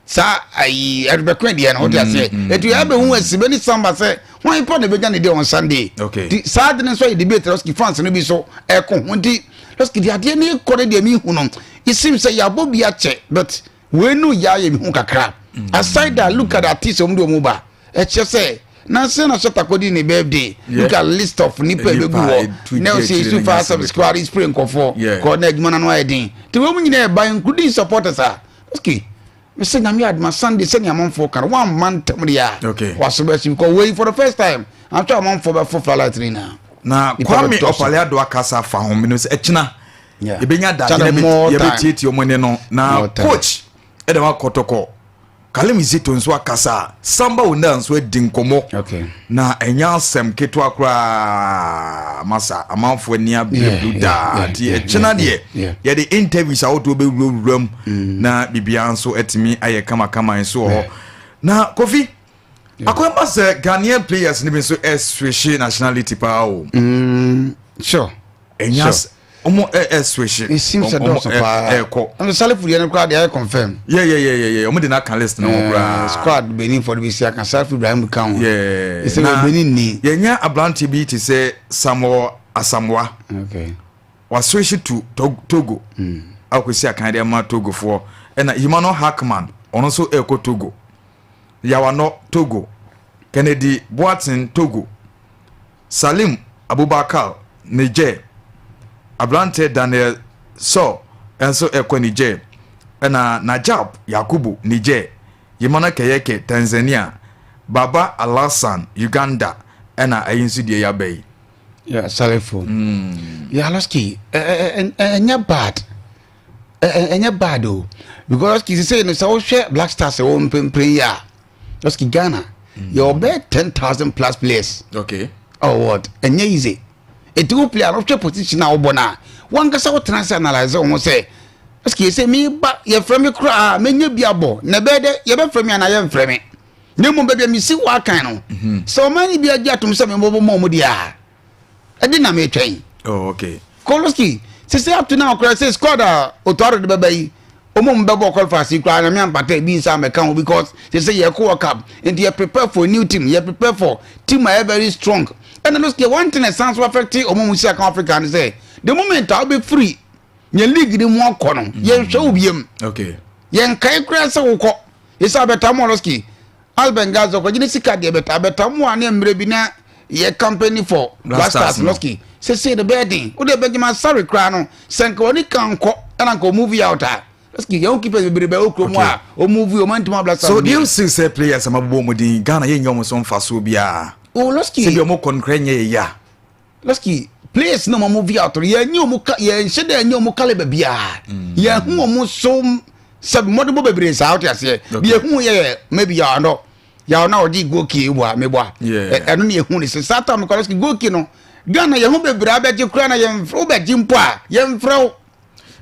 saa ayi ɛdubɛkoe deɛ no ɔte aseɛ etu yɛ abɛhu asibe ne samba sɛ hwan paa na ebenya ne deɛ on Sunday ti saa de ne nso ayɛ debate lɔski fans no bi so ɛko ho nti lɔski de adeɛ ne kɔ ne deɛ mi hu no it seems sɛ yɛabɔ bi akyɛ but wei no yɛ ayɛ mi hu kakra aside that look at the artist wɔn de wɔn ba. Ɛkyerɛ sɛ nansa na Shatta kɔdi ne birthday look at list of nipa ebegu hɔ na ɔsɛ esu fire service koraa de spray nkɔfoɔ kɔ na adwuma no ayɛ den te wɔn nyinaa ɛba including supporters a okay mesɛ nyame adoma Sunday sɛnea amanfoɔ ka no wɔamma ntɛm deɛ a waso bɛsi because wei for the first time antɔ amanfoɔ bɛfo flight no nyinaa na Kwame Ɔpale Ado akasa afa ho menim sɛ ɛkyena yɛbɛnya daagye yɛbɛtietie ɔmo ne no na coach ɛde ma kɔtɔkɔ Kalim Zito nso akasa a Samba O'Neil nso adi nkɔmmɔ na ɛnyɛ asɛm ketewa koraa masa amanfoɔ ani abere blu daa nti ɛkyena deɛ yɛde interviews ahodoɔ bɛwurawura mu mm. na biribiara nso atumi ayɛ kamakama nso wɔ hɔ na Kofi akɔmba sɛ Ghanaian players no bi nso ɛswehye nationality paa o mm, sure ɛnya sure. ɔmo ɛ ɛ switch. It seems sɛ dɔɔso paa ɛkɔ. Ɛnso Salifu deɛ no koraa deɛ ayɛ confirm. Yeah yeah yeah yeah yeah ɔmo de n'aka list na ho koraa. Squad Benin fɔ de bi si aka Salifu Ibrahim ka ho. Yeah. Ɛsɛ wɔ Benin ni. Yɛnya aberanteɛ bi te sɛ Samuel Asamoah. Okay. Wa switch to Togo. Mm. Akɔsi akan de ama Togofoɔ. Ɛna Emmanuel Hackman ɔno nso ɛkɔ Togo. Yawanɔ Togo. Kennedy Boateng Togo. Salim Abubakar, Niger, aberanteɛ Daniel Sow nso rekɔ Niger, ɛna Najab Yakubu, Niger, Yemana Keyeke, Tanzania, Baba Alhassan, Uganda, ɛna ayi nso deɛ yaba yi. Yeah, Salifu. Mm. Yeah, Losky, ɛnyɛ bad. Ɛnyɛ bad o. Because Losky sɛ no sɛ wohwɛ Black Stars wɔ mprempren yi a, Losky Ghana, mm. yɛwɔ bɛyɛ 10,000 plus players. Okay. Oh, what? Ɛnyɛ easy. Eti wo player no hwɛ position a wobɔ no a, wankasa wotena ase analyse wo ho sɛ, Losky sɛ meba yɛfrɛ me koraa mɛnya bi abɔ na ɛbɛyɛ dɛ yɛbɛfrɛ me anaa yɛmfrɛ me. Na mmom baabi a mesi wɔ akan no, mhm. sɛ ɔman no bi agye atom sɛ mebɔbɔ ma ɔmo deɛ a, ɛde na metwɛn. Oh, okay. Koloski, sisi up to now koraa sɛ squad a Otoaro de bɛba yi, ɔmo mu bɛbɔ qualifiers yi koraa nyame ampata ebi nsa amɛka ho because sɛ yɛkɔ World Cup nti yɛ prepare for new team, yɛ prepare for team a yɛ very strong. Ɛna Losky, one thing ɛsan so affect ɔmo mu si aka Africa ne sɛ the moment a wobɛfiri yɛn league ni mu akɔ no, yɛnhwɛ wo biem. Okay. Yɛnkae koraa sɛ wokɔ. Yɛsɛ abɛta mo Losky, Al Benghazi ɔkɔgye ne sika deɛ bɛta bɛta mu a ne mmerɛ bi na yɛ campaign for Black Stars Losky sese no bɛyɛ den wode Benjamin Asare koraa no sɛ nka wɔne kan kɔ ɛna nka ɔmove out a Losky yɛn keepers bebree bɛwɔ kurom a ɔmove ɔma ntoma Black Stars So do you see sɛ players a mabobɔ wɔn din Ghana yɛnyɛ wɔn so mfasoɔ biara Oh Losky sɛ bi wɔn kɔ no koraa nyɛ yɛ ya Losky players na ɔmo move out no yɛn nye ɔmo ka yɛn hyɛ dɛ nye ɔmo caliber biara mm. yɛn hu ɔmo so sɛ mmɔdenbɔ bebree saa ɔte aseɛ bi ehu yɛ yɛ maybe yɛ ɔno yɛ ɔno a ɔgye goal bɔ a mebɔ a ɛno ne ehu ne sɛ saa tam kɔ Losky goal no Ghana yɛn ho bebree abɛgye koraa na yɛn wobɛgye mpo a yɛn frɛ wo.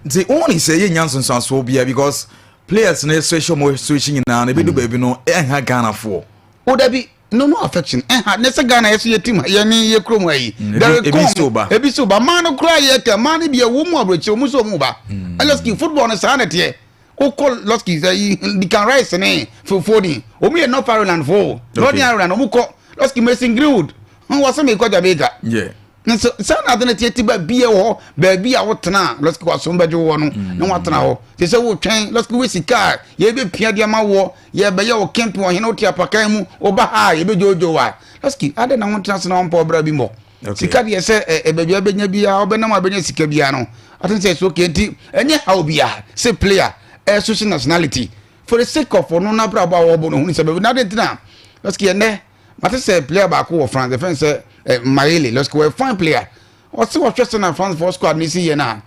Nti wɔn ni sɛ yɛn nya nsonsansoɔ biara because. Players no switch ɔmo switch nyinaa no ebedu baabi no ɛnha Ghanafoɔ. O dabi no no affection ɛnha ne sɛ Ghana yɛso yɛ team yɛ ne yɛ kurom ha yi. Ebi so ba. Ebi so ba maa no koraa yɛ kɛ maa no bi ɛwɔ mu aburokyire ɔmo so ɔmo ba. Ɛlɔski football no saa na ɛteɛ wokɔ lɔski sɛ yi Declan Rice ne Phil Foden ɔmo yɛ North Ireland fo Northern Ireland ɔmo kɔ lɔski Mason Greenwood wɔsɛ mi kɔ Jamaica. Yeah. Nso saa na ade no teɛ ti baabi a wɔ hɔ baabi a wotena a lɔski wasom bɛgye woɔ no na watena hɔ te sɛ wotwɛn lɔski wɔ sika a yɛbɛpia de ama woɔ yɛbɛyɛ wo kempe ɔhene wote apakan mu woba ha a yɛbɛdwoodwoo a lɔski adɛn na wontena ase na wompɛ ɔbra bi mmɔ sika deɛ sɛ baabi a bɛnya biara wobɛnam a bɛnya sika biara no aten sɛ ɛso okay nti ɛnyɛ haw biara sɛ player ɛso so nationality for the sake of ɔno n'abrabɔ a wɔbɔ no hunu sɛ baabi na adɛn nti na lɔski ɛnɛ Mate sɛ player baako wɔ France yɛfrɛ no sɛ eh, Mayele Losky wɔyɛ fine player ɔse wɔhwɛ sɛ na France foɔ squad no si yɛ no a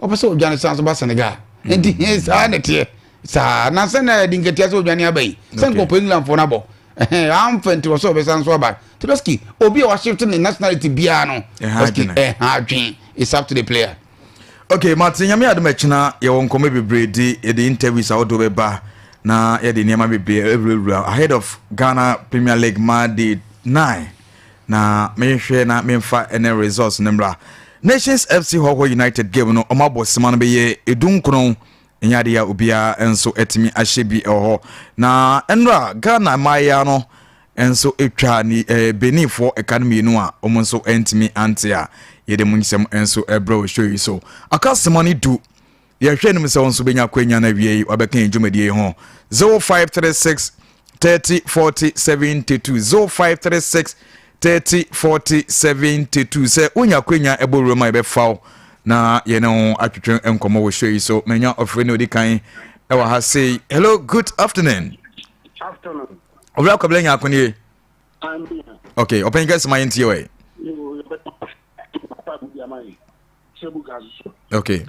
ɔpɛ sɛ ɔdwane san so ba Senegal nti he saa na ɛteɛ saa na sɛ na ɛde nkatia sɛ ɔdwane aba yi sɛ nkɔpɔ England foɔ no abɔ amfa nti wɔ sɛ ɔbɛsan so aba nti Losky obi a washift ne nationality biara no Losky ɛha adwen it's up to the player. Okay, mate nyame adom akyina yɛwɔ nkɔmmɔ bebree di yɛde interviews ahodoɔ bɛba na yɛde nneɛma bebree awurawura ahead of Ghana Premier League ma day 9 na mehwɛ na memfa ɛne results no mmra Nations FC Hɔhɔ United game no ɔmo abɔ sima no bɛyɛ edunkron ɛnyɛ adeɛ a obiara nso atumi ahyɛ bi ɛwɔ hɔ na ɛnora Ghana mmaayewa no nso twaa ne eh, Beninfoɔ ɛka no mmienu a wɔn nso ntumi ante a yɛde mu nsɛm nso ɛbrɛ wɔ show yi so. Aka sema no du yɛhwɛ anim sɛ wɔn nso bɛnya akwanya no awie yi wabɛka yɛn dwumadie yi ho 0536 30 40 72 0536 30 40 72 sɛ wonya akwanya ɛbɔ wuram a yɛbɛfa wo na yɛne ho atwetwe nkɔmmɔ wɔ show yi so. Manya ɔfrɛ ne ɔdi kan ɛwɔ ha sei. Hello, good afternoon. Afternoon. Owura Kwabena Nyarko nie. Ok, ɔpanyin kɛse ma yɛntie wɔ yi. Ok.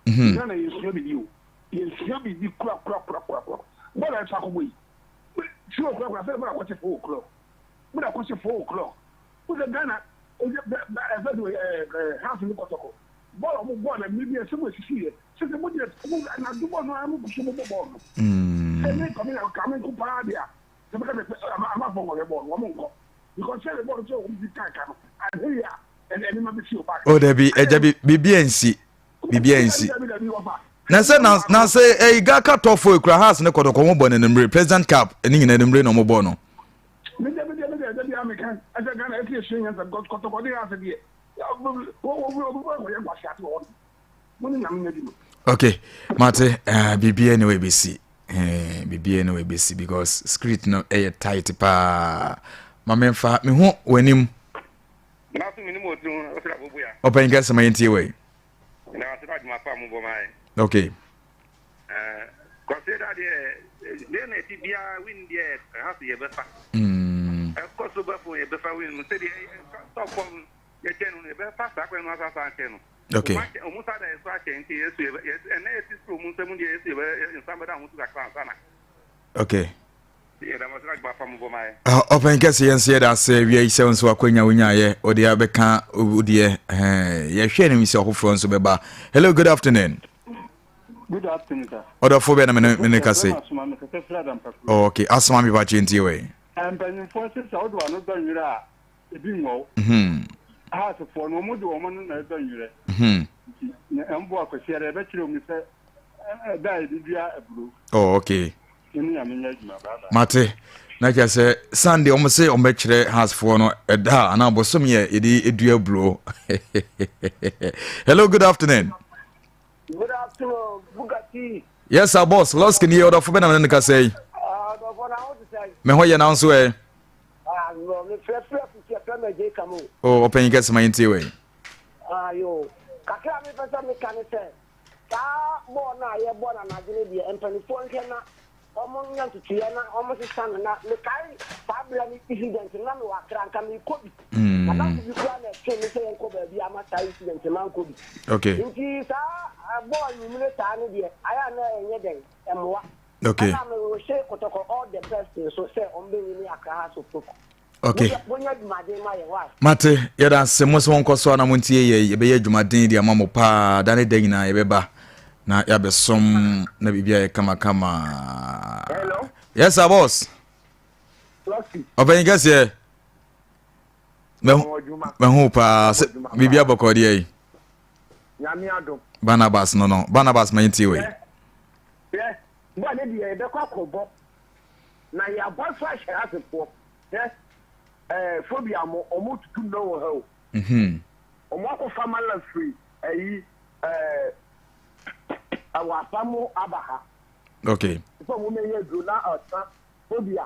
Mhm. Bɔɔl a wɔn bɔɔl na mmiri bi ɛsɛ mo esisi yɛ sisi mo deɛ mo anadu bɔɔl no ara mo gusu mo bɔ bɔɔl no sɛ ne kame na kame nko paa deɛ a sɛ bɛka sɛ ama ama fɔ nkɔhwɛ bɔɔl no wɔn nkɔ because sɛ bɔɔl no sɛ wɔn di kan ka no ahwɛ yɛ a ɛne ɛne ma bɛsi o back. O dabi ɛgya bi biribi ansi biribi ansi na sɛ na na sɛ ɛyi gaka tɔfo ekura house ne kɔtɔkɔ wɔn bɔ ne nimire president cup ɛne nyinaa nimire na wɔn bɔ no. Mi deɛ mi deɛ mi deɛ ɛdɛ bi a mi kan ɛsɛ Ghana ɛsɛ esua nyansa because kɔtɔkɔ de house deɛ. Okay, mate uh, biribiara ne wɔbɛsi uh, biribiara ne wɔbɛsi because script no ɛyɛ tight paa ma memfa me ho w'anim ɔpanyin kɛsɛ ma yɛntie wei. Okay. Kwasi da deɛ deɛ na ɛti biara win deɛ ɛha so yɛbɛfa. Ɛkɔ so bɛfo yɛbɛfa win mu sɛdeɛ top fam yɛkyɛ no yɛbɛfa saa kwan no asasa akyɛ no. Okay. Ɔmo sa da yɛso akyɛ nti yɛso yɛbɛ ɛnɛ yɛsi soro ɔmo nsɛm deɛ yɛso yɛbɛ nsa bɛda ho so kakra ansa na. Okay. Ɔpɛn kɛse yɛn nso yɛda ase wia yi sɛ wo nso akwanya wonyaeɛ wode abɛka wodeɛ yɛhwɛ no sɛ ɔfoforɔ nso bɛba. Hello, good afternoon. Good afternoon, sir. Ɔdɔfo bɛ na mene mene kase. Oh, okay. Asoma mi pa kyɛ ntie wɛ. Mpanyinfoɔ sɛ sɛ wode w'ano dɔ nwerɛ a ebi nwɔ wo. Haasefoɔ no wɔn de wɔn ano na ɛdɔ nwerɛ. Nti na ɛmboa Kwasiada yɛbɛkyerɛ wɔn sɛ ɛda a yɛde dua aburo. Oh, okay. Mate. Na kyerɛ sɛ Sunday wɔn se wɔn bɛkyerɛ Hasfoɔ no ɛda a anaa bosom yɛ yɛde edua aburo. Hello, good afternoon. Good afternoon, Bugatti. Yes, sir, boss. Loskin ye ɔdɔfo bɛ na mene ne kasa yi. Ah, ɔdɔfo na ho te sɛ. Me ho yɛ na nso ɛ. Ah, no, me frɛ frɛ futi frɛ me gye kam o. Oh, ɔpanyin kɛse ma yɛntie wei. Ah, yo. Kakra me pɛ sɛ meka ne sɛ Saa bɔɔl no a yɛbɔ no anadwo no deɛ, mpanimfoɔ nhwɛ na wɔnyɛ ntotoeɛ na wɔnsesa no. Na mekae saa berɛ no incident no, na mewɔ Accra, anka merekɔ bi. M'adamfo bi koraa na ɛtwee me sɛ yɛnkɔ baabi ama saa incident no mankɔ bi. Okay. Nti saa bɔɔl anwummere saa no deɛ, ayɛ a na ɛnyɛ dɛn, ɛmmoa. Okay. Ɛna mewehye Kotoko all the best nso sɛ wɔbɛwini Accra Hearts of Oak. Okay. Monyɛ adwumaden ma yɛn why? Mate, yɛda ase mo sɛ monkɔ so a na montie yɛ yɛbɛyɛ adwumaden de ama mo paa da ne da nyinaa yɛbɛba. Na yɛabɛsom na biribi ayɛ kamakama. Yes sir boss. Ɔpanyin kɛseɛ. Mɛho paa sɛ biribi abɔkɔ deɛ yi. Barnabas no no Barnabas ma yɛntie wei. Bɔ ne deɛ yɛbɛkɔ akɔbɔ na yɛabɔ nso ahyɛ asefoɔ hwɛ ɛɛ phobia mo ɔmo tutu nnɔ wɔ ha o. Ɔmo akɔfa mala firi ayi ɛɛ ɛwɔ asa mo aba ha. Okay. Sɛ ɔmo mɛyɛ aduro na ɔsa phobia.